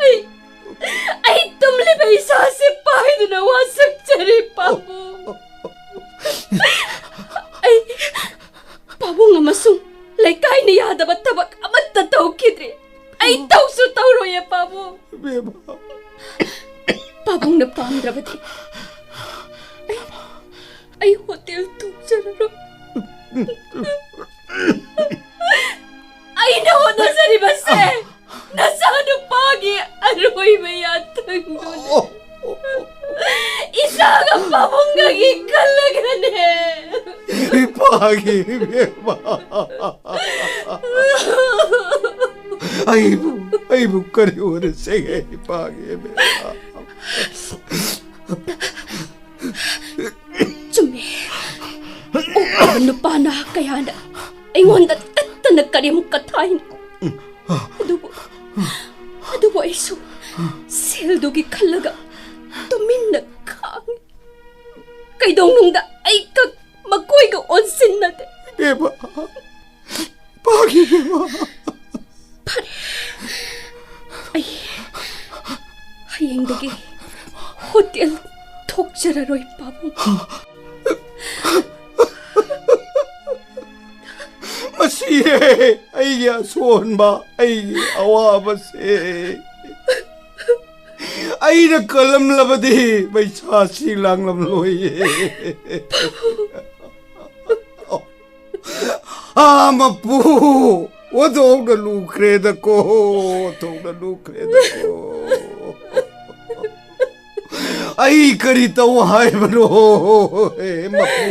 ꯑꯩ, ꯑꯩ ꯇꯨꯝꯂꯤꯕ ꯏꯁꯥꯁꯦ ꯄꯥꯏꯗꯨꯅ ꯋꯥꯁꯛꯆꯔꯤ, ꯄꯥꯕꯨꯡ꯫ ꯑꯩ ꯄꯥꯕꯨꯡ ꯑꯃꯁꯨꯡ ꯂꯩꯀꯥꯏꯅ ꯌꯥꯗꯕ ꯊꯕꯛ ꯑꯃꯠꯇ ꯇꯧꯈꯤꯗ꯭ꯔꯤ꯫ ꯑꯩ ꯇꯧꯁꯨ ꯇꯧꯔꯣꯏꯌꯦ, ꯄꯥꯕꯨꯡ꯫ ꯏꯕꯦꯝꯃ꯫ ꯄꯥꯕꯨꯡꯅ ꯄꯥꯝꯗ꯭ꯔꯕꯗꯤ ꯑꯩ, ꯑꯩ ꯍꯣꯇꯦꯜ ꯊꯣꯛꯆꯔꯔꯣꯏ꯫ ꯑꯩꯅ ꯍꯣꯠꯅꯖꯔꯤꯕꯁꯦ ꯅꯆꯥꯅꯨꯄꯥꯒꯤ ꯑꯔꯣꯏꯕ ꯌꯥꯊꯪꯗꯨꯅꯤ꯫ ꯏꯁꯥꯒ ꯄꯥꯕꯨꯡꯒꯒꯤ ꯈꯜꯂꯒꯅꯦ꯫ ꯏꯄꯥꯒꯤ ꯏꯕꯦꯝꯃ꯫ ꯑꯩꯕꯨ, ꯑꯩꯕꯨ ꯀꯔꯤ ꯑꯣꯏꯔꯁꯦꯒꯦ, ꯏꯄꯥꯒꯤ ꯏꯕꯦꯝꯃ? ꯆꯨꯝꯃꯦ꯫ ꯑꯣꯛꯇꯕ ꯅꯨꯄꯥ ꯅꯍꯥ ꯀꯌꯥꯅ ꯑꯩꯉꯣꯟꯗ ꯇꯠꯇꯅ ꯀꯔꯦꯝ ꯀꯊꯥꯏꯅ꯫ ꯑꯗꯨꯕꯨ, ꯑꯗꯨꯕꯨ ꯑꯩꯁꯨ ꯁꯦꯜꯗꯨꯒꯤ ꯈꯜꯂꯒ ꯇꯨꯃꯤꯟꯅ ꯈꯥꯡꯉꯤ꯫ ꯀꯩꯗꯧꯅꯨꯡꯗ ꯑꯩ ꯀꯛ ꯃꯈꯣꯏꯒ ꯑꯣꯟꯁꯤꯟꯅꯗꯦ꯫ ꯏꯕꯦꯝꯃ, ꯄꯥꯒꯤ ꯏꯕꯦꯝꯃ꯫ ꯐꯔꯦ, ꯑꯩ ꯍꯌꯦꯡꯗꯒꯤ ꯍꯣꯇꯦꯜ ꯊꯣꯛꯆꯔꯔꯣꯏ, ꯄꯥꯕꯨꯡ꯫ ꯃꯁꯤꯔꯦ ꯑꯩꯒꯤ ꯑꯁꯣꯟꯕ, ꯑꯩꯒꯤ ꯑꯋꯥꯕꯁꯦ꯫ ꯑꯩꯅ ꯀꯜꯂꯝꯂꯕꯗꯤ ꯃꯩꯁꯥꯁꯤ ꯂꯥꯡꯂꯝꯂꯣꯏꯌꯦ꯫ ꯑꯥ, ꯃꯄꯨ! ꯑꯣꯟꯊꯣꯛꯅ ꯂꯨꯈ꯭ꯔꯦꯗꯀꯣ, ꯑꯣꯟꯊꯣꯛꯅ ꯂꯨꯈ꯭ꯔꯦꯗꯀꯣ꯫ ꯑꯩ ꯀꯔꯤ ꯇꯧ ꯍꯥꯏꯕꯅꯣ, ꯍꯦ ꯃꯄꯨ?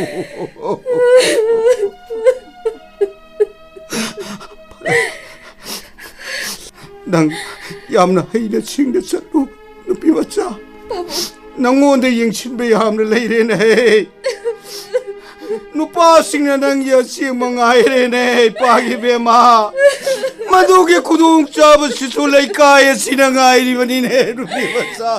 ꯅꯪ ꯌꯥꯝꯅ ꯍꯩꯅ ꯁꯤꯡꯅ ꯆꯠꯂꯨ, ꯅꯨꯄꯤ ꯃꯆꯥ꯫ ꯄꯥꯕꯨꯡ꯫ ꯅꯪꯉꯣꯟꯗ ꯌꯦꯡꯁꯤꯟꯕ ꯌꯥꯝꯅ ꯂꯩꯔꯦꯅꯦ꯫ ꯅꯨꯄꯥꯁꯤꯡꯅ ꯅꯪꯒꯤ ꯑꯁꯦꯡꯕ ꯉꯥꯏꯔꯦꯅꯦ, ꯏꯄꯥꯒꯤ ꯕꯦꯝꯃ꯫ ꯃꯗꯨꯒꯤ ꯈꯨꯗꯣꯡꯆꯥꯕꯁꯤꯁꯨ ꯂꯩꯀꯥꯏ ꯑꯁꯤꯅ ꯉꯥꯏꯔꯤꯕꯅꯤꯅꯦ, ꯅꯨꯄꯤ ꯃꯆꯥ꯫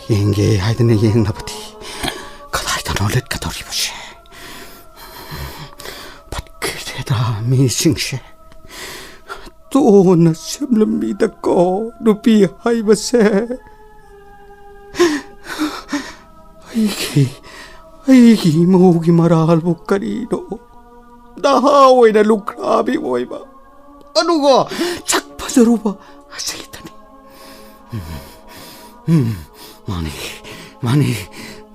ꯌꯦꯡꯒꯦ ꯍꯥꯏꯗꯅ ꯌꯦꯡꯂꯕꯗꯤ ꯀꯗꯥꯏꯗꯅꯣ ꯂꯤꯠꯀꯗꯧꯔꯤꯕꯁꯦ? ꯐꯠꯈꯤꯗ꯭ꯔꯦꯗ ꯃꯤꯁꯤꯡꯁꯦ꯫ ꯇꯣꯟꯅ ꯁꯦꯝꯂꯝꯃꯤꯗꯀꯣ ꯅꯨꯄꯤ ꯍꯥꯏꯕꯁꯦ꯫ ꯑꯩꯒꯤ, ꯑꯩꯒꯤ ꯏꯃꯧꯒꯤ ꯃꯔꯥꯜꯕꯨ ꯀꯔꯤꯅꯣ? ꯅꯍꯥ ꯑꯣꯏꯅ ꯂꯨꯈ꯭ꯔꯥꯕꯤ ꯑꯣꯏꯕ, ꯑꯗꯨꯒ ꯁꯛ ꯐꯖꯔꯨꯕ ꯑꯁꯤꯗꯅꯤ꯫ ꯎꯝ, ꯎꯝ, ꯃꯥꯅꯤ, ꯃꯥꯅꯤ,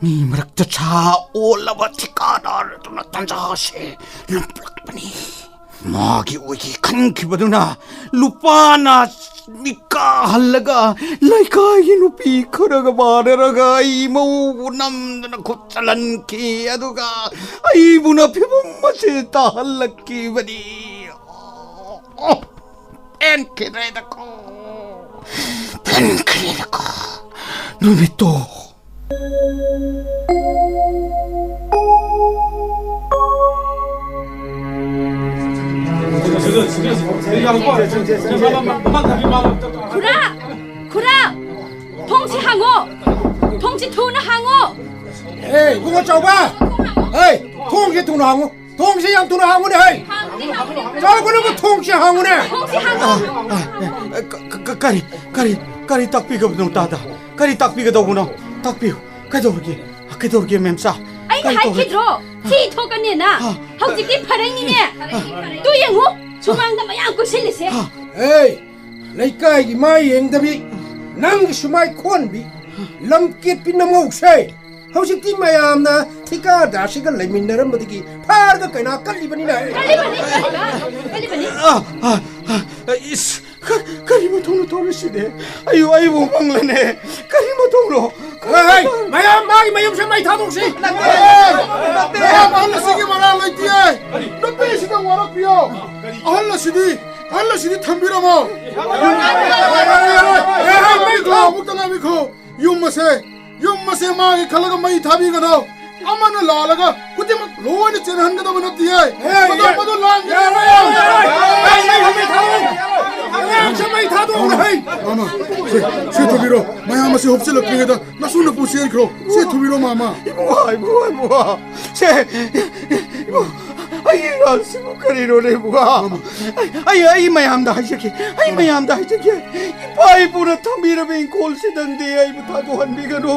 ꯃꯤ ꯃꯔꯛꯇ ꯁꯥ ꯑꯣꯜꯂꯕ ꯊꯤꯀꯥꯗꯥꯔ ꯑꯗꯨꯅ ꯇꯥꯟꯖꯥꯁꯦ ꯂꯨꯞꯂꯛꯄꯅꯤ꯫ ꯃꯥꯒꯤ ꯑꯣꯏꯈꯤ ꯈꯟꯈꯤꯕꯗꯨꯅ ꯂꯨꯄꯥꯅ ꯃꯤꯀꯥꯍꯜꯂꯒ ꯂꯩꯀꯥꯏꯒꯤ ꯅꯨꯄꯤ ꯈꯔꯒ ꯃꯥꯟꯅꯔꯒ ꯑꯩ ꯃꯧꯕꯨ ꯅꯝꯗꯅ ꯈꯨꯠ ꯆꯜꯍꯟꯈꯤ, ꯑꯗꯨꯒ ꯑꯩꯕꯨꯅ ꯐꯤꯕꯝ ꯑꯁꯤ ꯇꯥꯍꯜꯂꯛꯈꯤꯕꯅꯤ꯫ ꯑꯣ, ꯄꯦꯟꯈꯤꯗ꯭ꯔꯦꯗꯀꯣ, ꯄꯦꯟꯈꯤꯗ꯭ꯔꯦꯗꯀꯣ ꯅꯨꯃꯤꯠꯇꯣ꯫ ꯈꯨꯔꯥ! ꯈꯨꯔꯥ! ꯊꯣꯡꯁꯤ ꯍꯥꯡꯉꯣ! ꯊꯣꯡꯁꯤ ꯊꯨꯅ ꯍꯥꯡꯉꯣ! ꯍꯦ, ꯏꯕꯨꯡꯉꯣ ꯆꯥꯎꯕ! ꯊꯣꯡ ꯍꯥꯡꯉꯣ! ꯍꯦ, ꯊꯣꯡꯁꯤ ꯊꯨꯅ ꯍꯥꯡꯉꯣ! ꯊꯣꯡꯁꯤ ꯌꯥꯝ ꯊꯨꯅ ꯍꯥꯡꯉꯨꯅꯦ, ꯍꯩ! ꯍꯥꯡꯉꯨꯅꯦ, ꯍꯥꯡꯉꯨꯅꯦ! ꯆꯥꯎꯈꯠꯅꯕ ꯊꯣꯡꯁꯤ ꯍꯥꯡꯉꯨꯅꯦ! ꯊꯣꯡꯁꯤ ꯍꯥꯡꯉꯣ! ꯀ-, ꯀ-, ꯀꯔꯤ, ꯀꯔꯤ, ꯀꯔꯤ ꯇꯥꯛꯄꯤꯒꯗꯕꯅꯣ, ꯇꯥꯗ? ꯀꯔꯤ ꯇꯥꯛꯄꯤꯒꯗꯧꯕꯅꯣ? ꯇꯥꯛꯄꯤꯌꯨ꯫ ꯀꯩꯗꯧꯔꯒꯦ? ꯀꯩꯗꯧꯔꯒꯦ, ꯃꯦꯝꯆꯥ? ꯑꯩ ꯇꯥꯏ, ꯇꯧꯔꯦ꯫ ꯍꯥꯏꯈꯤꯗ꯭ꯔꯣ? ꯊꯤ ꯊꯣꯛꯀꯅꯦꯅ꯫ ꯑꯥ꯫ ꯍꯧꯖꯤꯛꯇꯤ ꯐꯔꯛꯏꯅꯤꯅꯦ꯫ ꯇꯨ ꯌꯦꯡꯉꯨ, ꯁꯨꯃꯥꯡꯗ ꯃꯌꯥꯝ ꯀꯣꯏꯁꯤꯜꯂꯤꯁꯦ꯫ ꯑꯥ꯫ ꯑꯦ, ꯂꯩꯀꯥꯏꯒꯤ ꯃꯥꯏ ꯌꯦꯡꯗꯕꯤ, ꯅꯪꯒꯤ ꯁꯨꯃꯥꯏ ꯈꯣꯟꯕꯤ, ꯂꯝ ꯀꯦꯠꯄꯤ ꯅꯃꯧꯁꯦ꯫ ꯍꯧꯖꯤꯛꯇꯤ ꯃꯌꯥꯝꯅ ꯊꯤꯀꯥꯗꯥꯔꯁꯤꯒ ꯂꯩꯃꯤꯟꯅꯔꯝꯕꯗꯒꯤ ꯐꯥꯔꯒ ꯀꯩꯅꯥ ꯀꯜꯂꯤꯕꯅꯤꯅꯦ꯫ ꯀꯜꯂꯤꯕꯅꯤ, ꯀꯜꯂꯤꯕ-, ꯀꯜꯂꯤꯕꯅꯤ꯫ ꯑꯥ, ꯑꯥ, ꯑꯥ, ꯏꯁ, ꯀ-, ꯀꯔꯤ ꯃꯊꯧꯅꯣ ꯇꯧꯔꯤꯁꯤꯗꯤ? ꯑꯩꯕꯨ, ꯑꯩꯕꯨ ꯄꯪꯂꯅꯦ꯫ ꯀꯔꯤ ꯃꯊꯧꯅꯣ? ꯍꯣꯏ, ꯍꯣꯏ, ꯃꯌꯥꯝ ꯃꯥꯒꯤ ꯃꯌꯨꯝꯁꯦ ꯃꯩ ꯊꯥꯗꯣꯛꯁꯤ꯫ ꯅꯠꯇꯦ, ꯅꯠꯇꯦ꯫ ꯃꯌꯥꯝ ꯑꯍꯜ ꯑꯁꯤꯒꯤ ꯃꯔꯥꯜ ꯂꯩꯇꯦ꯫ ꯅꯨꯄꯤꯁꯤꯗ ꯋꯥꯔꯛꯄꯤꯌꯣ꯫ ꯑꯍꯜ ꯑꯁꯤꯗꯤ, ꯑꯍꯜ ꯑꯁꯤꯗꯤ ꯊꯝꯕꯤꯔꯝꯃꯣ꯫ ꯍꯣꯏ, ꯍꯣꯏ, ꯍꯣꯏ, ꯍꯣꯏ, ꯍꯣꯏ, ꯍꯣꯏ, ꯃꯩ ꯊꯥ-, ꯑꯃꯨꯛꯇ ꯉꯥꯏꯕꯤꯈꯣ꯫ ꯌꯨꯝ ꯑꯁꯦ, ꯌꯨꯝ ꯑꯁꯦ ꯃꯥꯒꯤ ꯈꯜꯂꯒ ꯃꯩ ꯊꯥꯕꯤꯒꯅꯣ꯫ ꯑꯃꯅ ꯂꯥꯜꯂꯒ ꯈꯨꯗꯤꯡꯃꯛ ꯂꯣꯏꯅ ꯆꯦꯟꯍꯟꯒꯗꯕ ꯅꯠꯇꯤꯌꯦ꯫ ꯍꯦ, ꯃꯗꯨ, ꯌꯦ-, ꯃꯗꯨ ꯂꯥꯟꯒꯅꯤ꯫ ꯌꯦ-, ꯌꯦ-, ꯌꯦ-, ꯌꯦ-, ꯌꯦ-, ꯌꯦ-, ꯃꯩ ꯊꯥꯗꯣꯛꯑꯣ꯫ ꯑꯉꯥꯡꯁꯦ ꯃꯩ ꯊꯥꯗꯣꯛꯑꯣ꯫ ꯃꯥꯃ, ꯍꯩ꯫ ꯁꯦ, ꯁꯦ ꯊꯨꯕꯤꯔꯣ꯫ ꯃꯌꯥꯝ ꯑꯁꯤ ꯍꯨꯞꯆꯤꯜꯂꯛꯇ꯭ꯔꯤꯉꯩꯗ ꯅꯁꯨ ꯅꯄꯨ ꯆꯦꯟꯈ꯭ꯔꯣ꯫ ꯁꯦ ꯊꯨꯕꯤꯔꯣ, ꯃꯥꯃ꯫ ꯏꯕꯨꯡꯉꯣ, ꯏꯕꯨꯡꯉꯣ, ꯏꯕꯨꯡꯉꯣ꯫ ꯁꯦ, ꯏꯕꯨꯡꯉꯣ, ꯑꯩꯒꯤ ꯑꯉꯥꯡꯁꯤꯕꯨ ꯀꯔꯤꯅꯣꯅꯦ, ꯏꯕꯨꯡꯉꯣ? ꯃꯥꯃ꯫ ꯑꯩ, ꯑꯩ, ꯑꯩ ꯃꯌꯥꯝꯗ ꯍꯥꯏꯖꯒꯦ꯫ ꯑꯩ ꯃꯥꯃ꯫ ꯃꯌꯥꯝꯗ ꯍꯥꯏꯖꯒꯦ꯫ ꯏꯄꯥ ꯏꯄꯨꯅ ꯊꯝꯕꯤꯔꯕ ꯏꯪꯈꯣꯜꯁꯤꯗꯪꯗꯤ ꯑꯩꯕꯨ ꯊꯥꯗꯣꯛꯍꯟꯕꯤꯒꯅꯨ꯫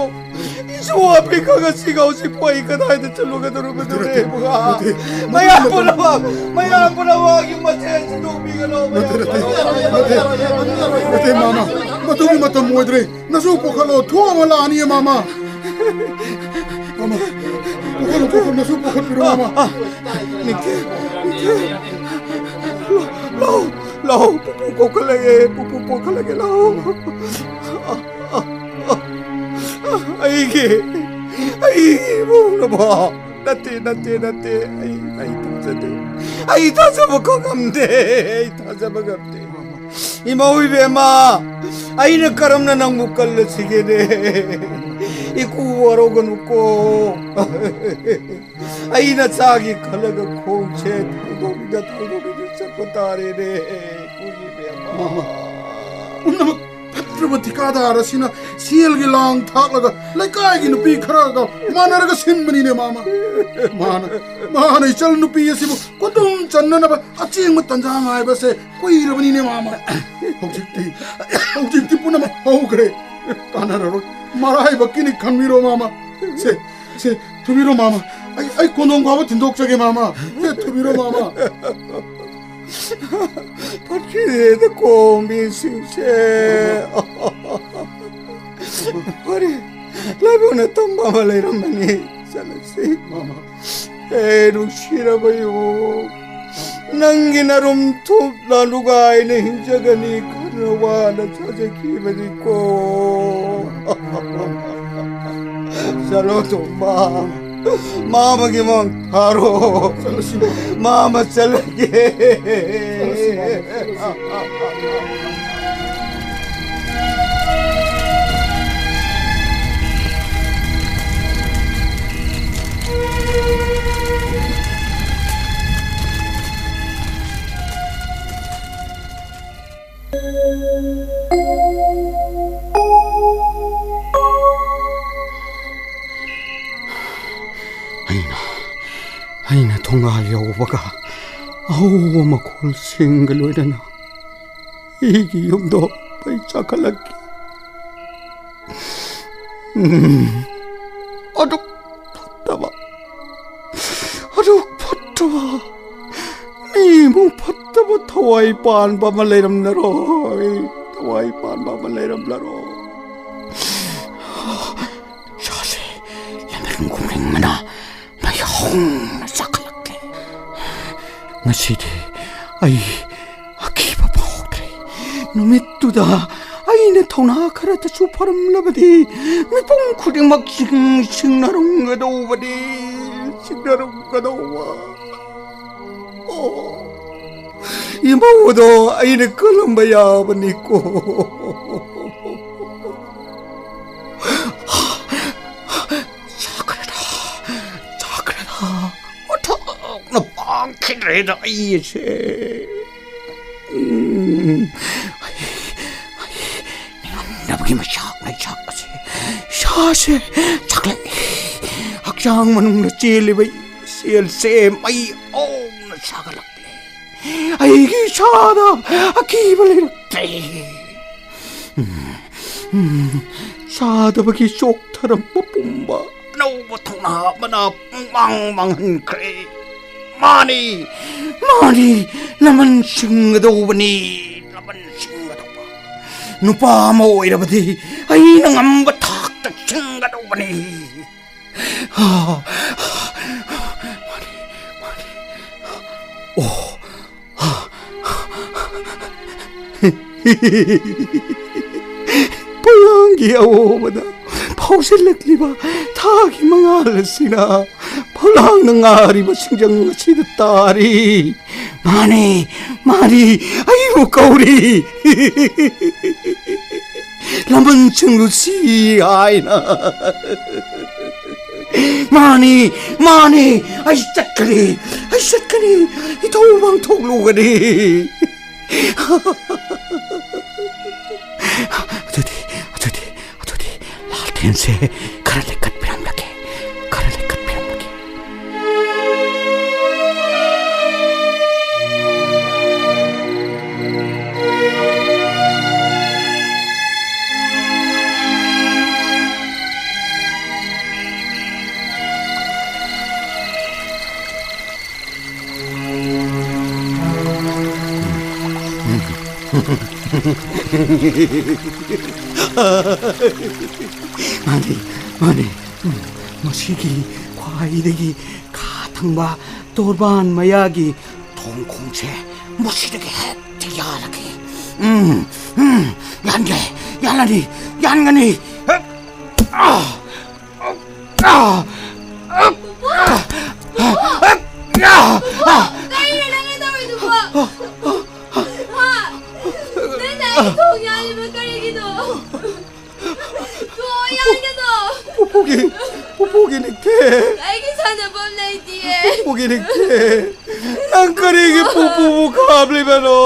ꯏꯆꯨ ꯑꯄꯤꯛꯄ ꯉꯁꯤꯒ ꯍꯧꯖꯤꯛꯄꯨ ꯑꯩ ꯀꯗꯥꯏꯗ ꯆꯠꯂꯨꯒꯗꯧꯔꯤꯕꯅꯣꯅꯦ, ꯅꯠꯇꯦ, ꯏꯕꯨꯡꯉꯣ? ꯅꯠꯇꯦ, ꯃꯌꯥꯝ ꯅꯠꯇꯦ, ꯄꯨꯝꯅꯃꯛ, ꯃꯌꯥꯝ ꯄꯨꯝꯅꯃꯛ ꯌꯨꯝ ꯑꯁꯦ ꯁꯤꯟꯗꯣꯛꯄꯤꯒꯅꯨ, ꯅꯠꯇꯦ, ꯃꯌꯥꯝ ꯅꯠꯇꯦ, ꯄꯨꯝꯅꯃꯛ꯫ ꯅꯠꯇꯦ, ꯅꯠꯇꯦ, ꯃꯥꯃ, ꯃꯗꯨꯒꯤ ꯃꯇꯝ ꯑꯣꯏꯗ꯭ꯔꯦ꯫ ꯅꯁꯨ ꯄꯨꯈꯠꯂꯣ, ꯊꯣꯛꯑꯒ ꯂꯥꯛꯑꯅꯤꯌꯦ, ꯃꯥꯃ꯫ ꯃꯥꯃ, ꯄꯨꯈꯠꯂꯣ, ꯄꯨꯈꯠꯂꯣ, ꯅꯁꯨ ꯄꯨꯈꯠꯄꯤꯔꯣ, ꯃꯥꯃ꯫ ꯅꯤꯡꯊꯤ, ꯅꯤꯡꯊꯤ꯫ ꯂꯥꯛꯑꯣ, ꯂꯥꯛꯑꯣ, ꯄꯨꯄꯨ ꯀꯧꯈꯠꯂꯒꯦ, ꯄꯨꯄꯨ ꯀꯧꯈꯠꯂꯒꯦ, ꯂꯥꯛꯑꯣ꯫ ꯑꯩꯒꯤ, ꯑꯩꯒꯤ ꯏꯕꯨꯡꯅꯕꯣ꯫ ꯅꯠꯇꯦ, ꯅꯠꯇꯦ, ꯅꯠꯇꯦ꯫ ꯑꯩ, ꯑꯩ ꯊꯥꯖꯗꯦ꯫ ꯑꯩ ꯊꯥꯖꯕ ꯈꯣ ꯉꯝꯗꯦ꯫ ꯑꯩ ꯊꯥꯖꯕ ꯉꯝꯗꯦ꯫ ꯏꯃꯧ ꯏꯕꯦꯝꯃ, ꯑꯩꯅ ꯀꯔꯝꯅ ꯅꯪꯕꯨ ꯀꯜꯂꯁꯤꯒꯦꯅꯦ? ꯏꯀꯨ ꯋꯥꯔꯧꯒꯅꯨꯀꯣ꯫ ꯑꯩ ꯅꯆꯥꯒꯤ ꯈꯜꯂꯒ ꯈꯣꯡꯁꯦ ꯊꯥꯡꯗꯣꯛꯂꯤꯗ ꯊꯥꯡꯗꯣꯛꯂꯤꯗ ꯆꯠꯄ ꯇꯥꯔꯦꯅꯦ, ꯏꯀꯨ ꯏꯕꯦꯝꯃ꯫ ꯃꯥꯃ, ꯄꯨꯝꯅꯃꯛ ꯐꯠꯇ꯭ꯔꯕ ꯊꯤꯀꯥꯗꯥꯔ ꯑꯁꯤꯅ ꯁꯦꯜꯒꯤ ꯂꯥꯡ ꯊꯥꯛꯂꯒ ꯂꯩꯀꯥꯏꯒꯤ ꯅꯨꯄꯤ ꯈꯔꯒ ꯃꯥꯟꯅꯔꯒ ꯁꯤꯟꯕꯅꯤꯅꯦ, ꯃꯥꯃ꯫ ꯃꯥꯅ, ꯃꯥꯅ ꯏꯆꯜ ꯅꯨꯄꯤ ꯑꯁꯤꯕꯨ ꯈꯨꯗꯨꯝ ꯆꯟꯅꯅꯕ ꯑꯆꯦꯡꯕ ꯇꯟꯖꯥ ꯉꯥꯏꯕꯁꯦ ꯀꯨꯏꯔꯕꯅꯤꯅꯦ, ꯃꯥꯃ꯫ ꯍꯧꯖꯤꯛꯇꯤ, ꯍꯧꯖꯤꯛꯇꯤ ꯄꯨꯝꯅꯃꯛ ꯍꯧꯈ꯭ꯔꯦ꯫ ꯀꯥꯟꯅꯔꯔꯣꯏ꯫ ꯃꯔꯥꯏꯕꯛꯀꯤꯅꯤ ꯈꯟꯕꯤꯔꯣ, ꯃꯥꯃ꯫ ꯁꯦ, ꯁꯦ, ꯊꯨꯕꯤꯔꯣ ꯃꯥꯃ꯫ ꯑꯩ, ꯑꯩ ꯀꯣꯟꯗꯣꯡ ꯐꯥꯎꯕ ꯊꯤꯟꯗꯣꯛꯆꯒꯦ ꯃꯥꯃ꯫ ꯁꯦ, ꯊꯨꯕꯤꯔꯣ ꯃꯥꯃ꯫ ꯐꯠꯈꯤꯗꯦꯗ ꯀꯣꯝꯕꯤꯁꯤꯡꯁꯦ꯫ ꯐꯔꯦ, ꯂꯥꯏꯕꯛꯅ ꯇꯝꯕ ꯑꯃ ꯂꯩꯔꯝꯕꯅꯤ꯫ ꯆꯠꯂꯁꯤ꯫ ꯃꯥꯃ꯫ ꯑꯦ, ꯅꯨꯡꯁꯤꯔꯕ ꯏꯕꯨꯡ, ꯅꯪꯒꯤ ꯅꯔꯨꯝ ꯊꯨꯞꯅ ꯅꯨꯡꯉꯥꯏꯅ ꯍꯤꯡꯖꯒꯅꯤ ꯈꯟꯅ ꯋꯥꯅ ꯆꯥꯖꯈꯤꯕꯅꯤꯀꯣ꯫ ꯆꯠꯂꯣ ꯇꯣꯝꯕ, ꯃꯥꯃꯒꯤ ꯃꯪ ꯐꯥꯔꯣ꯫ ꯆꯠꯂꯁꯤ꯫ ꯃꯥꯃ ꯆꯠꯂꯒꯦ꯫ ꯆꯠꯂꯁꯤ, ꯃꯥꯃ, ꯆꯠꯂꯁꯤ꯫ ꯑꯩꯅ, ꯑꯩꯅ ꯊꯣꯡꯒꯥꯜ ꯌꯧꯕꯒ ꯑꯍꯧꯕ ꯃꯈꯣꯜꯁꯤꯡꯒ ꯂꯣꯏꯅꯅ ꯑꯩꯒꯤ ꯌꯨꯝꯗꯣ ꯃꯩ ꯆꯥꯛꯈꯠꯂꯛꯈꯤ꯫ ꯎꯝ, ꯑꯗꯨꯛ ꯐꯠꯇꯕ, ꯑꯗꯨꯛ ꯐꯠꯇꯕ, ꯃꯤꯃꯨꯛ ꯐꯠꯇꯕ ꯊꯋꯥꯏ ꯄꯥꯟꯕ ꯑꯃ ꯂꯩꯔꯝꯂꯔꯣꯏ, ꯊꯋꯥꯏ ꯄꯥꯟꯕ ꯑꯃ ꯂꯩꯔꯝꯂꯔꯣꯏ꯫ ꯏꯁꯥꯁꯦ ꯂꯝꯕꯤꯔꯨꯝ ꯈꯨꯝꯔꯤꯡꯕꯅ ꯃꯩ ꯍꯧꯅ ꯆꯥꯛꯈꯠꯂꯛꯂꯦ꯫ ꯉꯁꯤꯗꯤ ꯑꯩ ꯑꯀꯤꯕ ꯐꯥꯎꯗ꯭ꯔꯦ꯫ ꯅꯨꯃꯤꯠꯇꯨꯗ ꯑꯩꯅ ꯊꯧꯅꯥ ꯈꯔꯗꯁꯨ ꯐꯔꯝꯂꯕꯗꯤ ꯃꯤꯄꯨꯝ ꯈꯨꯗꯤꯡꯃꯛ ꯁꯤꯡ-, ꯁꯤꯡꯅꯔꯝꯒꯗꯧꯕꯅꯤ, ꯁꯤꯡꯅꯔꯝꯒꯗꯧꯕ꯫ ꯑꯣ, ꯏꯃꯧꯗꯣ ꯑꯩꯅ ꯀꯜꯂꯝꯕ ꯌꯥꯕꯅꯤꯀꯣ꯫ ꯆꯥꯈ꯭ꯔꯦꯗ, ꯆꯥꯈ꯭ꯔꯦꯗ꯫ ꯑꯣꯟꯊꯣꯛꯅ ꯄꯥꯡꯈꯤꯗ꯭ꯔꯦꯗ ꯑꯩꯁꯦ꯫ ꯎꯝ, ꯑꯩ, ꯑꯩ ꯅꯤꯡꯉꯝꯗꯕꯒꯤ ꯃꯩꯆꯥꯛ, ꯃꯩꯆꯥꯛ ꯑꯁꯦ ꯏꯁꯥꯁꯦ ꯆꯥꯛꯂꯛꯏ꯫ ꯍꯛꯆꯥꯡ ꯃꯅꯨꯡꯗ ꯆꯦꯜꯂꯤꯕ ꯁꯦꯜꯁꯦ ꯃꯩ ꯑꯣꯡꯅ ꯁꯥꯒꯠꯂꯛꯂꯦ꯫ ꯑꯩꯒꯤ ꯏꯁꯥꯗ ꯑꯀꯤꯕ ꯂꯩꯔꯛꯇ꯭ꯔꯦ꯫ ꯎꯝ, ꯎꯝ, ꯆꯥꯗꯕꯒꯤ ꯆꯣꯛꯊꯔꯝꯕ ꯄꯨꯝꯕ ꯑꯅꯧꯕ ꯊꯧꯅꯥ ꯑꯃꯅ ꯄꯨꯡꯃꯥꯡ ꯃꯥꯡꯍꯟꯈ꯭ꯔꯦ꯫ ꯃꯥꯅꯤ, ꯃꯥꯅꯤ, ꯂꯃꯟ ꯁꯤꯡꯒꯗꯧꯕꯅꯤ, ꯂꯃꯟ ꯁꯤꯡꯒꯗꯧꯕ꯫ ꯅꯨꯄꯥ ꯑꯃ ꯑꯣꯏꯔꯕꯗꯤ ꯑꯩꯅ ꯉꯝꯕ ꯊꯥꯛꯇ ꯁꯤꯡꯒꯗꯧꯕꯅꯤ꯫ ꯃꯥꯅꯤ, ꯃꯥꯅꯤ꯫ ꯑꯣ, ꯐꯧꯂꯥꯡꯒꯤ ꯑꯑꯣꯕꯗ ꯐꯥꯎꯖꯤꯜꯂꯛꯂꯤꯕ ꯊꯥꯒꯤ ꯃꯉꯥꯜ ꯑꯁꯤꯅ ꯐꯧꯂꯥꯡꯅ ꯉꯥꯔꯤꯕ ꯁꯤꯡꯖꯪ ꯑꯁꯤꯗ ꯇꯥꯔꯤ꯫ ꯃꯥꯅꯤ, ꯃꯥꯅꯤ, ꯑꯩꯕꯨ ꯀꯧꯔꯤ꯫ ꯂꯃꯟꯁꯤꯡꯗꯨ ꯁꯤ ꯍꯥꯏꯅ꯫ ꯃꯥꯅꯤ, ꯃꯥꯅꯤ, ꯑꯩ ꯆꯠꯀꯅꯤ, ꯑꯩ ꯆꯠꯀꯅꯤ, ꯏꯊꯧ ꯄꯥꯡꯊꯣꯛꯂꯨꯒꯅꯤ꯫ ꯑꯗꯨꯗꯤ, ꯑꯗꯨꯗꯤ, ꯑꯗꯨꯗꯤ ꯂꯥꯜꯊꯦꯟꯁꯦ ꯈꯔ ꯂꯩꯈꯠꯄꯤꯔꯝꯂꯒꯦ, ꯈꯔ ꯂꯩꯈꯠꯄꯤꯔꯝꯂꯒꯦ꯫ ꯃꯥꯅꯤ, ꯃꯥꯅꯤ꯫ ꯎꯝ, ꯃꯁꯤꯒꯤ ꯈ꯭ꯋꯥꯏꯗꯒꯤ ꯈꯥ ꯊꯪꯕ ꯇꯣꯔꯕꯥꯟ ꯃꯌꯥꯒꯤ ꯊꯣꯡ ꯈꯣꯡꯁꯦ ꯃꯁꯤꯗꯒꯤ ꯍꯦꯛꯇ ꯌꯥꯜꯂꯒꯦ꯫ ꯎꯝ, ꯎꯝ, ꯌꯥꯟꯒꯦ, ꯌꯥꯜꯂꯅꯤ, ꯌꯥꯟꯒꯅꯤ꯫ ꯑꯥ! ꯑꯥ! ꯑꯥ! ꯑꯥ! ꯑꯥ! ꯀꯩꯅꯣ ꯅꯪꯅ ꯇꯧꯔꯤꯗꯨꯕꯣ? ꯍꯥ? ꯅꯪꯅ ꯑꯩ ꯊꯣꯡ ꯌꯥꯜꯂꯤꯕ ꯀꯔꯤꯒꯤꯅꯣ? ꯊꯣꯡ ꯌꯥꯟꯒꯅꯣ! ꯄꯨꯄꯨꯒꯤ, ꯄꯨꯄꯨꯒꯤ ꯅꯤꯛꯊꯦ꯫ ꯑꯩꯒꯤ ꯁꯥꯟꯅꯐꯝ ꯂꯩꯇꯤꯌꯦ꯫ ꯄꯨꯄꯨꯒꯤ ꯅꯤꯛꯊꯦ꯫ ꯅꯪ ꯀꯔꯤꯒꯤ ꯄꯨꯄꯨꯕꯨ ꯈꯥꯝꯂꯤꯕꯅꯣ?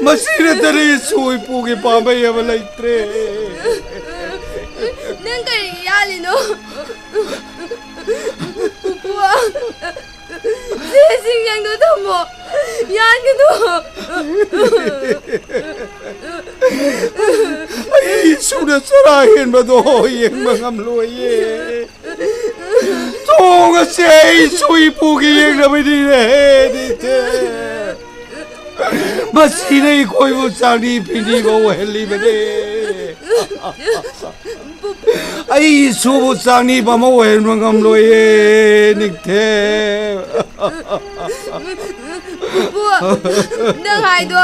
ꯃꯁꯤ ꯅꯠꯇꯅ ꯏꯁꯨ ꯏꯄꯨꯒꯤ ꯄꯥꯝꯕꯩ ꯑꯃ ꯂꯩꯇ꯭ꯔꯦ꯫ ꯅꯪ ꯀꯔꯤꯒꯤ ꯌꯥꯜꯂꯤꯅꯣ? ꯄꯨꯄꯨ, ꯁꯤ ꯁꯤꯡꯖꯪꯗꯣ ꯊꯝꯃꯣ꯫ ꯌꯥꯟꯒꯅꯨ꯫ ꯑꯩ ꯁꯨꯅ ꯆꯔꯥ ꯍꯦꯟꯕꯗꯣ ꯌꯦꯡꯕ ꯉꯝꯂꯣꯏꯌꯦ꯫ ꯊꯣꯡ ꯑꯁꯦ ꯑꯩꯁꯨ ꯏꯄꯨꯒꯤ ꯌꯦꯡꯅꯕꯅꯤꯅꯦ, ꯅꯤꯡꯊꯦꯝ꯫ ꯃꯁꯤꯅ ꯑꯩꯈꯣꯏꯕꯨ ꯆꯥꯛꯅꯤ ꯐꯤꯅꯤꯕ ꯑꯣꯏꯍꯜꯂꯤꯕꯅꯦ꯫ ꯑꯩ ꯏꯁꯨꯕꯨ ꯆꯥꯛꯅꯤꯕ ꯑꯃ ꯑꯣꯏꯍꯟꯕ ꯉꯝꯂꯣꯏꯌꯦ, ꯅꯤꯡꯊꯦꯝ꯫ ꯄꯨꯄꯨ, ꯅꯪ ꯍꯥꯏꯗꯣ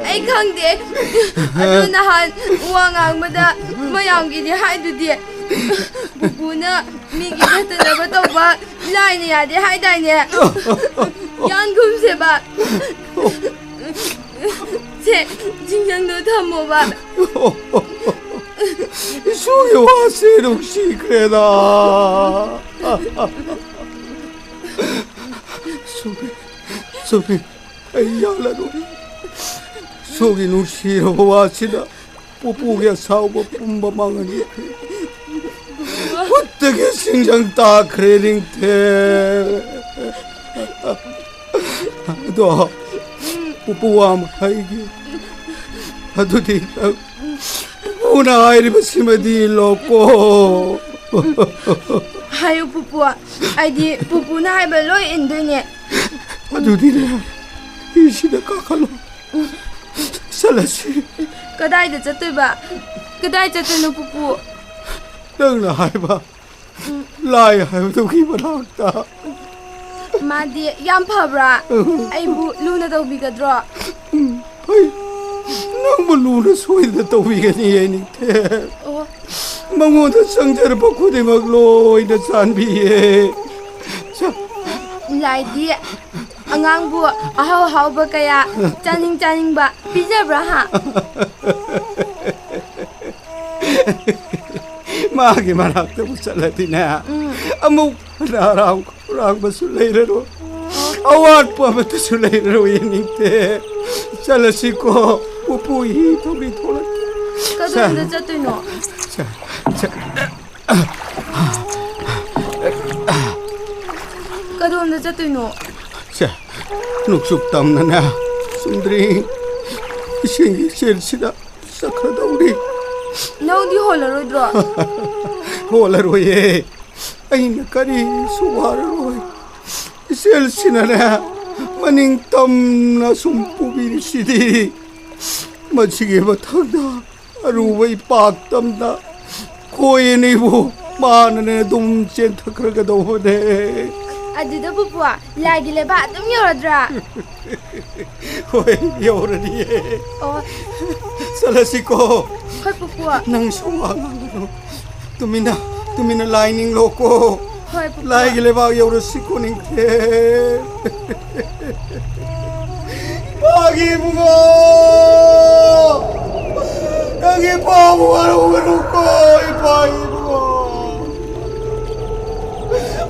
ꯑꯩ ꯈꯪꯗꯦ꯫ ꯑꯗꯨ ꯅꯍꯥꯟ ꯋꯥ ꯉꯥꯡꯕꯗ ꯃꯌꯥꯝꯒꯤꯗꯤ ꯍꯥꯏꯗꯨꯗꯤ꯫ ꯄꯨꯄꯨꯅ ꯃꯤꯒꯤ ꯐꯠꯇꯅꯕ ꯇꯧꯕ ꯂꯥꯏꯅ ꯌꯥꯗꯦ ꯍꯥꯏꯗꯥꯏꯅꯦ? ꯌꯥꯟꯒꯨꯝꯁꯦꯕ꯫ ꯁꯦ, ꯆꯤꯡꯖꯪꯗꯣ ꯊꯝꯃꯣꯕ꯫ ꯏꯁꯨꯒꯤ ꯋꯥꯁꯦ ꯅꯨꯡꯁꯤꯈ꯭ꯔꯦꯗ꯫ ꯁꯣꯔꯤ, ꯁꯣꯔꯤ, ꯑꯩ ꯌꯥꯜꯂꯔꯣꯏ꯫ ꯏꯁꯨꯒꯤ ꯅꯨꯡꯁꯤꯔꯕ ꯋꯥꯁꯤꯅ ꯄꯨꯄꯨꯒꯤ ꯑꯁꯥꯎꯕ ꯄꯨꯝꯕ ꯃꯥꯡꯍꯟꯈ꯭ꯔꯦ꯫ ꯈꯨꯠꯇꯒꯤ ꯆꯤꯡꯖꯪ ꯇꯥꯈ꯭ꯔꯦ, ꯅꯤꯡꯊꯦꯝ꯫ ꯑꯗꯣ ꯄꯨꯄꯨ ꯋꯥ ꯑꯃ ꯍꯥꯏꯒꯦ꯫ ꯑꯗꯨꯗꯤ ꯅꯪ ꯄꯨꯄꯨꯅ ꯍꯥꯏꯔꯤꯕꯁꯤꯃꯗꯤ ꯏꯜꯂꯣꯀꯣ꯫ ꯍꯥꯏꯌꯨ ꯄꯨꯄꯨ, ꯑꯩꯗꯤ ꯄꯨꯄꯨꯅ ꯍꯥꯏꯕ ꯂꯣꯏ ꯏꯟꯗꯣꯏꯅꯦ꯫ ꯑꯗꯨꯗꯤꯅꯦ, ꯍꯤꯁꯤꯗ ꯀꯥꯈꯠꯂꯣ꯫ ꯆꯠꯂꯁꯤ꯫ ꯀꯗꯥꯏꯗ ꯆꯠꯇꯣꯏꯕ? ꯀꯗꯥꯏ ꯆꯠꯇꯣꯏꯅꯣ ꯄꯨꯄꯨ? ꯅꯪꯅ ꯍꯥꯏꯕ ꯂꯥꯏ ꯍꯥꯏꯕꯗꯨꯒꯤ ꯃꯅꯥꯛꯇ꯫ ꯃꯥꯗꯤ ꯌꯥꯝ ꯐꯕ꯭ꯔꯥ? ꯑꯩꯕꯨ ꯂꯨꯅ ꯇꯧꯕꯤꯒꯗ꯭ꯔꯣ? ꯍꯣꯏ, ꯅꯪꯕꯨ ꯂꯨꯅ ꯁꯣꯏꯗꯅ ꯇꯧꯕꯤꯒꯅꯤ, ꯑꯩ ꯅꯤꯡꯊꯦꯝ꯫ ꯑꯣ, ꯃꯉꯣꯟꯗ ꯆꯪꯖꯔꯛꯄ ꯈꯨꯗꯤꯡꯃꯛ ꯂꯣꯏꯅ ꯆꯥꯟꯕꯤꯌꯦ꯫ ꯁ- ꯂꯥꯏꯗꯤ ꯑꯉꯥꯡꯕꯨ ꯑꯍꯥꯎ ꯑꯍꯥꯎꯕ ꯀꯌꯥ ꯆꯥꯅꯤꯡ ꯆꯥꯅꯤꯡꯕ ꯄꯤꯖꯕ꯭ꯔꯥ ꯍꯥ? ꯃꯥꯒꯤ ꯃꯅꯥꯛꯇꯕꯨ ꯆꯠꯂꯗꯤꯅꯦ, ꯑꯃꯨꯛ ꯍꯟꯅ ꯍꯔꯥꯎ ꯈꯧꯔꯥꯡꯕꯁꯨ ꯂꯩꯔꯔꯣꯏ, ꯑꯋꯥꯠꯄ ꯑꯃꯠꯇꯁꯨ ꯂꯩꯔꯔꯣꯏ, ꯅꯤꯡꯊꯦꯝ꯫ ꯆꯠꯂꯁꯤꯀꯣ, ꯄꯨꯄꯨ ꯍꯤ ꯊꯧꯔꯤ ꯊꯣꯛꯂꯛꯀꯦ꯫ ꯀꯗꯣꯝꯗ ꯆꯠꯇꯣꯏꯅꯣ? ꯁ- ꯁ- ꯀꯗꯣꯝꯗ ꯆꯠꯇꯣꯏꯅꯣ? ꯁꯦ, ꯅꯨꯡꯆꯨꯞ ꯇꯝꯅꯅꯦ, ꯆꯨꯝꯗ꯭ꯔꯤ ꯏꯁꯤꯡꯒꯤ ꯏꯆꯦꯜꯁꯤꯗ ꯆꯠꯈ꯭ꯔꯗꯧꯔꯤ꯫ ꯅꯪꯗꯤ ꯍꯣꯜꯂꯔꯣꯏꯗ꯭ꯔꯣ? ꯍꯣꯜꯂꯔꯣꯏꯌꯦ꯫ ꯑꯩꯅ ꯀꯔꯤꯁꯨ ꯋꯥꯔꯔꯣꯏ꯫ ꯏꯆꯦꯜꯁꯤꯅꯅꯦ, ꯃꯅꯤꯡ ꯇꯝꯅ ꯁꯨꯝ ꯄꯨꯕꯤꯔꯤꯁꯤꯗꯤ꯫ ꯃꯁꯤꯒꯤ ꯃꯊꯪꯗ ꯑꯔꯨꯕ ꯏꯄꯥꯛꯇꯝꯗ ꯈꯣꯏ ꯑꯅꯤꯕꯨ ꯃꯥꯅꯅꯦ ꯑꯗꯨꯝ ꯆꯦꯟꯊꯈ꯭ꯔꯒꯗꯧꯕꯅꯦ꯫ ꯑꯗꯨꯗ ꯄꯨꯄꯨ, ꯂꯥꯏꯒꯤ ꯂꯩꯕꯥꯛ ꯑꯗꯨꯝ ꯌꯧꯔꯗ꯭ꯔꯥ? ꯍꯣꯏ, ꯌꯧꯔꯅꯤꯌꯦ꯫ ꯑꯣ꯫ ꯆꯠꯂꯁꯤꯀꯣ꯫ ꯍꯣꯏ ꯄꯨꯄꯨ꯫ ꯅꯪꯁꯨ ꯋꯥ ꯉꯥꯡꯒꯅꯨ꯫ ꯇꯨꯃꯤꯟꯅ, ꯇꯨꯃꯤꯟꯅ ꯂꯥꯏ ꯅꯤꯡꯂꯣꯀꯣ꯫ ꯍꯣꯏ ꯄꯨꯄꯨ꯫ ꯂꯥꯏꯒꯤ ꯂꯩꯕꯥꯛ ꯌꯧꯔꯁꯤꯀꯣ ꯅꯤꯡꯊꯦꯝ꯫ ꯏꯄꯥꯒꯤ ꯏꯕꯨꯡꯉꯣ! ꯅꯪꯒꯤ ꯏꯄꯥꯕꯨ ꯋꯥꯔꯧꯒꯅꯨꯀꯣ, ꯏꯄꯥꯒꯤ ꯏꯕꯨꯡꯉꯣ!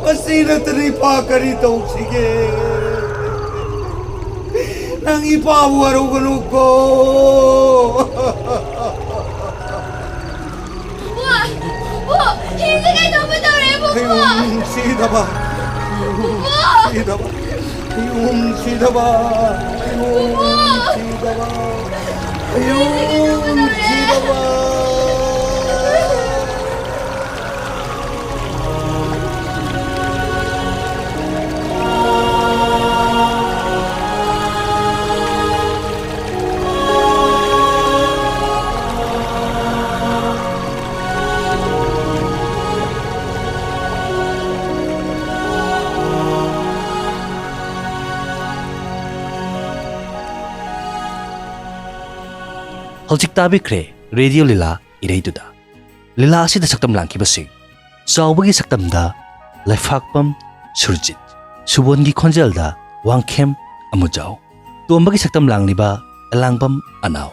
ꯃꯁꯤ ꯅꯠꯇꯅ ꯏꯄꯥ ꯀꯔꯤ ꯇꯧꯁꯤꯒꯦ? ꯅꯪ ꯏꯄꯥꯕꯨ ꯋꯥꯔꯧꯒꯅꯨꯀꯣ! ꯄꯨꯄꯨ! ꯄꯨꯄꯨ! ꯍꯤꯁꯦ ꯀꯩꯗꯧꯕ ꯇꯧꯔꯦ, ꯄꯨꯄꯨ? ꯑꯩꯌꯣ, ꯅꯨꯡꯁꯤꯗꯕ! ꯄꯨꯄꯨ! ꯅꯨꯡꯁꯤꯗꯕ! ꯑꯩꯌꯣ, ꯅꯨꯡꯁꯤꯗꯕ! ꯑꯩꯌꯣ, ꯄꯨꯄꯨ! ꯅꯨꯡꯁꯤꯗꯕ! ꯑꯩꯌꯣ, ꯍꯤꯁꯦ ꯀꯩꯗꯧꯕ ꯇꯧꯔꯦ? ꯅꯨꯡꯁꯤꯗꯕ! ꯍꯧꯖꯤꯛ ꯇꯥꯕꯤꯈ꯭ꯔꯦ ꯔꯦꯗꯤꯑꯣ ꯂꯤꯂꯥ ꯏꯔꯩꯗꯨꯗ꯫ ꯂꯤꯂꯥ ꯑꯁꯤꯗ ꯁꯛꯇꯝ ꯂꯥꯡꯈꯤꯕꯁꯤꯡ: ꯆꯥꯎꯕꯒꯤ ꯁꯛꯇꯝꯗ ꯂꯩꯐꯥꯛꯄꯝ ꯁꯨꯔꯖꯤꯠ, ꯁꯨꯕꯣꯟꯒꯤ ꯈꯣꯟꯖꯦꯜꯗ ꯋꯥꯡꯈꯦꯝ ꯑꯃꯨꯖꯥꯎ, ꯇꯣꯝꯕꯒꯤ ꯁꯛꯇꯝ ꯂꯥꯡꯂꯤꯕ ꯑꯦꯂꯥꯡꯕꯝ ꯑꯅꯥꯎ,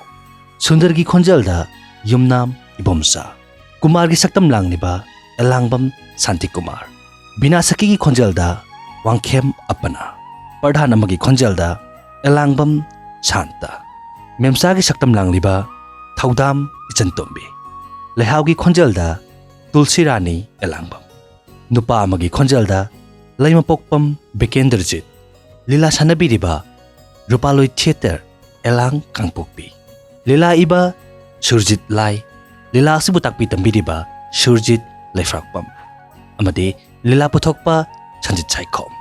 ꯁꯨꯟꯗꯔꯒꯤ ꯈꯣꯟꯖꯦꯜꯗ ꯌꯨꯝꯅꯥꯝ ꯏꯕꯣꯝꯆꯥ, ꯀꯨꯃꯥꯔꯒꯤ ꯁꯛꯇꯝ ꯂꯥꯡꯂꯤꯕ ꯑꯦꯂꯥꯡꯕꯝ ꯁꯥꯟꯇꯤꯀꯨꯃꯥꯔ, ꯕꯤꯅꯥ ꯁꯈꯤꯒꯤ ꯈꯣꯟꯖꯦꯜꯗ ꯋꯥꯡꯈꯦꯝ ꯑꯄꯅꯥ, ꯄ꯭ꯔꯙꯥꯟ ꯑꯃꯒꯤ ꯈꯣꯟꯖꯦꯜꯗ ꯑꯦꯂꯥꯡꯕꯝ ꯁꯥꯟꯇ, ꯃꯦꯝꯆꯥꯒꯤ ꯁꯛꯇꯝ ꯂꯥꯡꯂꯤꯕ ꯊꯧꯗꯥꯝ ꯏꯆꯟꯇꯣꯝꯕꯤ, ꯂꯩꯍꯥꯎꯒꯤ ꯈꯣꯟꯖꯦꯜꯗ ꯇꯨꯜꯁꯤꯔꯥꯅꯤ ꯑꯦꯂꯥꯡꯕꯝ, ꯅꯨꯄꯥ ꯑꯃꯒꯤ ꯈꯣꯟꯖꯦꯜꯗ ꯂꯩꯃꯄꯣꯛꯄꯝ ꯕꯤꯀꯦꯟꯗ꯭ꯔꯖꯤꯠ, ꯂꯤꯂꯥ ꯁꯥꯟꯅꯕꯤꯔꯤꯕ ꯔꯨꯄꯥꯂꯣꯏ ꯊꯤꯌꯦꯇꯔ, ꯑꯦꯂꯥꯡ ꯀꯥꯡꯄꯣꯛꯄꯤ꯫ ꯂꯤꯂꯥ ꯏꯕ ꯁꯨꯔꯖꯤꯠ ꯂꯥꯏ, ꯂꯤꯂꯥ ꯑꯁꯤꯕꯨ ꯇꯥꯛꯄꯤ ꯇꯝꯕꯤꯔꯤꯕ ꯁꯨꯔꯖꯤꯠ ꯂꯩꯐ꯭ꯔꯥꯛꯄꯝ ꯑꯃꯗꯤ ꯂꯤꯂꯥ ꯄꯨꯊꯣꯛꯄ ꯁꯟꯖꯤꯠ ꯁꯥꯏꯈꯣꯝ꯫